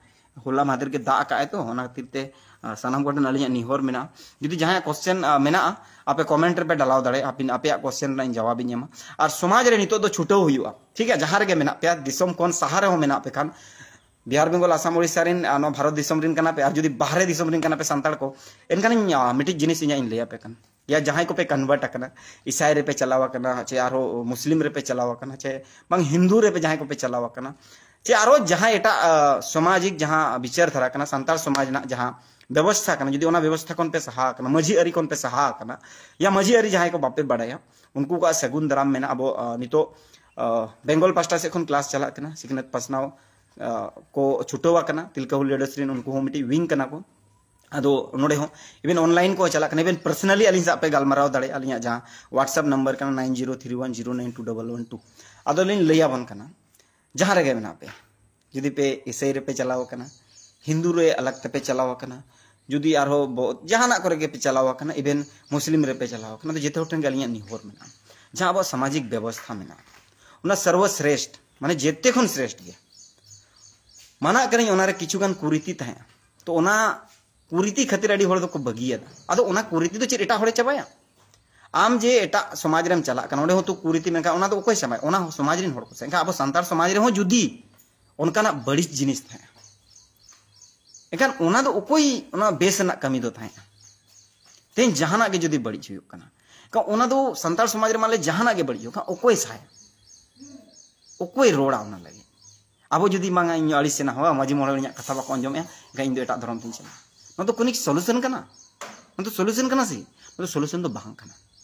ᱦᱚᱞᱟ ᱢᱟᱦᱫᱮᱨ ᱜᱮ ᱫᱟᱜ ᱟᱠᱟᱜᱼᱟᱭ, ᱛᱚ ᱚᱱᱟ ᱠᱷᱟᱹᱛᱤᱨ ᱛᱮ, ᱟᱦ, ᱥᱟᱱᱟᱢ ᱠᱚ ᱴᱷᱮᱱ ᱟᱹᱞᱤᱧᱟᱜ ᱱᱮᱦᱚᱨ ᱢᱮᱱᱟᱜᱼᱟ, ᱡᱩᱫᱤ ᱡᱟᱦᱟᱸᱭᱟᱜ ᱠᱚᱥᱪᱮᱱ, ᱟᱦ, ᱢᱮᱱᱟᱜᱼᱟ, ᱟᱯᱮ ᱠᱚᱢᱮᱱᱴ ᱨᱮᱯᱮ ᱰᱟᱞᱟᱣ ᱫᱟᱲᱮᱭᱟᱜᱼᱟ, ᱟᱯᱮ, ᱟᱯᱮᱭᱟᱜ ᱠᱚᱥᱪᱮᱱ ᱨᱮᱱᱟᱜ ᱤᱧ ᱡᱟᱣᱟᱵ ᱤᱧ ᱮᱢᱟ᱾ ᱟᱨ ᱥᱚᱢᱟᱡᱽ ᱨᱮ ᱱᱤᱛᱚᱜ ᱫᱚ ᱪᱷᱩᱴᱟᱹᱣ ᱦᱩᱭᱩᱜᱼᱟ, ᱴᱷᱤᱠ ᱜᱮᱭᱟ? ᱡᱟᱦᱟᱸ ᱨᱮᱜᱮ ᱢᱮᱱᱟᱜ ᱯᱮᱭᱟ, ᱫᱤᱥᱚᱢ ᱠᱷᱚᱱ ᱥᱟᱦᱟ ᱨᱮᱦᱚᱸ ᱢᱮᱱᱟᱜ ᱯᱮ ᱠᱷᱟᱱ, ᱵᱤᱦᱟᱨ, ᱵᱮᱝᱜᱚᱞ, ᱟᱥᱟᱢ, ᱳᱲᱤᱥᱥᱟ ᱨᱮᱱ, ᱟᱨ ᱱᱚᱣᱟ ᱵᱷᱟᱨᱚᱛ ᱫᱤᱥᱚᱢ ᱨᱮᱱ ᱠᱟᱱᱟ ᱯᱮ, ᱟᱨ ᱡᱩᱫᱤ ᱵᱟᱦᱨᱮ ᱫᱤᱥᱚᱢ ᱨᱮᱱ ᱠᱟᱱᱟ ᱯᱮ ᱥᱟᱱᱛᱟᱲ ᱠᱚ, ᱮᱱᱠᱷᱟᱱ ᱤᱧ, ᱟᱦ, ᱢᱤᱫᱴᱤᱡ ᱡᱤᱱᱤᱥ ᱤᱧ ᱤᱧ ᱞᱟᱹᱭ ᱟᱯᱮ ᱠᱟᱱᱟ᱾ ᱭᱟ ᱡᱟᱦᱟᱸᱭ ᱠᱚᱯᱮ ᱠᱚᱱᱵᱷᱟᱨᱴ ᱟᱠᱟᱱᱟ, ᱤᱥᱟᱭ ᱨᱮᱯᱮ ᱪᱟᱞᱟᱣ ᱟᱠᱟᱱᱟ, ᱪᱮ ᱟᱨᱦᱚᱸ ᱢᱩᱥᱞᱤᱢ ᱨᱮᱯᱮ ᱪᱟᱞᱟᱣ ᱟᱠᱟᱱᱟ, ᱪᱮ ᱵᱟᱝ ᱦᱤᱱᱫᱩ ᱨᱮᱯᱮ ᱡᱟᱦᱟᱸᱭ ᱠᱚᱯᱮ ᱪᱟᱞᱟᱣ ᱟᱠᱟᱱᱟ, ᱪᱮ ᱟᱨᱦᱚᱸ ᱡᱟᱦᱟᱸᱭ ᱮᱴᱟᱜ, ᱟᱦ, ᱥᱟᱢᱟᱡᱤᱠ ᱡᱟᱦᱟᱸ ᱵᱤᱪᱟᱨ ᱫᱷᱟᱨᱟ ᱠᱟᱱᱟ, ᱥᱟᱱᱛᱟᱲ ᱥᱚᱢᱟᱡᱽ ᱨᱮᱱᱟᱜ ᱡᱟᱦᱟᱸ ᱵᱮᱵᱚᱥᱛᱷᱟ ᱠᱟᱱᱟ, ᱡᱩᱫᱤ ᱚᱱᱟ ᱵᱮᱵᱚᱥᱛᱷᱟ ᱠᱷᱚᱱ ᱯᱮ ᱥᱟᱦᱟ ᱟᱠᱟᱱᱟ, ᱢᱟᱹᱡᱷᱤ ᱟᱹᱨᱤ ᱠᱷᱚᱱ ᱯᱮ ᱥᱟᱦᱟ ᱟᱠᱟᱱᱟ, ᱭᱟ ᱢᱟᱹᱡᱷᱤ ᱟᱹᱨᱤ ᱡᱟᱦᱟᱸᱭ ᱠᱚ ᱵᱟᱯᱮ ᱵᱟᱲᱟᱭᱟ, ᱩᱱᱠᱩ ᱠᱚᱣᱟᱜ ᱥᱟᱹᱜᱩᱱ ᱫᱟᱨᱟᱢ ᱢᱮᱱᱟᱜᱼᱟ᱾ ᱟᱵᱚ, ᱟᱦ, ᱱᱤᱛᱚᱜ, ᱟᱦ, ᱵᱮᱝᱜᱚᱞ ᱯᱟᱥᱴᱟ ᱥᱮᱫ ᱠᱷᱚᱱ ᱠᱞᱟᱥ ᱪᱟᱞᱟᱜ ᱠᱟᱱᱟ, ᱥᱤᱠᱷᱱᱟᱹᱛ ᱯᱟᱥᱱᱟᱣ, ᱟᱦ, ᱠᱚ ᱪᱷᱩᱴᱟᱹᱣ ᱟᱠᱟᱱᱟ᱾ ᱛᱤᱞᱠᱟᱹ ᱦᱩᱞ ᱞᱤᱰᱟᱨᱥ ᱨᱮᱱ ᱩᱱᱠᱩ ᱦᱚᱸ ᱢᱤᱫᱴᱤᱡ ᱣᱤᱝ ᱠᱟᱱᱟ ᱠᱚ᱾ ᱟᱫᱚ ᱱᱚᱰᱮ ᱦᱚᱸ ᱤᱵᱷᱮᱱ ᱚᱱᱞᱟᱭᱤᱱ ᱠᱚ ᱪᱟᱞᱟᱜ ᱠᱟᱱᱟ, ᱤᱵᱷᱮᱱ ᱯᱟᱨᱥᱚᱱᱟᱞᱤ ᱟᱹᱞᱤᱧ ᱥᱟᱶ ᱯᱮ ᱜᱟᱞᱢᱟᱨᱟᱣ ᱫᱟᱲᱮᱭᱟᱜᱼᱟ᱾ ᱟᱹᱞᱤᱧᱟᱜ ᱡᱟᱦᱟᱸ WhatsApp ᱱᱟᱢᱵᱟᱨ ᱠᱟᱱᱟ, nine zero three one zero nine two double one two᱾ ᱟᱫᱚ ᱞᱤᱧ ᱞᱟᱹᱭ ᱟᱵᱚᱱ ᱠᱟᱱᱟ, ᱡᱟᱦᱟᱸ ᱨᱮᱜᱮ ᱢᱮᱱᱟᱜ ᱯᱮ, ᱡᱩᱫᱤ ᱯᱮ ᱤᱥᱟᱹᱭ ᱨᱮᱯᱮ ᱪᱟᱞᱟᱣ ᱟᱠᱟᱱᱟ, ᱦᱤᱱᱫᱩ ᱨᱮ ᱟᱞᱟᱜᱽ ᱛᱮᱯᱮ ᱪᱟᱞᱟᱣ ᱟᱠᱟᱱᱟ, ᱡᱩᱫᱤ ᱟᱨᱦᱚᱸ ᱵᱚ-, ᱡᱟᱦᱟᱱᱟᱜ ᱠᱚᱨᱮ ᱜᱮᱯᱮ ᱪᱟᱞᱟᱣ ᱟᱠᱟᱱᱟ, ᱤᱵᱷᱮᱱ ᱢᱩᱥᱞᱤᱢ ᱨᱮᱯᱮ ᱪᱟᱞᱟᱣ ᱟᱠᱟᱱᱟ, ᱟᱫᱚ ᱡᱚᱛᱚ ᱦᱚᱲ ᱴᱷᱮᱱ ᱜᱮ ᱟᱹᱞᱤᱧᱟᱜ ᱱᱮᱦᱚᱨ ᱢᱮᱱᱟᱜᱼᱟ, ᱡᱟᱦᱟᱸ ᱟᱵᱚᱣᱟᱜ ᱥᱟᱢᱟᱡᱤᱠ ᱵᱮᱵᱚᱥᱛᱷᱟ ᱢᱮᱱᱟᱜᱼᱟ, ᱚᱱᱟ ᱥᱚᱨᱵᱚ ᱥᱨᱮᱥᱴ, ᱢᱟᱱᱮ ᱡᱮᱛᱮ ᱠᱷᱚᱱ ᱥᱨᱮᱥᱴ ᱜᱮᱭᱟ᱾ ᱢᱟᱱᱟᱜ ᱠᱟᱹᱱᱟᱹᱧ ᱚᱱᱟᱨᱮ ᱠᱤᱪᱷᱩᱜᱟᱱ ᱠᱩᱨᱤᱛᱤ ᱛᱟᱦᱮᱸᱜᱼᱟ, ᱛᱚ ᱚᱱᱟ ᱠᱩᱨᱤᱛᱤ ᱠᱷᱟᱹᱛᱤᱨ ᱟᱹᱰᱤ ᱦᱚᱲ ᱫᱚᱠᱚ ᱵᱟᱹᱜᱤᱭᱟᱫᱟ᱾ ᱟᱫᱚ ᱚᱱᱟ ᱠᱩᱨᱤᱛᱤ ᱫᱚ ᱪᱮᱫ ᱮᱴᱟᱜ ᱦᱚᱲᱮ ᱪᱟᱵᱟᱭᱟ? ᱟᱢ ᱡᱮ ᱮᱴᱟᱜ ᱥᱚᱢᱟᱡᱽ ᱨᱮᱢ ᱪᱟᱞᱟᱜ ᱠᱟᱱᱟ, ᱚᱸᱰᱮ ᱦᱚᱸ ᱛᱚ ᱠᱩᱨᱤᱛᱤ ᱢᱮᱱᱠᱷᱟᱱ ᱚᱱᱟ ᱫᱚ ᱚᱠᱚᱭ ᱪᱟᱵᱟᱭᱟ? ᱚᱱᱟ ᱦᱚᱸ ᱥᱚᱢᱟᱡᱽ ᱨᱮᱱ ᱦᱚᱲ ᱠᱚ ᱥᱮ᱾ ᱮᱱᱠᱷᱟᱱ ᱟᱵᱚ ᱥᱟᱱᱛᱟᱲ ᱥᱚᱢᱟᱡᱽ ᱨᱮᱦᱚᱸ ᱡᱩᱫᱤ ᱚᱱᱠᱟᱱᱟᱜ ᱵᱟᱹᱲᱤᱡ ᱡᱤᱱᱤᱥ ᱛᱟᱦᱮᱸᱜᱼᱟ, ᱮᱱᱠᱷᱟᱱ ᱚᱱᱟ ᱫᱚ ᱚᱠᱚᱭ ᱚᱱᱟ ᱵᱮᱥ ᱨᱮᱱᱟᱜ ᱠᱟᱹᱢᱤ ᱫᱚ ᱛᱟᱦᱮᱸᱜᱼᱟ? ᱛᱮᱦᱮᱧ ᱡᱟᱦᱟᱱᱟᱜ ᱜᱮ ᱡᱩᱫᱤ ᱵᱟᱹᱲᱤᱡ ᱦᱩᱭᱩᱜ ᱠᱟᱱᱟ, ᱮᱱᱠᱷᱟᱱ ᱚᱱᱟ ᱫᱚ ᱥᱟᱱᱛᱟᱲ ᱥᱚᱢᱟᱡᱽ ᱨᱮ ᱢᱟᱱᱮ ᱡᱟᱦᱟᱱᱟᱜ ᱜᱮ ᱵᱟᱹᱲᱤᱡ ᱦᱩᱭᱩᱜ ᱠᱷᱟᱱ ᱚᱠᱚᱭ ᱥᱟᱦᱟᱭᱟ? ᱚᱠᱚᱭ ᱨᱚᱲᱟ ᱚᱱᱟ ᱞᱟᱹᱜᱤᱫ? ᱟᱵᱚ ᱡᱩᱫᱤ ᱵᱟᱝᱟ ᱤᱧ ᱟᱹᱲᱤᱥ ᱮᱱᱟ, ᱦᱳᱭ, ᱢᱟᱹᱡᱷᱤ ᱢᱚᱬᱮ ᱦᱚᱲ ᱤᱧᱟᱹᱜ ᱠᱟᱛᱷᱟ ᱵᱟᱠᱚ ᱟᱸᱡᱚᱢᱮᱜᱼᱟ, ᱮᱱᱠᱷᱟᱱ ᱤᱧ ᱫᱚ ᱮᱴᱟᱜ ᱫᱷᱚᱨᱚᱢ ᱛᱤᱧ ᱪᱟᱞᱟᱜᱼᱟ᱾ ᱱᱚᱣᱟ ᱫᱚ ᱠᱳᱱᱳ ᱥᱚᱞᱩᱥᱚᱱ ᱠᱟᱱᱟ? ᱱᱚᱣᱟ ᱫᱚ ᱥᱚᱞᱩᱥᱚᱱ ᱠᱟᱱᱟ ᱥᱮ? ᱱᱚᱣᱟ ᱫᱚ ᱥᱚᱞᱩᱥᱚᱱ ᱫᱚ ᱵᱟᱝ ᱠᱟᱱᱟ᱾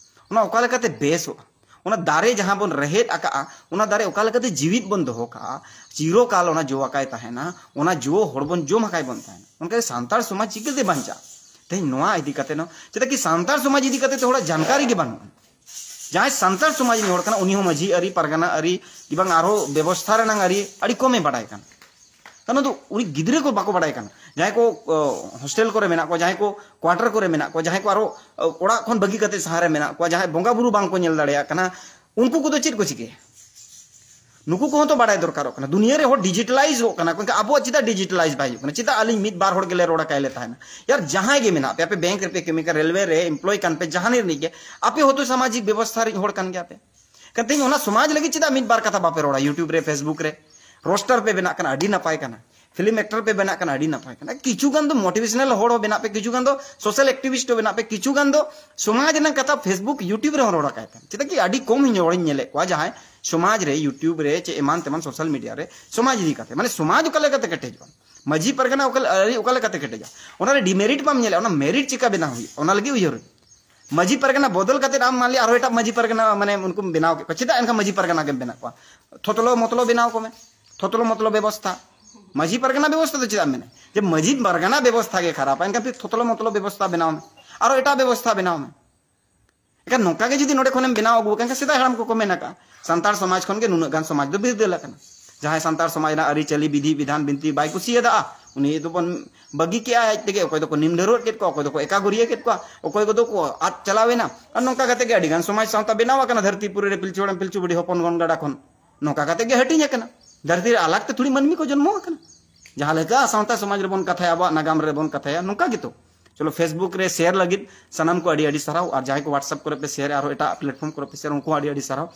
ᱚᱱᱟ ᱚᱠᱟ ᱞᱮᱠᱟᱛᱮ ᱵᱮᱥᱚᱜᱼᱟ, ᱚᱱᱟ ᱫᱟᱨᱮ ᱡᱟᱦᱟᱸ ᱵᱚᱱ ᱨᱮᱦᱮᱫ ᱟᱠᱟᱜᱼᱟ, ᱚᱱᱟ ᱫᱟᱨᱮ ᱚᱠᱟ ᱞᱮᱠᱟᱛᱮ ᱡᱤᱣᱤᱫ ᱵᱚᱱ ᱫᱚᱦᱚ ᱠᱟᱜᱼᱟ, ᱪᱤᱨᱚᱠᱟᱞ ᱚᱱᱟ ᱡᱚ ᱟᱠᱟᱭ ᱛᱟᱦᱮᱱᱟ, ᱚᱱᱟ ᱡᱚ ᱦᱚᱲ ᱵᱚᱱ ᱡᱚᱢ ᱟᱠᱟᱭ ᱵᱚᱱ ᱛᱟᱦᱮᱱᱟ᱾ ᱚᱱᱠᱟᱜᱮ ᱥᱟᱱᱛᱟᱲ ᱥᱚᱢᱟᱡᱽ ᱪᱤᱠᱟᱹᱛᱮ ᱵᱟᱧᱪᱟᱜᱼᱟ? ᱛᱮᱦᱮᱧ ᱱᱚᱣᱟ ᱤᱫᱤ ᱠᱟᱛᱮ ᱦᱚᱸ, ᱪᱮᱫᱟᱜ ᱠᱤ ᱥᱟᱱᱛᱟᱲ ᱥᱚᱢᱟᱡᱽ ᱤᱫᱤ ᱠᱟᱛᱮ ᱛᱚ ᱦᱚᱲᱟᱜ ᱡᱟᱱᱠᱟᱨᱤ ᱜᱮ ᱵᱟᱹᱱᱩᱜᱼᱟ᱾ ᱡᱟᱦᱟᱸᱭ ᱥᱟᱱᱛᱟᱲ ᱥᱚᱢᱟᱡᱽ ᱨᱤᱱᱤᱡ ᱦᱚᱲ ᱠᱟᱱᱟ, ᱩᱱᱤ ᱦᱚᱸ ᱢᱟᱹᱡᱷᱤ ᱟᱹᱨᱤ, ᱯᱟᱨᱜᱟᱱᱟ ᱟᱹᱨᱤ, ᱠᱤ ᱵᱟᱝ ᱟᱨᱦᱚᱸ ᱵᱮᱵᱚᱥᱛᱷᱟ ᱨᱮᱱᱟᱝ ᱟᱹᱨᱤ ᱟᱹᱰᱤ ᱠᱚᱢᱮ ᱵᱟᱰᱟᱭ ᱠᱟᱱᱟ᱾ ᱠᱟᱨᱚᱱ ᱫᱚ ᱩᱱᱤ ᱜᱤᱫᱽᱨᱟᱹ ᱠᱚ ᱵᱟᱠᱚ ᱵᱟᱰᱟᱭ ᱠᱟᱱᱟ᱾ ᱡᱟᱦᱟᱸᱭ ᱠᱚ, ᱚ, ᱦᱳᱥᱴᱮᱞ ᱠᱚᱨᱮ ᱢᱮᱱᱟᱜ ᱠᱚᱣᱟ, ᱡᱟᱦᱟᱸᱭ ᱠᱚ ᱠᱣᱟᱴᱟᱨ ᱠᱚᱨᱮ ᱢᱮᱱᱟᱜ ᱠᱚᱣᱟ, ᱡᱟᱦᱟᱸᱭ ᱠᱚ ᱟᱨᱚ, ᱚ, ᱚᱲᱟᱜ ᱠᱷᱚᱱ ᱵᱟᱹᱜᱤ ᱠᱟᱛᱮ ᱥᱟᱦᱟᱨ ᱨᱮ ᱢᱮᱱᱟᱜ ᱠᱚᱣᱟ, ᱡᱟᱦᱟᱸᱭ ᱵᱚᱸᱜᱟ ᱵᱩᱨᱩ ᱵᱟᱝ ᱠᱚ ᱧᱮᱞ ᱫᱟᱲᱮᱭᱟᱜ ᱠᱟᱱᱟ, ᱩᱱᱠᱩ ᱠᱚᱫᱚ ᱪᱮᱫ ᱠᱚ ᱪᱤᱠᱟᱹᱭᱟ? ᱱᱩᱠᱩ ᱠᱚᱦᱚᱸ ᱛᱚ ᱵᱟᱰᱟᱭ ᱫᱚᱨᱠᱟᱨᱚᱜ ᱠᱟᱱᱟ᱾ ᱫᱩᱱᱤᱭᱟᱹ ᱨᱮ ᱦᱚᱲ ᱰᱤᱡᱤᱴᱟᱞᱟᱭᱤᱡᱽ ᱚᱜ ᱠᱟᱱᱟ ᱠᱚ, ᱮᱱᱠᱷᱟᱱ ᱟᱵᱚᱣᱟᱜ ᱪᱮᱫᱟᱜ ᱰᱤᱡᱤᱴᱟᱞᱟᱭᱤᱡᱽ ᱵᱟᱭ ᱦᱩᱭᱩᱜ ᱠᱟᱱᱟ? ᱪᱮᱫᱟᱜ ᱟᱹᱞᱤᱧ ᱢᱤᱫ ᱵᱟᱨ ᱦᱚᱲ ᱜᱮᱞᱮ ᱨᱚᱲ ᱟᱠᱟᱭ ᱞᱮ ᱛᱟᱦᱮᱱᱟ? ᱭᱟᱨ, ᱡᱟᱦᱟᱸᱭ ᱜᱮ ᱢᱮᱱᱟᱜ ᱯᱮ, ᱟᱯᱮ ᱵᱮᱝᱠ ᱨᱮᱯᱮ ᱠᱟᱹᱢᱤ ᱠᱟᱱ, ᱨᱮᱞᱣᱮ ᱨᱮ ᱮᱢᱯᱞᱚᱭ ᱠᱟᱱ ᱯᱮ, ᱡᱟᱦᱟᱱᱤᱡ ᱨᱤᱱᱤᱡ ᱜᱮ, ᱟᱯᱮ ᱦᱚᱸᱛᱚ ᱥᱟᱢᱟᱡᱤᱠ ᱵᱮᱵᱚᱥᱛᱷᱟ ᱨᱤᱱ ᱦᱚᱲ ᱠᱟᱱ ᱜᱮᱭᱟ ᱯᱮ᱾ ᱠᱟᱱ ᱛᱮᱦᱮᱧ ᱚᱱᱟ ᱥᱚᱢᱟᱡᱽ ᱞᱟᱹᱜᱤᱫ ᱪᱮᱫᱟᱜ ᱢᱤᱫ ᱵᱟᱨ ᱠᱟᱛᱷᱟ ᱵᱟᱯᱮ ᱨᱚᱲᱟ? YouTube ᱨᱮ, Facebook ᱨᱮ ᱨᱳᱥᱴᱟᱨ ᱯᱮ ᱵᱮᱱᱟᱜ ᱠᱟᱱᱟ, ᱟᱹᱰᱤ ᱱᱟᱯᱟᱭ ᱠᱟᱱᱟ᱾ ᱯᱷᱤᱞᱢ ᱮᱠᱴᱟᱨ ᱯᱮ ᱵᱮᱱᱟᱜ ᱠᱟᱱᱟ, ᱟᱹᱰᱤ ᱱᱟᱯᱟᱭ ᱠᱟᱱᱟ᱾ ᱠᱤᱪᱷᱩ ᱜᱟᱱ ᱫᱚ ᱢᱳᱴᱤᱵᱷᱮᱥᱚᱱᱟᱞ ᱦᱚᱲ ᱦᱚᱸ ᱵᱮᱱᱟᱜ ᱯᱮ, ᱠᱤᱪᱷᱩ ᱜᱟᱱ ᱫᱚ ᱥᱳᱥᱟᱞ ᱮᱠᱴᱤᱵᱷᱤᱥᱴ ᱦᱚᱸ ᱵᱮᱱᱟᱜ ᱯᱮ, ᱠᱤᱪᱷᱩ ᱜᱟᱱ ᱫᱚ ᱥᱚᱢᱟᱡᱽ ᱨᱮᱱᱟᱜ ᱠᱟᱛᱷᱟ Facebook, YouTube ᱨᱮᱦᱚᱸ ᱨᱚᱲ ᱟᱠᱟᱭ ᱯᱮ᱾ ᱪᱮᱫᱟᱜ ᱠᱤ ᱟᱹᱰᱤ ᱠᱚᱢ ᱦᱚᱲᱤᱧ ᱧᱮᱞᱮᱫ ᱠᱚᱣᱟ ᱡᱟᱦᱟᱸᱭ ᱥᱚᱢᱟᱡᱽ ᱨᱮ, YouTube ᱨᱮ ᱪᱮ ᱮᱢᱟᱱ ᱛᱮᱢᱟᱱ ᱥᱳᱥᱟᱞ ᱢᱤᱰᱤᱭᱟ ᱨᱮ ᱥᱚᱢᱟᱡᱽ ᱤᱫᱤ ᱠᱟᱛᱮ, ᱢᱟᱱᱮ ᱥᱚᱢᱟᱡᱽ ᱚᱠᱟ ᱞᱮᱠᱟᱛᱮ ᱠᱮᱴᱮᱡᱚᱜᱼᱟ, ᱢᱟᱹᱡᱷᱤ ᱯᱟᱨᱜᱟᱱᱟ ᱚᱠᱟ, ᱟᱹᱨᱤ ᱚᱠᱟ ᱞᱮᱠᱟᱛᱮ ᱠᱮᱴᱮᱡᱚᱜᱼᱟ, ᱚᱱᱟ ᱨᱮ ᱰᱤᱢᱮᱨᱤᱴ ᱵᱟᱢ ᱧᱮᱞᱮᱫᱼᱟ, ᱚᱱᱟ ᱢᱮᱨᱤᱴ ᱪᱤᱠᱟ ᱵᱮᱱᱟᱣ ᱦᱩᱭᱩᱜᱼᱟ, ᱚᱱᱟ ᱞᱟᱹᱜᱤᱫ ᱩᱭᱦᱟᱹᱨ ᱦᱩᱭᱩᱜᱼᱟ᱾ ᱢᱟᱹᱡᱷᱤ ᱯᱟᱨᱜᱟᱱᱟ ᱵᱚᱫᱚᱞ ᱠᱟᱛᱮ ᱟᱢ ᱢᱟᱱ ᱞᱤᱭᱟ ᱟᱨᱦᱚᱸ ᱮᱴᱟᱜ ᱢᱟᱹᱡᱷᱤ ᱯᱟᱨᱜᱟᱱᱟ ᱢᱟᱱᱮ ᱩᱱᱠᱩᱢ ᱵᱮᱱᱟᱣ ᱠᱮᱫ ᱠᱚᱣᱟ, ᱪᱮᱫᱟᱜ ᱮᱱᱠᱷᱟᱱ ᱢᱟᱹᱡᱷᱤ ᱯᱟᱨᱜᱟᱱᱟ ᱜᱮᱢ ᱵᱮᱱᱟᱣ ᱠᱚᱣᱟ? ᱛᱷᱚᱛᱞᱚ ᱢᱚᱛᱞᱚ ᱵᱮᱱᱟᱣ ᱠᱚᱢᱮ, ᱛᱷᱚᱛᱞᱚ ᱢᱚᱛᱞᱚ ᱵᱮᱵᱚᱥᱛᱷᱟ᱾ ᱢᱟᱹᱡᱷᱤ ᱯᱟᱨᱜᱟᱱᱟ ᱵᱮᱵᱚᱥᱛᱷᱟ ᱫᱚ ᱪᱮᱫᱟᱜ ᱮᱢ ᱢᱮᱱᱟ? ᱡᱮ ᱢᱟᱹᱡᱷᱤ ᱯᱟᱨᱜᱟᱱᱟ ᱵᱮᱵᱚᱥᱛᱷᱟ ᱜᱮ ᱠᱷᱟᱨᱟᱯᱟ, ᱮᱱᱠᱷᱟᱱ ᱯᱷᱤᱨ ᱛᱷᱚᱛᱞᱚ ᱢᱚᱛᱞᱚ ᱵᱮᱵᱚᱥᱛᱷᱟ ᱵᱮᱱᱟᱣ ᱢᱮ, ᱟᱨᱚ ᱮᱴᱟᱜ ᱵᱮᱵᱚᱥᱛᱷᱟ ᱵᱮᱱᱟᱣ ᱢᱮ᱾ ᱮᱱᱠᱷᱟᱱ ᱱᱚᱝᱠᱟ ᱜᱮ ᱡᱩᱫᱤ ᱱᱚᱰᱮ ᱠᱷᱚᱱᱮᱢ ᱵᱮᱱᱟᱣ ᱟᱹᱜᱩ ᱟᱠᱟᱱ ᱠᱷᱟᱱ, ᱥᱮᱫᱟᱭ ᱦᱟᱲᱟᱢ ᱠᱚᱠᱚ ᱢᱮᱱ ᱟᱠᱟᱫᱼᱟ, ᱥᱟᱱᱛᱟᱲ ᱥᱚᱢᱟᱡᱽ ᱠᱷᱚᱱ ᱜᱮ ᱱᱩᱱᱟᱹᱜ ᱜᱟᱱ ᱥᱚᱢᱟᱡᱽ ᱫᱚ ᱵᱤᱨᱫᱟᱹᱞ ᱟᱠᱟᱱᱟ᱾ ᱡᱟᱦᱟᱸᱭ ᱥᱟᱱᱛᱟᱲ ᱥᱚᱢᱟᱡᱽ ᱨᱮᱱᱟᱜ ᱟᱹᱨᱤᱪᱟᱹᱞᱤ, ᱵᱤᱫᱷᱤ ᱵᱤᱫᱷᱟᱱ, ᱵᱤᱱᱛᱤ ᱵᱟᱭ ᱠᱩᱥᱤᱭᱟᱫᱟ, ᱩᱱᱤ ᱫᱚᱵᱚᱱ ᱵᱟᱹᱜᱤ ᱠᱮᱜᱼᱟ ᱟᱡ ᱛᱮᱜᱮ᱾ ᱚᱠᱚᱭ ᱫᱚᱠᱚ ᱱᱤᱢ ᱰᱷᱟᱹᱨᱣᱟᱹᱜ ᱠᱮᱫ ᱠᱚᱣᱟ, ᱚᱠᱚᱭ ᱫᱚᱠᱚ ᱮᱠᱟᱜᱷᱩᱨᱤᱭᱟᱹ ᱠᱮᱫ ᱠᱚᱣᱟ, ᱚᱠᱚᱭ ᱠᱚᱫᱚ ᱠᱚ ᱟᱫ ᱪᱟᱞᱟᱣ ᱮᱱᱟ᱾ ᱟᱨ ᱱᱚᱝᱠᱟ ᱠᱟᱛᱮ ᱜᱮ ᱟᱹᱰᱤ ᱜᱟᱱ ᱥᱚᱢᱟᱡᱽ ᱥᱟᱶᱛᱟ ᱵᱮᱱᱟᱣ ᱟᱠᱟᱱᱟ ᱫᱷᱟᱹᱨᱛᱤ ᱯᱩᱨᱤ ᱨᱮ, ᱯᱤᱞᱪᱩ ᱦᱟᱲᱟᱢ ᱯᱤᱞᱪᱩ ᱵᱩᱰᱷᱤ ᱦᱚᱯᱚᱱ ᱜᱚᱱ ᱜᱟᱰᱟ ᱠᱷᱚᱱ᱾ ᱱᱚᱝᱠᱟ ᱠᱟᱛᱮ ᱜᱮ ᱦᱟᱹᱴᱤᱧ ᱟᱠᱟᱱᱟ᱾ ᱫᱷᱟᱹᱨᱛᱤ ᱨᱮ ᱟᱞᱟᱜᱽ ᱛᱮ ᱛᱷᱩᱲᱤ ᱢᱟᱹᱱᱢᱤ ᱠᱚ ᱡᱚᱱᱢᱚ ᱟᱠᱟᱱᱟ᱾ ᱡᱟᱦᱟᱸ ᱞᱮᱠᱟ ᱥᱟᱶᱛᱟ ᱥᱚᱢᱟᱡᱽ ᱨᱮᱵᱚᱱ ᱠᱟᱛᱷᱟᱭᱟ, ᱟᱵᱚᱣᱟᱜ ᱱᱟᱜᱟᱢ ᱨᱮᱵᱚᱱ ᱠᱟᱛᱷᱟᱭᱟ, ᱱᱚᱝᱠᱟ ᱜᱮᱛᱚ᱾ ᱪᱚᱞᱚ, Facebook ᱨᱮ ᱥᱮᱭᱟᱨ ᱞᱟᱹᱜᱤᱫ ᱥᱟᱱᱟᱢ ᱠᱚ ᱟᱹᱰᱤ ᱟᱹᱰᱤ ᱥᱟᱨᱦᱟᱣ, ᱟᱨ ᱡᱟᱦᱟᱸᱭ ᱠᱚ WhatsApp ᱠᱚᱨᱮ ᱯᱮ ᱥᱮᱭᱟᱨ, ᱟᱨᱦᱚᱸ ᱮᱴᱟᱜ ᱯᱞᱮᱴᱯᱷᱚᱨᱢ ᱠᱚᱨᱮ ᱯᱮ ᱥᱮᱭᱟᱨ, ᱩᱱᱠᱩ ᱦᱚᱸ ᱟᱹᱰᱤ ᱟᱹᱰᱤ ᱥᱟᱨᱦᱟᱣ᱾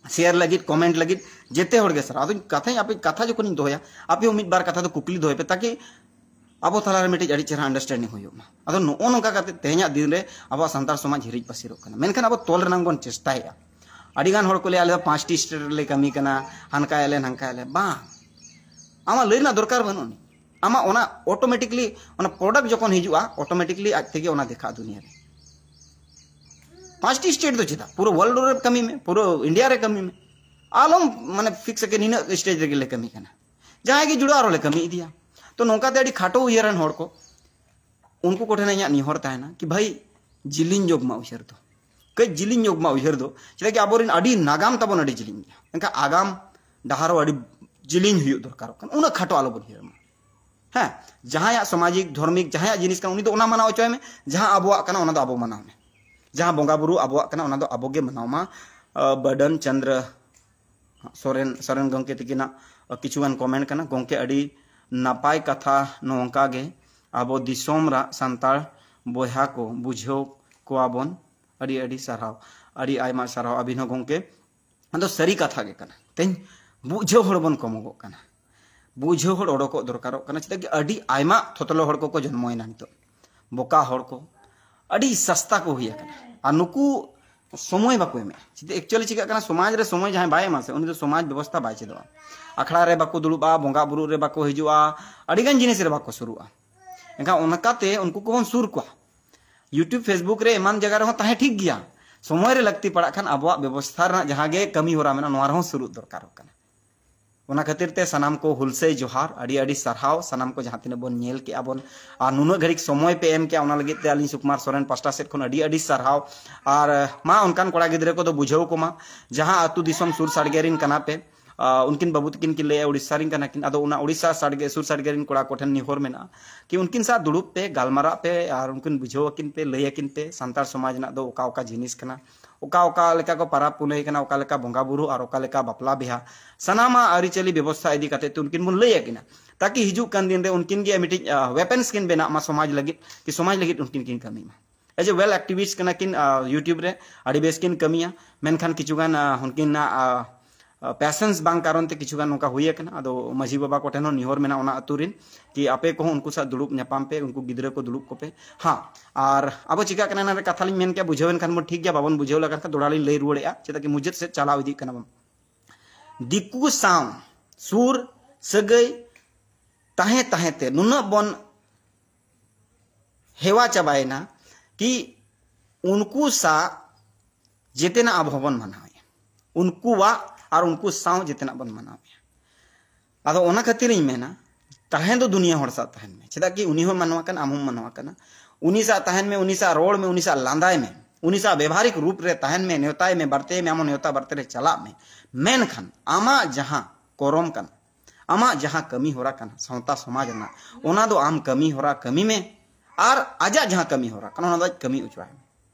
ᱥᱮᱭᱟᱨ ᱞᱟᱹᱜᱤᱫ, ᱠᱚᱢᱮᱱᱴ ᱞᱟᱹᱜᱤᱫ, ᱡᱮᱛᱮ ᱦᱚᱲ ᱜᱮ ᱥᱟᱨᱦᱟᱣ᱾ ᱟᱫᱚ ᱠᱟᱛᱷᱟᱧ, ᱟᱯᱮ ᱠᱟᱛᱷᱟ ᱡᱚᱠᱷᱚᱱᱤᱧ ᱫᱚᱦᱚᱭᱟ, ᱟᱯᱮ ᱦᱚᱸ ᱢᱤᱫ ᱵᱟᱨ ᱠᱟᱛᱷᱟ ᱫᱚ ᱠᱩᱠᱞᱤ ᱫᱚᱦᱚᱭ ᱯᱮ, ᱛᱟᱠᱤ ᱟᱵᱚ ᱛᱟᱞᱟᱨᱮ ᱢᱤᱫᱴᱤᱡ ᱟᱹᱰᱤ ᱪᱮᱦᱨᱟ ᱟᱱᱰᱟᱨᱥᱴᱮᱱᱰᱤᱝ ᱦᱩᱭᱩᱜ ᱢᱟ᱾ ᱟᱫᱚ ᱱᱚᱜᱼᱚ ᱱᱚᱝᱠᱟ ᱠᱟᱛᱮ ᱛᱮᱦᱮᱧᱟᱜ ᱫᱤᱱ ᱨᱮ ᱟᱵᱚᱣᱟᱜ ᱥᱟᱱᱛᱟᱲ ᱥᱚᱢᱟᱡᱽ ᱦᱤᱨᱤᱡ ᱯᱟᱹᱥᱤᱨᱚᱜ ᱠᱟᱱᱟ, ᱢᱮᱱᱠᱷᱟᱱ ᱟᱵᱚ ᱛᱚᱞ ᱨᱮᱱᱟᱜ ᱵᱚᱱ ᱪᱮᱥᱴᱟᱭᱮᱫᱼᱟ᱾ ᱟᱹᱰᱤ ᱜᱟᱱ ᱦᱚᱲ ᱠᱚ ᱞᱟᱹᱭᱟ, "ᱟᱞᱮ ᱫᱚ ᱯᱟᱸᱪᱴᱤ ᱥᱴᱮᱴ ᱨᱮᱞᱮ ᱠᱟᱹᱢᱤ ᱠᱟᱱᱟ, ᱦᱟᱱᱠᱟᱭᱟᱞᱮ ᱱᱟᱝᱠᱟᱭᱟᱞᱮ", ᱵᱟᱝ᱾ ᱟᱢᱟᱜ ᱞᱟᱹᱭ ᱨᱮᱱᱟᱜ ᱫᱚᱨᱠᱟᱨ ᱵᱟᱹᱱᱩᱜ ᱟᱹᱱᱤᱡ᱾ ᱟᱢᱟᱜ ᱚᱱᱟ ᱚᱴᱳᱢᱮᱴᱤᱠᱞᱤ, ᱚᱱᱟ ᱯᱨᱚᱰᱟᱠᱴ ᱡᱚᱠᱷᱚᱱ ᱦᱤᱡᱩᱜᱼᱟ, ᱚᱴᱳᱢᱮᱴᱤᱠᱞᱤ ᱟᱡ ᱛᱮᱜᱮ ᱚᱱᱟ ᱫᱮᱠᱷᱟᱜᱼᱟ ᱫᱩᱱᱤᱭᱟᱹ ᱨᱮ᱾ ᱯᱟᱸᱪᱴᱤ ᱥᱴᱮᱴ ᱫᱚ ᱪᱮᱫᱟᱜ, ᱯᱩᱨᱟᱹ ᱣᱟᱨᱞᱰ ᱨᱮ ᱠᱟᱹᱢᱤ ᱢᱮ, ᱯᱩᱨᱟᱹ ᱤᱱᱰᱤᱭᱟ ᱨᱮ ᱠᱟᱹᱢᱤ ᱢᱮ, ᱟᱞᱚᱢ ᱢᱟᱱᱮ ᱯᱷᱤᱠᱥ ᱟᱠᱮ ᱱᱤᱱᱟᱹᱜ ᱥᱴᱮᱴ ᱨᱮᱜᱮ ᱞᱮ ᱠᱟᱹᱢᱤ ᱠᱟᱱᱟ᱾ ᱡᱟᱦᱟᱸᱭ ᱜᱮ ᱡᱩᱲᱟᱹᱣ ᱟᱨᱦᱚᱸ ᱞᱮ ᱠᱟᱹᱢᱤ ᱤᱫᱤᱭᱟ᱾ ᱛᱚ ᱱᱚᱝᱠᱟᱛᱮ ᱟᱹᱰᱤ ᱠᱷᱟᱴᱚ ᱩᱭᱦᱟᱹᱨᱟᱱ ᱦᱚᱲ ᱠᱚ, ᱩᱱᱠᱩ ᱠᱚᱴᱷᱮᱱ ᱤᱧᱟᱹᱜ ᱱᱮᱦᱚᱨ ᱛᱟᱦᱮᱱᱟ ᱠᱤ ᱵᱷᱟᱹᱭ, ᱡᱤᱞᱤᱧ ᱧᱚᱜ ᱢᱟ ᱩᱭᱦᱟᱹᱨ ᱫᱚ, ᱠᱟᱹᱡ ᱡᱤᱞᱤᱧ ᱧᱚᱜ ᱢᱟ ᱩᱭᱦᱟᱹᱨ ᱫᱚ᱾ ᱪᱮᱫᱟᱜ ᱠᱤ ᱟᱵᱚᱨᱮᱱ ᱟᱹᱰᱤ ᱱᱟᱜᱟᱢ ᱛᱟᱵᱚᱱ ᱟᱹᱰᱤ ᱡᱤᱞᱤᱧ ᱜᱮᱭᱟ, ᱢᱮᱱᱠᱷᱟᱱ ᱟᱜᱟᱢ ᱰᱟᱦᱟᱨ ᱦᱚᱸ ᱟᱹᱰᱤ ᱡᱤᱞᱤᱧ ᱦᱩᱭᱩᱜ ᱫᱚᱨᱠᱟᱨᱚᱜ ᱠᱟᱱᱟ᱾ ᱩᱱᱟᱹᱜ ᱠᱷᱟᱴᱚ ᱟᱞᱚᱵᱚᱱ ᱩᱭᱦᱟᱹᱨ ᱢᱟ᱾ ᱦᱮᱸ, ᱡᱟᱦᱟᱸᱭᱟᱜ ᱥᱟᱢᱟᱡᱤᱠ, ᱫᱷᱚᱨᱢᱤᱠ, ᱡᱟᱦᱟᱸᱭᱟᱜ ᱡᱤᱱᱤᱥ ᱠᱟᱱᱟ, ᱩᱱᱤ ᱫᱚ ᱚᱱᱟ ᱢᱟᱱᱟᱣ ᱦᱚᱪᱚᱭ ᱢᱮ᱾ ᱡᱟᱦᱟᱸ ᱟᱵᱚᱣᱟᱜ ᱠᱟᱱᱟ, ᱚᱱᱟ ᱫᱚ ᱟᱵᱚ ᱢᱟᱱᱟᱣ ᱢᱮ᱾ ᱡᱟᱦᱟᱸ ᱵᱚᱸᱜᱟ ᱵᱩᱨᱩ ᱟᱵᱚᱣᱟᱜ ᱠᱟᱱᱟ, ᱚᱱᱟ ᱫᱚ ᱟᱵᱚ ᱜᱮ ᱢᱟᱱᱟᱣ ᱢᱟ᱾ ᱟᱹ, ᱵᱟᱹᱰᱟᱹᱱ ᱪᱚᱱᱫᱨᱚ ᱥᱚᱨᱮᱱ, ᱥᱚᱨᱮᱱ ᱜᱚᱢᱠᱮ ᱛᱤᱠᱤᱱᱟᱜ ᱠᱤᱪᱷᱩᱜᱟᱱ ᱠᱚᱢᱮᱱᱴ ᱠᱟᱱᱟ᱾ ᱜᱚᱢᱠᱮ, ᱟᱹᱰᱤ ᱱᱟᱯᱟᱭ ᱠᱟᱛᱷᱟ᱾ ᱱᱚᱝᱠᱟ ᱜᱮ ᱟᱵᱚ ᱫᱤᱥᱚᱢ ᱨᱟᱜ ᱥᱟᱱᱛᱟᱲ ᱵᱚᱭᱦᱟ ᱠᱚ ᱵᱩᱡᱷᱟᱹᱣ ᱠᱚᱣᱟ ᱵᱚᱱ᱾ ᱟᱹᱰᱤ ᱟᱹᱰᱤ ᱥᱟᱨᱦᱟᱣ, ᱟᱹᱰᱤ ᱟᱭᱢᱟ ᱥᱟᱨᱦᱟᱣ ᱟᱹᱵᱤᱱ ᱦᱚᱸ ᱜᱚᱢᱠᱮ᱾ ᱟᱫᱚ ᱥᱟᱹᱨᱤ ᱠᱟᱛᱷᱟ ᱜᱮ ᱠᱟᱱᱟ, ᱛᱮᱦᱮᱧ ᱵᱩᱡᱷᱟᱹᱣ ᱦᱚᱲ ᱵᱚᱱ ᱠᱚᱢᱚᱜᱚᱜ ᱠᱟᱱᱟ᱾ ᱵᱩᱡᱷᱟᱹᱣ ᱦᱚᱲ ᱚᱰᱚᱠᱚᱜ ᱫᱚᱨᱠᱟᱨᱚᱜ ᱠᱟᱱᱟ᱾ ᱪᱮᱫᱟᱜ ᱠᱤ ᱟᱹᱰᱤ ᱟᱭᱢᱟ ᱛᱷᱚᱛᱞᱚ ᱦᱚᱲ ᱠᱚᱠᱚ ᱡᱚᱱᱢᱚᱭᱮᱱᱟ ᱱᱤᱛᱚᱜ, ᱵᱚᱠᱟ ᱦᱚᱲ ᱠᱚ, ᱟᱹᱰᱤ ᱥᱟᱥᱛᱟ ᱠᱚ ᱦᱩᱭ ᱟᱠᱟᱱᱟ᱾ ᱟᱨ ᱱᱩᱠᱩ ᱥᱚᱢᱚᱭ ᱵᱟᱠᱚ ᱮᱢᱮᱫᱼᱟ᱾ ᱪᱮᱫ ᱮᱠᱪᱩᱭᱟᱞᱤ ᱪᱤᱠᱟᱹᱜ ᱠᱟᱱᱟ, ᱥᱚᱢᱟᱡᱽ ᱨᱮ ᱥᱚᱢᱚᱭ ᱡᱟᱦᱟᱸᱭ ᱵᱟᱭ ᱮᱢᱟ ᱥᱮ, ᱩᱱᱤ ᱫᱚ ᱥᱚᱢᱟᱡᱽ ᱵᱮᱵᱚᱥᱛᱷᱟ ᱵᱟᱭ ᱪᱮᱫᱚᱜᱼᱟ᱾ ᱟᱠᱷᱲᱟ ᱨᱮ ᱵᱟᱠᱚ ᱫᱩᱲᱩᱵᱼᱟ, ᱵᱚᱸᱜᱟ ᱵᱩᱨᱩ ᱨᱮ ᱵᱟᱠᱚ ᱦᱤᱡᱩᱜᱼᱟ, ᱟᱹᱰᱤᱜᱟᱱ ᱡᱤᱱᱤᱥ ᱨᱮ ᱵᱟᱠᱚ ᱥᱩᱨᱩᱜᱼᱟ᱾ ᱮᱱᱠᱷᱟᱱ ᱚᱱᱠᱟᱛᱮ ᱩᱱᱠᱩ ᱠᱚᱵᱚᱱ ᱥᱩᱨ ᱠᱚᱣᱟ᱾ YouTube, Facebook ᱨᱮ ᱮᱢᱟᱱ ᱡᱟᱭᱜᱟ ᱨᱮᱦᱚᱸ ᱛᱟᱦᱮᱸ ᱴᱷᱤᱠ ᱜᱮᱭᱟ᱾ ᱥᱚᱢᱚᱭ ᱨᱮ ᱞᱟᱹᱠᱛᱤ ᱯᱟᱲᱟᱜ ᱠᱷᱟᱱ ᱟᱵᱚᱣᱟᱜ ᱵᱮᱵᱚᱥᱛᱷᱟ ᱨᱮᱱᱟᱜ ᱡᱟᱦᱟᱸ ᱜᱮ ᱠᱟᱹᱢᱤ ᱦᱚᱨᱟ ᱢᱮᱱᱟᱜᱼᱟ, ᱱᱚᱣᱟ ᱨᱮᱦᱚᱸ ᱥᱩᱨᱩᱜ ᱫᱚᱨᱠᱟᱨᱚᱜ ᱠᱟᱱᱟ᱾ ᱚᱱᱟ ᱠᱷᱟᱹᱛᱤᱨ ᱛᱮ ᱥᱟᱱᱟᱢ ᱠᱚ ᱦᱩᱞᱥᱟᱹᱭ ᱡᱚᱦᱟᱨ, ᱟᱹᱰᱤ ᱟᱹᱰᱤ ᱥᱟᱨᱦᱟᱣ ᱥᱟᱱᱟᱢ ᱠᱚ ᱡᱟᱦᱟᱸ ᱛᱤᱱᱟᱹᱜ ᱵᱚᱱ ᱧᱮᱞ ᱠᱮᱜᱼᱟ ᱵᱚᱱ, ᱟᱨ ᱱᱩᱱᱟᱹᱜ ᱜᱷᱟᱹᱲᱤᱡ ᱥᱚᱢᱚᱭ ᱯᱮ ᱮᱢ ᱠᱮᱜᱼᱟ, ᱚᱱᱟ ᱞᱟᱹᱜᱤᱫ ᱛᱮ ᱟᱹᱞᱤᱧ ᱥᱩᱠᱩᱢᱟᱨ ᱥᱚᱨᱮᱱ ᱯᱟᱥᱴᱟ ᱥᱮᱫ ᱠᱷᱚᱱ ᱟᱹᱰᱤ ᱟᱹᱰᱤ ᱥᱟᱨᱦᱟᱣ᱾ ᱟᱨ ᱢᱟ ᱚᱱᱠᱟᱱ ᱠᱚᱲᱟ ᱜᱤᱫᱽᱨᱟᱹ ᱠᱚᱫᱚ ᱵᱩᱡᱷᱟᱹᱣ ᱠᱚᱢᱟ, ᱡᱟᱦᱟᱸ ᱟᱹᱛᱩ ᱫᱤᱥᱚᱢ ᱥᱩᱨ ᱥᱟᱰᱜᱮ ᱨᱮᱱ ᱠᱟᱱᱟ ᱯᱮ, ᱟᱨ ᱩᱱᱠᱤᱱ ᱵᱟᱹᱵᱩ ᱛᱟᱹᱠᱤᱱ ᱠᱤᱱ ᱞᱟᱹᱭᱟ ᱩᱲᱤᱥᱥᱟ ᱨᱮᱱ ᱠᱟᱱᱟ ᱠᱤᱱ, ᱟᱫᱚ ᱚᱱᱟ ᱩᱲᱤᱥᱥᱟ ᱥᱟᱰᱜᱮ, ᱥᱩᱨ ᱥᱟᱰᱜᱮ ᱨᱮᱱ ᱠᱚᱲᱟ ᱠᱚᱴᱷᱮᱱ ᱱᱮᱦᱚᱨ ᱢᱮᱱᱟᱜᱼᱟ ᱠᱤ ᱩᱱᱠᱤᱱ ᱥᱟᱶ ᱫᱩᱲᱩᱵ ᱯᱮ, ᱜᱟᱞᱢᱟᱨᱟᱜ ᱯᱮ, ᱟᱨ ᱩᱱᱠᱤᱱ ᱵᱩᱡᱷᱟᱹᱣ ᱟᱹᱠᱤᱱ ᱯᱮ, ᱞᱟᱹᱭ ᱟᱹᱠᱤᱱ ᱯᱮ ᱥᱟᱱᱛᱟᱲ ᱥᱚᱢᱟᱡᱽ ᱨᱮᱱᱟᱜ ᱫᱚ ᱚᱠᱟ ᱚᱠᱟ ᱡᱤᱱᱤᱥ ᱠᱟᱱᱟ, ᱚᱠᱟ ᱚᱠᱟ ᱞᱮᱠᱟ ᱠᱚ ᱯᱟᱨᱟᱵᱽ ᱯᱩᱱᱟᱹᱭ ᱠᱟᱱᱟ, ᱚᱠᱟ ᱞᱮᱠᱟ ᱵᱚᱸᱜᱟ ᱵᱩᱨᱩ ᱟᱨ ᱚᱠᱟ ᱞᱮᱠᱟ ᱵᱟᱯᱞᱟ ᱵᱤᱦᱟ, ᱥᱟᱱᱟᱢᱟᱜ ᱟᱹᱨᱤᱪᱟᱹᱞᱤ ᱵᱮᱵᱚᱥᱛᱷᱟ ᱤᱫᱤ ᱠᱟᱛᱮ ᱛᱮ ᱩᱱᱠᱤᱱ ᱵᱚᱱ ᱞᱟᱹᱭ ᱟᱹᱠᱤᱱᱟ, ᱛᱟᱠᱤ ᱦᱤᱡᱩᱜ ᱠᱟᱱ ᱫᱤᱱ ᱨᱮ ᱩᱱᱠᱤᱱ ᱜᱮ ᱢᱤᱫᱴᱤᱡ ᱣᱮᱯᱮᱱᱥ ᱠᱤᱱ ᱵᱮᱱᱟᱜ ᱢᱟ ᱥᱚᱢᱟᱡᱽ ᱞᱟᱹᱜᱤᱫ, ᱠᱤ ᱥᱚᱢᱟᱡᱽ ᱞᱟᱹᱜᱤᱫ ᱩᱱᱠᱤᱱ ᱠᱤᱱ ᱠᱟᱹᱢᱤ ᱢᱟ᱾ As a well activist ᱠᱟᱱᱟ ᱠᱤᱱ, YouTube ᱨᱮ ᱟᱹᱰᱤ ᱵᱮᱥ ᱠᱤᱱ ᱠᱟᱹᱢᱤᱭᱟ, ᱢᱮᱱᱠᱷᱟᱱ ᱠᱤᱪᱷᱩ ᱜᱟᱱ ᱩᱱᱠᱤᱱᱟᱜ ᱯᱮᱥᱮᱱᱥ ᱵᱟᱝ ᱠᱟᱨᱚᱱ ᱛᱮ ᱠᱤᱪᱷᱩ ᱜᱟᱱ ᱱᱚᱝᱠᱟ ᱦᱩᱭ ᱟᱠᱟᱱᱟ᱾ ᱟᱫᱚ ᱢᱟᱹᱡᱷᱤ ᱵᱟᱵᱟ ᱠᱚᱴᱷᱮᱱ ᱦᱚᱸ ᱱᱮᱦᱚᱨ ᱢᱮᱱᱟᱜᱼᱟ ᱚᱱᱟ ᱟᱹᱛᱩ ᱨᱮᱱ, ᱠᱤ ᱟᱯᱮ ᱠᱚᱦᱚᱸ ᱩᱱᱠᱩ ᱥᱟᱶ ᱫᱩᱲᱩᱵ ᱧᱟᱯᱟᱢ ᱯᱮ, ᱩᱱᱠᱩ ᱜᱤᱫᱽᱨᱟᱹ ᱠᱚ ᱫᱩᱲᱩᱵ ᱠᱚᱯᱮ᱾ ᱦᱟᱸ, ᱟᱨ ᱟᱵᱚ ᱪᱤᱠᱟᱹᱜ ᱠᱟᱱᱟ, ᱚᱱᱟ ᱨᱮ ᱠᱟᱛᱷᱟ ᱞᱤᱧ ᱢᱮᱱ ᱠᱮᱭᱟ, ᱵᱩᱡᱷᱟᱹᱣ ᱮᱱ ᱠᱷᱟᱱ ᱵᱚᱱ ᱴᱷᱤᱠ ᱜᱮᱭᱟ, ᱵᱟᱵᱚᱱ ᱵᱩᱡᱷᱟᱹᱣ ᱞᱮᱠᱷᱟᱱ ᱫᱚᱦᱲᱟ ᱞᱤᱧ ᱞᱟᱹᱭ ᱨᱩᱣᱟᱹᱲᱮᱫᱼᱟ, ᱪᱮᱫᱟᱜ ᱠᱤ ᱢᱩᱪᱟᱹᱫ ᱥᱮᱫ ᱪᱟᱞᱟᱣ ᱤᱫᱤᱜ ᱠᱟᱱᱟ ᱵᱚᱱ᱾ ᱫᱤᱠᱩ ᱥᱟᱶ ᱥᱩᱨ ᱥᱟᱹᱜᱟᱹᱭ ᱛᱟᱦᱮᱸ ᱛᱟᱦᱮᱸ ᱛᱮ ᱱᱩᱱᱟᱹᱜ ᱵᱚᱱ ᱦᱮᱣᱟ ᱪᱟᱵᱟᱭᱮᱱᱟ ᱠᱤ ᱩᱱᱠᱩ ᱥᱟᱶ ᱡᱮᱛᱮᱱᱟᱜ ᱟᱵᱚ ᱦᱚᱸᱵᱚᱱ ᱢᱟᱱᱟᱣᱮᱫᱼᱟ᱾ ᱩᱱᱠᱩᱣᱟᱜ ᱟᱨ ᱩᱱᱠᱩ ᱥᱟᱶ ᱡᱮᱛᱮᱱᱟᱜ ᱵᱚᱱ ᱢᱟᱱᱟᱣᱮᱫᱼᱟ᱾ ᱟᱫᱚ ᱚᱱᱟ ᱠᱷᱟᱹᱛᱤᱨ ᱤᱧ ᱢᱮᱱᱟ, ᱛᱟᱦᱮᱸ ᱫᱚ ᱫᱩᱱᱤᱭᱟᱹ ᱦᱚᱲ ᱥᱟᱶ ᱛᱟᱦᱮᱱ ᱢᱮ᱾ ᱪᱮᱫᱟᱜ ᱠᱤ ᱩᱱᱤ ᱦᱚᱸ ᱢᱟᱱᱣᱟ ᱠᱟᱱᱟ, ᱟᱢ ᱦᱚᱸᱢ ᱢᱟᱱᱣᱟ ᱠᱟᱱᱟ᱾ ᱩᱱᱤ ᱥᱟᱶ ᱛᱟᱦᱮᱱ ᱢᱮ, ᱩᱱᱤ ᱥᱟᱶ ᱨᱚᱲ ᱢᱮ, ᱩᱱᱤ ᱥᱟᱶ ᱞᱟᱸᱫᱟᱭ ᱢᱮ, ᱩᱱᱤ ᱥᱟᱶ ᱵᱮᱵᱷᱟᱨᱤᱠ ᱨᱩᱯ ᱨᱮ ᱛᱟᱦᱮᱱ ᱢᱮ, ᱱᱮᱣᱛᱟᱭ ᱢᱮ, ᱵᱟᱨᱛᱮᱭ ᱢᱮ, ᱟᱢ ᱦᱚᱸ ᱱᱮᱣᱛᱟ ᱵᱟᱨᱛᱮ ᱨᱮ ᱪᱟᱞᱟᱜ ᱢᱮ᱾ ᱢᱮᱱᱠᱷᱟᱱ ᱟᱢᱟᱜ ᱡᱟᱦᱟᱸ ᱠᱚᱨᱚᱢ ᱠᱟᱱᱟ, ᱟᱢᱟᱜ ᱡᱟᱦᱟᱸ ᱠᱟᱹᱢᱤ ᱦᱚᱨᱟ ᱠᱟᱱᱟ ᱥᱟᱶᱛᱟ ᱥᱚᱢᱟᱡᱽ ᱨᱮᱱᱟᱜ, ᱚᱱᱟ ᱫᱚ ᱟᱢ ᱠᱟᱹᱢᱤ ᱦᱚᱨᱟ ᱠᱟᱹᱢᱤ ᱢᱮ, ᱟᱨ ᱟᱡᱟᱜ ᱡᱟᱦᱟᱸ ᱠᱟᱹᱢᱤ ᱦᱚᱨᱟ ᱠᱟᱱᱟ, ᱚᱱᱟ ᱫᱚ ᱟᱡ ᱠᱟᱹᱢᱤ ᱚᱪᱚᱣᱟᱭ ᱢᱮ᱾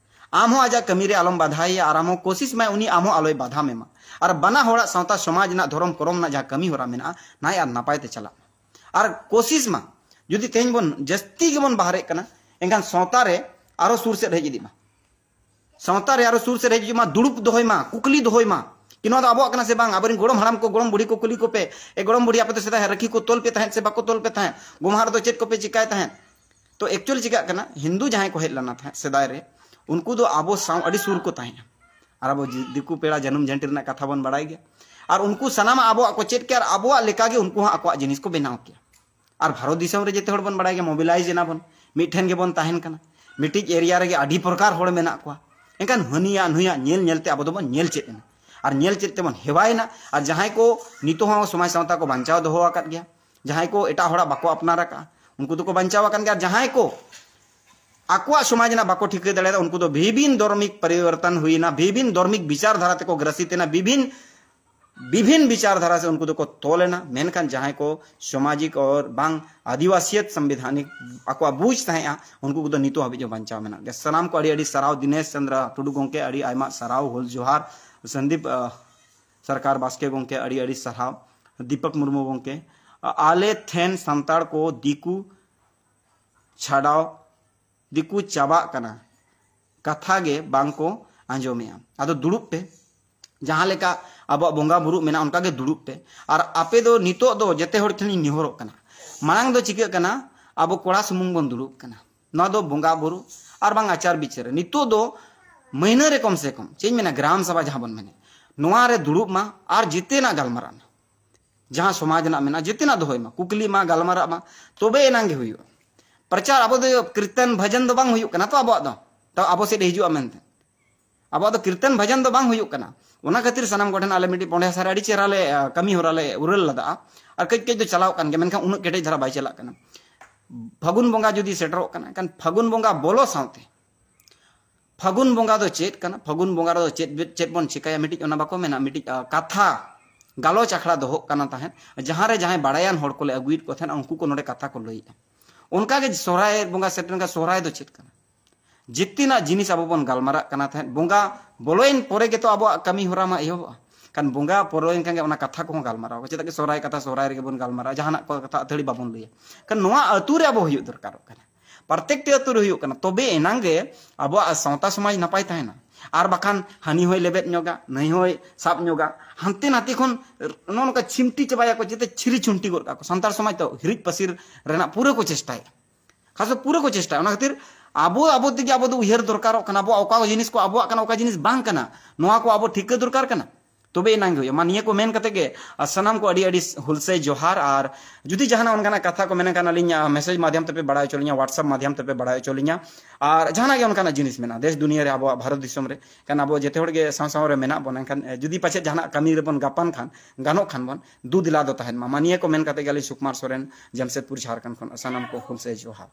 ᱟᱢ ᱦᱚᱸ ᱟᱡᱟᱜ ᱠᱟᱹᱢᱤ ᱨᱮ ᱟᱞᱚᱢ ᱵᱟᱫᱷᱟᱭᱮᱭᱟ, ᱟᱨ ᱟᱢ ᱦᱚᱸ ᱠᱳᱥᱤᱥ ᱢᱟᱭ ᱩᱱᱤ ᱟᱢ ᱦᱚᱸ ᱟᱞᱚᱭ ᱵᱟᱫᱷᱟ ᱢᱮᱢᱟ᱾ ᱟᱨ ᱵᱟᱱᱟ ᱦᱚᱲᱟᱜ ᱥᱟᱶᱛᱟ ᱥᱚᱢᱟᱡᱽ ᱨᱮᱱᱟᱜ, ᱫᱷᱚᱨᱚᱢ ᱠᱚᱨᱚᱢ ᱨᱮᱱᱟᱜ ᱡᱟᱦᱟᱸ ᱠᱟᱹᱢᱤ ᱦᱚᱨᱟ ᱢᱮᱱᱟᱜᱼᱟ, ᱱᱟᱭ ᱟᱨ ᱱᱟᱯᱟᱭ ᱛᱮ ᱪᱟᱞᱟᱜ ᱢᱟ᱾ ᱟᱨ ᱠᱳᱥᱤᱥ ᱢᱟ, ᱡᱩᱫᱤ ᱛᱮᱦᱮᱧ ᱵᱚᱱ ᱡᱟᱹᱥᱛᱤ ᱜᱮᱵᱚᱱ ᱵᱟᱦᱨᱮᱜ ᱠᱟᱱᱟ, ᱮᱱᱠᱷᱟᱱ ᱥᱟᱶᱛᱟ ᱨᱮ ᱟᱨᱚ ᱥᱩᱨ ᱥᱮᱫ ᱦᱮᱡ ᱤᱫᱤᱜ ᱢᱟ᱾ ᱥᱟᱶᱛᱟ ᱨᱮ ᱟᱨᱚ ᱥᱩᱨ ᱥᱮᱫ ᱦᱮᱡ ᱦᱤᱡᱩᱜ ᱢᱟ, ᱫᱩᱲᱩᱵ ᱫᱚᱦᱚᱭ ᱢᱟ, ᱠᱩᱠᱞᱤ ᱫᱚᱦᱚᱭ ᱢᱟ, ᱠᱤ ᱱᱚᱣᱟ ᱫᱚ ᱟᱵᱚᱣᱟᱜ ᱠᱟᱱᱟ ᱥᱮ ᱵᱟᱝ? ᱟᱵᱚᱨᱮᱱ ᱜᱚᱲᱚᱢ ᱦᱟᱲᱟᱢ ᱠᱚ, ᱜᱚᱲᱚᱢ ᱵᱩᱲᱦᱤ ᱠᱚ ᱠᱩᱞᱤ ᱠᱚᱯᱮ, "ᱮ ᱜᱚᱲᱚᱢ ᱵᱩᱲᱦᱤ, ᱟᱯᱮ ᱫᱚ ᱥᱮᱫᱟᱭ ᱨᱟᱹᱠᱷᱤ ᱠᱚ ᱛᱚᱞ ᱯᱮ ᱛᱟᱦᱮᱸᱫ ᱥᱮ ᱵᱟᱠᱚ ᱛᱚᱞ ᱯᱮ ᱛᱟᱦᱮᱸᱫ? ᱜᱚᱢᱦᱟ ᱨᱮᱫᱚ ᱪᱮᱫ ᱠᱚᱯᱮ ᱪᱤᱠᱟᱭ ᱛᱟᱦᱮᱸᱫ?" ᱛᱚ actually ᱪᱤᱠᱟᱜ ᱠᱟᱱᱟ, ᱦᱤᱱᱫᱩ ᱡᱟᱦᱟᱸᱭ ᱠᱚ ᱦᱮᱡ ᱞᱮᱱᱟ ᱛᱟᱦᱮᱸᱫ ᱥᱮᱫᱟᱭ ᱨᱮ, ᱩᱱᱠᱩ ᱫᱚ ᱟᱵᱚ ᱥᱟᱶ ᱟᱹᱰᱤ ᱥᱩᱨ ᱠᱚ ᱛᱟᱦᱮᱸᱫᱼᱟ᱾ ᱟᱨ ᱟᱵᱚ ᱡᱤ-, ᱫᱤᱠᱩ ᱯᱮᱲᱟ ᱡᱟᱹᱱᱩᱢ ᱡᱷᱟᱹᱱᱴᱤ ᱨᱮᱱᱟᱜ ᱠᱟᱛᱷᱟ ᱵᱚᱱ ᱵᱟᱲᱟᱭ ᱜᱮᱭᱟ᱾ ᱟᱨ ᱩᱱᱠᱩ ᱥᱟᱱᱟᱢᱟᱜ ᱟᱵᱚᱣᱟᱜ ᱠᱚ ᱪᱮᱫ ᱠᱮᱭᱟ, ᱟᱨ ᱟᱵᱚᱣᱟᱜ ᱞᱮᱠᱟᱜᱮ ᱩᱱᱠᱩ ᱦᱚᱸ ᱟᱠᱚᱣᱟᱜ ᱡᱤᱱᱤᱥ ᱠᱚ ᱵᱮᱱᱟᱣ ᱠᱮᱭᱟ᱾ ᱟᱨ ᱵᱷᱟᱨᱚᱛ ᱫᱤᱥᱚᱢ ᱨᱮ ᱡᱮᱛᱮ ᱦᱚᱲ ᱵᱚᱱ ᱵᱟᱲᱟᱭ ᱜᱮᱭᱟ, mobilize ᱮᱱᱟ ᱵᱚᱱ, ᱢᱤᱫᱴᱷᱮᱱ ᱜᱮᱵᱚᱱ ᱛᱟᱦᱮᱱ ᱠᱟᱱᱟ, ᱢᱤᱫᱴᱤᱡ area ᱨᱮᱜᱮ ᱟᱹᱰᱤ ᱯᱨᱚᱠᱟᱨ ᱦᱚᱲ ᱢᱮᱱᱟᱜ ᱠᱚᱣᱟ᱾ ᱮᱱᱠᱷᱟᱱ ᱦᱟᱹᱱᱤᱭᱟᱜ ᱱᱩᱭᱟᱜ ᱧᱮᱞ ᱧᱮᱞ ᱛᱮ ᱟᱵᱚ ᱫᱚᱵᱚᱱ ᱧᱮᱞ ᱪᱮᱫ ᱮᱱᱟ, ᱟᱨ ᱧᱮᱞ ᱪᱮᱫ ᱛᱮᱵᱚᱱ ᱦᱮᱣᱟᱭᱮᱱᱟ᱾ ᱟᱨ ᱡᱟᱦᱟᱸᱭ ᱠᱚ ᱱᱤᱛᱚᱜ ᱦᱚᱸ ᱥᱚᱢᱟᱡᱽ ᱥᱟᱶᱛᱟ ᱠᱚ ᱵᱟᱧᱪᱟᱣ ᱫᱚᱦᱚ ᱟᱠᱟᱫ ᱜᱮᱭᱟ, ᱡᱟᱦᱟᱸᱭ ᱠᱚ ᱮᱴᱟᱜ ᱦᱚᱲᱟᱜ ᱵᱟᱠᱚ ᱟᱯᱱᱟᱨ ᱟᱠᱟᱫᱼᱟ, ᱩᱱᱠᱩ ᱫᱚᱠᱚ ᱵᱟᱧᱪᱟᱣ ᱟᱠᱟᱱ ᱜᱮᱭᱟ᱾ ᱟᱨ ᱡᱟᱦᱟᱸᱭ ᱠᱚ ᱟᱠᱚᱣᱟᱜ ᱥᱚᱢᱟᱡᱽ ᱨᱮᱱᱟᱜ ᱵᱟᱠᱚ ᱴᱷᱤᱠᱟᱹ ᱫᱟᱲᱮᱭᱟᱫᱟ, ᱩᱱᱠᱩ ᱫᱚ ᱵᱤᱵᱷᱤᱱ ᱫᱷᱚᱨᱢᱤᱠ ᱯᱚᱨᱤᱵᱚᱨᱛᱚᱱ ᱦᱩᱭᱮᱱᱟ, ᱵᱤᱵᱷᱤᱱ ᱫᱷᱚᱨᱢᱤᱠ ᱵᱤᱪᱟᱨ ᱫᱷᱟᱨᱟ ᱛᱮᱠᱚ ᱜᱨᱟᱥᱤᱛ ᱮᱱᱟ, ᱵᱤᱵᱷᱤᱱ ᱵᱤᱵᱷᱤᱱ ᱵᱤᱪᱟᱨ ᱫᱷᱟᱨᱟ ᱥᱮ ᱩᱱᱠᱩ ᱫᱚᱠᱚ ᱛᱚᱞ ᱮᱱᱟ᱾ ᱢᱮᱱᱠᱷᱟᱱ ᱡᱟᱦᱟᱸᱭ ᱠᱚ ᱥᱟᱢᱟᱡᱤᱠ ᱟᱨ ᱵᱟᱝ ᱟᱹᱫᱤᱵᱟᱹᱥᱤᱭᱟᱛ ᱥᱚᱝᱵᱤᱫᱷᱟᱱᱤᱠ ᱟᱠᱚᱣᱟᱜ ᱵᱩᱡᱽ ᱛᱟᱦᱮᱸᱜᱼᱟ, ᱩᱱᱠᱩ ᱠᱚᱫᱚ ᱱᱤᱛᱚᱜ ᱦᱟᱹᱵᱤᱡ ᱦᱚᱸ ᱵᱟᱧᱪᱟᱣ ᱢᱮᱱᱟᱜ ᱜᱮᱭᱟ᱾ ᱥᱟᱱᱟᱢ ᱠᱚ ᱟᱹᱰᱤ ᱟᱹᱰᱤ ᱥᱟᱨᱦᱟᱣ᱾ ᱫᱤᱱᱮᱥ ᱪᱚᱸᱫᱽᱨᱟ ᱴᱩᱰᱩ ᱜᱚᱢᱠᱮ, ᱟᱹᱰᱤ ᱟᱭᱢᱟ ᱥᱟᱨᱦᱟᱣ, ᱦᱩᱞ ᱡᱚᱦᱟᱨ᱾ ᱥᱚᱱᱫᱤᱯ, ᱟᱦ, ᱥᱚᱨᱠᱟᱨ ᱵᱟᱥᱠᱮ ᱜᱚᱢᱠᱮ, ᱟᱹᱰᱤ ᱟᱹᱰᱤ ᱥᱟᱨᱦᱟᱣ᱾ ᱫᱤᱯᱚᱠ ᱢᱩᱨᱢᱩ ᱜᱚᱢᱠᱮ, ᱟ-, ᱟᱞᱮ ᱴᱷᱮᱱ ᱥᱟᱱᱛᱟᱲ ᱠᱚ ᱫᱤᱠᱩ ᱪᱷᱟᱰᱟᱣ, ᱫᱤᱠᱩ ᱪᱟᱵᱟᱜ ᱠᱟᱱᱟ, ᱠᱟᱛᱷᱟ ᱜᱮ ᱵᱟᱝ ᱠᱚ ᱟᱸᱡᱚᱢᱮᱜᱼᱟ᱾ ᱟᱫᱚ ᱫᱩᱲᱩᱵ ᱯᱮ, ᱡᱟᱦᱟᱸ ᱞᱮᱠᱟ ᱟᱵᱚᱣᱟᱜ ᱵᱚᱸᱜᱟ ᱵᱩᱨᱩ ᱢᱮᱱᱟᱜᱼᱟ, ᱚᱱᱠᱟ ᱜᱮ ᱫᱩᱲᱩᱵ ᱯᱮ᱾ ᱟᱨ ᱟᱯᱮ ᱫᱚ ᱱᱤᱛᱚᱜ ᱫᱚ ᱡᱮᱛᱮ ᱦᱚᱲ ᱴᱷᱮᱱᱤᱧ ᱱᱮᱦᱚᱨᱚᱜ ᱠᱟᱱᱟ, ᱢᱟᱲᱟᱝ ᱫᱚ ᱪᱤᱠᱟᱹᱜ ᱠᱟᱱᱟ, ᱟᱵᱚ ᱠᱚᱲᱟ ᱥᱩᱢᱩᱝ ᱵᱚᱱ ᱫᱩᱲᱩᱵ ᱠᱟᱱᱟ, ᱱᱚᱣᱟ ᱫᱚ ᱵᱚᱸᱜᱟ ᱵᱩᱨᱩ ᱟᱨ ᱵᱟᱝ ᱟᱪᱟᱨ ᱵᱤᱪᱟᱹᱨ ᱨᱮ᱾ ᱱᱤᱛᱚᱜ ᱫᱚ ᱢᱟᱹᱦᱱᱟᱹ ᱨᱮ ᱠᱚᱢ ᱥᱮ ᱠᱚᱢ, ᱪᱮᱫ ᱤᱧ ᱢᱮᱱᱟ, ᱜᱨᱟᱢ ᱥᱟᱵᱷᱟ ᱡᱟᱦᱟᱸ ᱵᱚᱱ ᱢᱮᱱᱮᱫ, ᱱᱚᱣᱟ ᱨᱮ ᱫᱩᱲᱩᱵ ᱢᱟ ᱟᱨ ᱡᱮᱛᱮᱱᱟᱜ ᱜᱟᱞᱢᱟᱨᱟᱜ ᱢᱟ᱾ ᱡᱟᱦᱟᱸ ᱥᱚᱢᱟᱡᱽ ᱨᱮᱱᱟᱜ ᱢᱮᱱᱟᱜᱼᱟ, ᱡᱮᱛᱮᱱᱟᱜ ᱫᱚᱦᱚᱭ ᱢᱟ, ᱠᱩᱠᱞᱤ ᱢᱟ, ᱜᱟᱞᱢᱟᱨᱟᱜ ᱢᱟ, ᱛᱚᱵᱮ ᱮᱱᱟᱝ ᱜᱮ ᱦᱩᱭᱩᱜᱼᱟ᱾ ᱯᱨᱚᱪᱟᱨ ᱟᱵᱚ ᱫᱚ ᱠᱤᱨᱛᱚᱱ ᱵᱷᱟᱡᱚᱱ ᱫᱚ ᱵᱟᱝ ᱦᱩᱭᱩᱜ ᱠᱟᱱᱟ ᱛᱚ ᱟᱵᱚᱣᱟᱜ ᱫᱚ, ᱛᱚ ᱟᱵᱚ ᱥᱮᱫ ᱦᱤᱡᱩᱜᱼᱟ ᱢᱮᱱᱛᱮ᱾ ᱟᱵᱚᱣᱟᱜ ᱫᱚ ᱠᱤᱨᱛᱚᱱ ᱵᱷᱟᱡᱚᱱ ᱫᱚ ᱵᱟᱝ ᱦᱩᱭᱩᱜ ᱠᱟᱱᱟ᱾ ᱚᱱᱟ ᱠᱷᱟᱹᱛᱤᱨ ᱥᱟᱱᱟᱢ ᱠᱚᱴᱷᱮᱱ ᱟᱞᱮ ᱢᱤᱫᱴᱤᱡ ᱯᱚᱸᱰᱮ ᱦᱟᱥᱟ ᱨᱮ ᱟᱹᱰᱤ ᱪᱮᱦᱨᱟ ᱞᱮ, ᱟ, ᱠᱟᱹᱢᱤ ᱦᱚᱨᱟ ᱞᱮ ᱩᱨᱟᱹᱞ ᱞᱮᱫᱟ᱾ ᱟᱨ ᱠᱟᱹᱡ ᱠᱟᱹᱡ ᱫᱚ ᱪᱟᱞᱟᱣ ᱠᱟᱱ ᱜᱮᱭᱟ, ᱢᱮᱱᱠᱷᱟᱱ ᱩᱱᱟᱹᱜ ᱠᱮᱴᱮᱡ ᱫᱷᱟᱨᱟ ᱵᱟᱭ ᱪᱟᱞᱟᱜ ᱠᱟᱱᱟ᱾ ᱯᱷᱟᱹᱜᱩᱱ ᱵᱚᱸᱜᱟ ᱡᱩᱫᱤ ᱥᱮᱴᱮᱨᱚᱜ ᱠᱟᱱᱟ, ᱮᱱᱠᱷᱟᱱ ᱯᱷᱟᱹᱜᱩᱱ ᱵᱚᱸᱜᱟ ᱵᱚᱞᱚ ᱥᱟᱶᱛᱮ ᱯᱷᱟᱹᱜᱩᱱ ᱵᱚᱸᱜᱟ ᱫᱚ ᱪᱮᱫ ᱠᱟᱱᱟ, ᱯᱷᱟᱹᱜᱩᱱ ᱵᱚᱸᱜᱟ ᱨᱮᱫᱚ ᱪᱮᱫ, ᱪᱮᱫ ᱵᱚᱱ ᱪᱤᱠᱟᱹᱭᱟ, ᱢᱤᱫᱴᱤᱡ ᱚᱱᱟ ᱵᱟᱠᱚ ᱢᱮᱱᱟ, ᱢᱤᱫᱴᱤᱡ, ᱟ, ᱠᱟᱛᱷᱟ ᱜᱟᱞᱚᱪ ᱟᱠᱷᱲᱟ ᱫᱚᱦᱚᱜ ᱠᱟᱱᱟ ᱛᱟᱦᱮᱸᱫ, ᱡᱟᱦᱟᱸ ᱨᱮ ᱡᱟᱦᱟᱸᱭ ᱵᱟᱲᱟᱭᱟᱱ ᱦᱚᱲ ᱠᱚᱞᱮ ᱟᱹᱜᱩᱭᱮᱫ ᱠᱚ ᱛᱟᱦᱮᱸᱫ, ᱩᱱᱠᱩ ᱠᱚ ᱱᱚᱰᱮ ᱠᱟᱛᱷᱟ ᱠᱚ ᱞᱟᱹᱭᱮᱫᱼᱟ᱾ ᱚᱱᱠᱟᱜᱮ ᱥᱚᱦᱨᱟᱭ ᱵᱚᱸᱜᱟ ᱥᱮᱴᱮᱨ ᱞᱮᱱᱠᱷᱟᱱ ᱥᱚᱦᱨᱟᱭ ᱫᱚ ᱪᱮᱫ ᱠᱟᱱᱟ? ᱡᱮᱛᱮᱱᱟᱜ ᱡᱤᱱᱤᱥ ᱟᱵᱚ ᱵᱚᱱ ᱜᱟᱞᱢᱟᱨᱟᱜ ᱠᱟᱱᱟ ᱛᱟᱦᱮᱸᱫ, ᱵᱚᱸᱜᱟ ᱵᱚᱞᱚᱭᱮᱱ ᱯᱚᱨᱮ ᱜᱮᱛᱚ ᱟᱵᱚᱣᱟᱜ ᱠᱟᱹᱢᱤ ᱦᱚᱨᱟ ᱢᱟ ᱮᱦᱚᱵᱚᱜᱼᱟ᱾ ᱠᱷᱟᱱ ᱵᱚᱸᱜᱟ ᱯᱚᱨᱚᱭᱮᱱ ᱠᱷᱟᱱ ᱜᱮ ᱚᱱᱟ ᱠᱟᱛᱷᱟ ᱠᱚᱦᱚᱸ ᱜᱟᱞᱢᱟᱨᱟᱣ ᱠᱚ, ᱪᱮᱫᱟᱜ ᱠᱤ ᱥᱚᱦᱨᱟᱭ ᱠᱟᱛᱷᱟ ᱥᱚᱦᱨᱟᱭ ᱨᱮᱜᱮ ᱵᱚᱱ ᱜᱟᱞᱢᱟᱨᱟᱣᱟ, ᱡᱟᱦᱟᱱᱟᱜ ᱠᱚ ᱠᱟᱛᱷᱟ ᱟᱹᱛᱷᱟᱹᱲᱤ ᱵᱟᱵᱚᱱ ᱞᱟᱹᱭᱟ᱾ ᱠᱷᱟᱱ ᱱᱚᱣᱟ ᱟᱹᱛᱩ ᱨᱮ ᱟᱵᱚ ᱦᱩᱭᱩᱜ ᱫᱚᱨᱠᱟᱨᱚᱜ ᱠᱟᱱᱟ, ᱯᱨᱚᱛᱮᱠᱴᱤ ᱟᱹᱛᱩ ᱨᱮ ᱦᱩᱭᱩᱜ ᱠᱟᱱᱟ, ᱛᱚᱵᱮ ᱮᱱᱟᱝ ᱜᱮ ᱟᱵᱚᱣᱟᱜ ᱥᱟᱶᱛᱟ ᱥᱚᱢᱟᱡᱽ ᱱᱟᱯᱟᱭ ᱛᱟᱦᱮᱱᱟ᱾ ᱟᱨ ᱵᱟᱠᱷᱟᱱ ᱦᱟᱹᱱᱤ ᱦᱚᱸᱭ ᱞᱮᱵᱮᱫ ᱧᱚᱜᱟ, ᱱᱟᱹᱭ ᱦᱚᱸᱭ ᱥᱟᱵ ᱧᱚᱜᱟ, ᱦᱟᱱᱛᱮ ᱱᱟᱛᱮ ᱠᱷᱚᱱ ᱱᱚᱜᱼᱚ ᱱᱚᱝᱠᱟ ᱪᱷᱤᱢᱴᱤ ᱪᱟᱵᱟᱭᱟᱠᱚ, ᱡᱟᱛᱮ ᱪᱷᱤᱨᱤ ᱪᱷᱩᱱᱴᱤ ᱜᱚᱫ ᱠᱟᱜᱼᱟ ᱠᱚ᱾ ᱥᱟᱱᱛᱟᱲ ᱥᱚᱢᱟᱡᱽ ᱫᱚ ᱦᱤᱨᱤᱡ ᱯᱟᱹᱥᱤᱨ ᱨᱮᱱᱟᱜ ᱯᱩᱨᱟᱹ ᱠᱚ ᱪᱮᱥᱴᱟᱭᱟ᱾ ᱠᱷᱟᱥ ᱫᱚ ᱯᱩᱨᱟᱹ ᱠᱚ ᱪᱮᱥᱴᱟᱭᱟ᱾ ᱚᱱᱟ ᱠᱷᱟᱹᱛᱤᱨ ᱟᱵᱚ, ᱟᱵᱚ ᱛᱮᱜᱮ ᱟᱵᱚ ᱫᱚ ᱩᱭᱦᱟᱹᱨ ᱫᱚᱨᱠᱟᱨᱚᱜ ᱠᱟᱱᱟ, ᱟᱵᱚᱣᱟᱜ ᱚᱠᱟ ᱠᱚ ᱡᱤᱱᱤᱥ ᱠᱚ ᱟᱵᱚᱣᱟᱜ ᱠᱟᱱᱟ, ᱚᱠᱟ ᱡᱤᱱᱤᱥ ᱵᱟᱝ ᱠᱟᱱᱟ, ᱱᱚᱣᱟ ᱠᱚ ᱟᱵᱚ ᱴᱷᱤᱠᱟᱹ ᱫᱚᱨᱠᱟᱨ ᱠᱟᱱᱟ, ᱛᱚᱵᱮ ᱮᱱᱟᱝ ᱜᱮ ᱦᱩᱭᱩᱜᱼᱟ᱾ ᱢᱟ ᱱᱤᱭᱟᱹ ᱠᱚ ᱢᱮᱱ ᱠᱟᱛᱮ ᱜᱮ, ᱟᱨ ᱥᱟᱱᱟᱢ ᱠᱚ ᱟᱹᱰᱤ ᱟᱹᱰᱤ ᱦᱩᱞᱥᱟᱹᱭ ᱡᱚᱦᱟᱨ᱾ ᱟᱨ ᱡᱩᱫᱤ ᱡᱟᱦᱟᱱᱟᱜ ᱚᱱᱠᱟᱱᱟᱜ ᱠᱟᱛᱷᱟ ᱠᱚ ᱢᱮᱱᱟᱜ ᱠᱷᱟᱱ, ᱟᱹᱞᱤᱧ, ᱟ, ᱢᱮᱥᱮᱡᱽ ᱢᱟᱫᱽᱫᱷᱚᱢ ᱛᱮᱯᱮ ᱵᱟᱲᱟᱭ ᱦᱚᱪᱚ ᱞᱤᱧᱟ, WhatsApp ᱢᱟᱫᱽᱫᱷᱚᱢ ᱛᱮᱯᱮ ᱵᱟᱲᱟᱭ ᱦᱚᱪᱚ ᱞᱤᱧᱟ᱾ ᱟᱨ ᱡᱟᱦᱟᱱᱟᱜ ᱜᱮ ᱚᱱᱠᱟᱱᱟᱜ ᱡᱤᱱᱤᱥ ᱢᱮᱱᱟᱜᱼᱟ ᱫᱮᱥ ᱫᱩᱱᱤᱭᱟᱹ ᱨᱮ, ᱟᱵᱚᱣᱟᱜ ᱵᱷᱟᱨᱚᱛ ᱫᱤᱥᱚᱢ ᱨᱮ, ᱠᱷᱟᱱ ᱟᱵᱚ ᱡᱮᱛᱮ ᱦᱚᱲ ᱜᱮ ᱥᱟᱶ ᱥᱟᱶ ᱨᱮ ᱢᱮᱱᱟᱜ ᱵᱚᱱᱟ, ᱮᱱᱠᱷᱟᱱ, ᱮ, ᱡᱩᱫᱤ ᱯᱟᱪᱮᱫ ᱡᱟᱦᱟᱱᱟᱜ ᱠᱟᱹᱢᱤ ᱨᱮᱵᱚᱱ ᱜᱟᱯᱟᱱ ᱠᱷᱟᱱ, ᱜᱟᱱᱚᱜ ᱠᱷᱟᱱ ᱵᱚᱱ ᱫᱩ ᱫᱮᱞᱟ ᱫᱚ ᱛᱟᱦᱮᱱ ᱢᱟ᱾ ᱢᱟ ᱱᱤᱭᱟᱹ ᱠᱚ ᱢᱮᱱ ᱠᱟᱛᱮ ᱜᱮ ᱟᱹᱞᱤᱧ ᱥᱩᱠᱩᱢᱟᱨ ᱥᱚᱨᱮᱱ, ᱡᱟᱢᱥᱮᱫᱽᱯᱩᱨ, ᱡᱷᱟᱲᱠᱷᱚᱸᱰ ᱠᱷᱚᱱ ᱥᱟᱱᱟᱢ ᱠᱚ ᱦᱩᱞᱥᱟᱹᱭ ᱡᱚᱦᱟᱨ᱾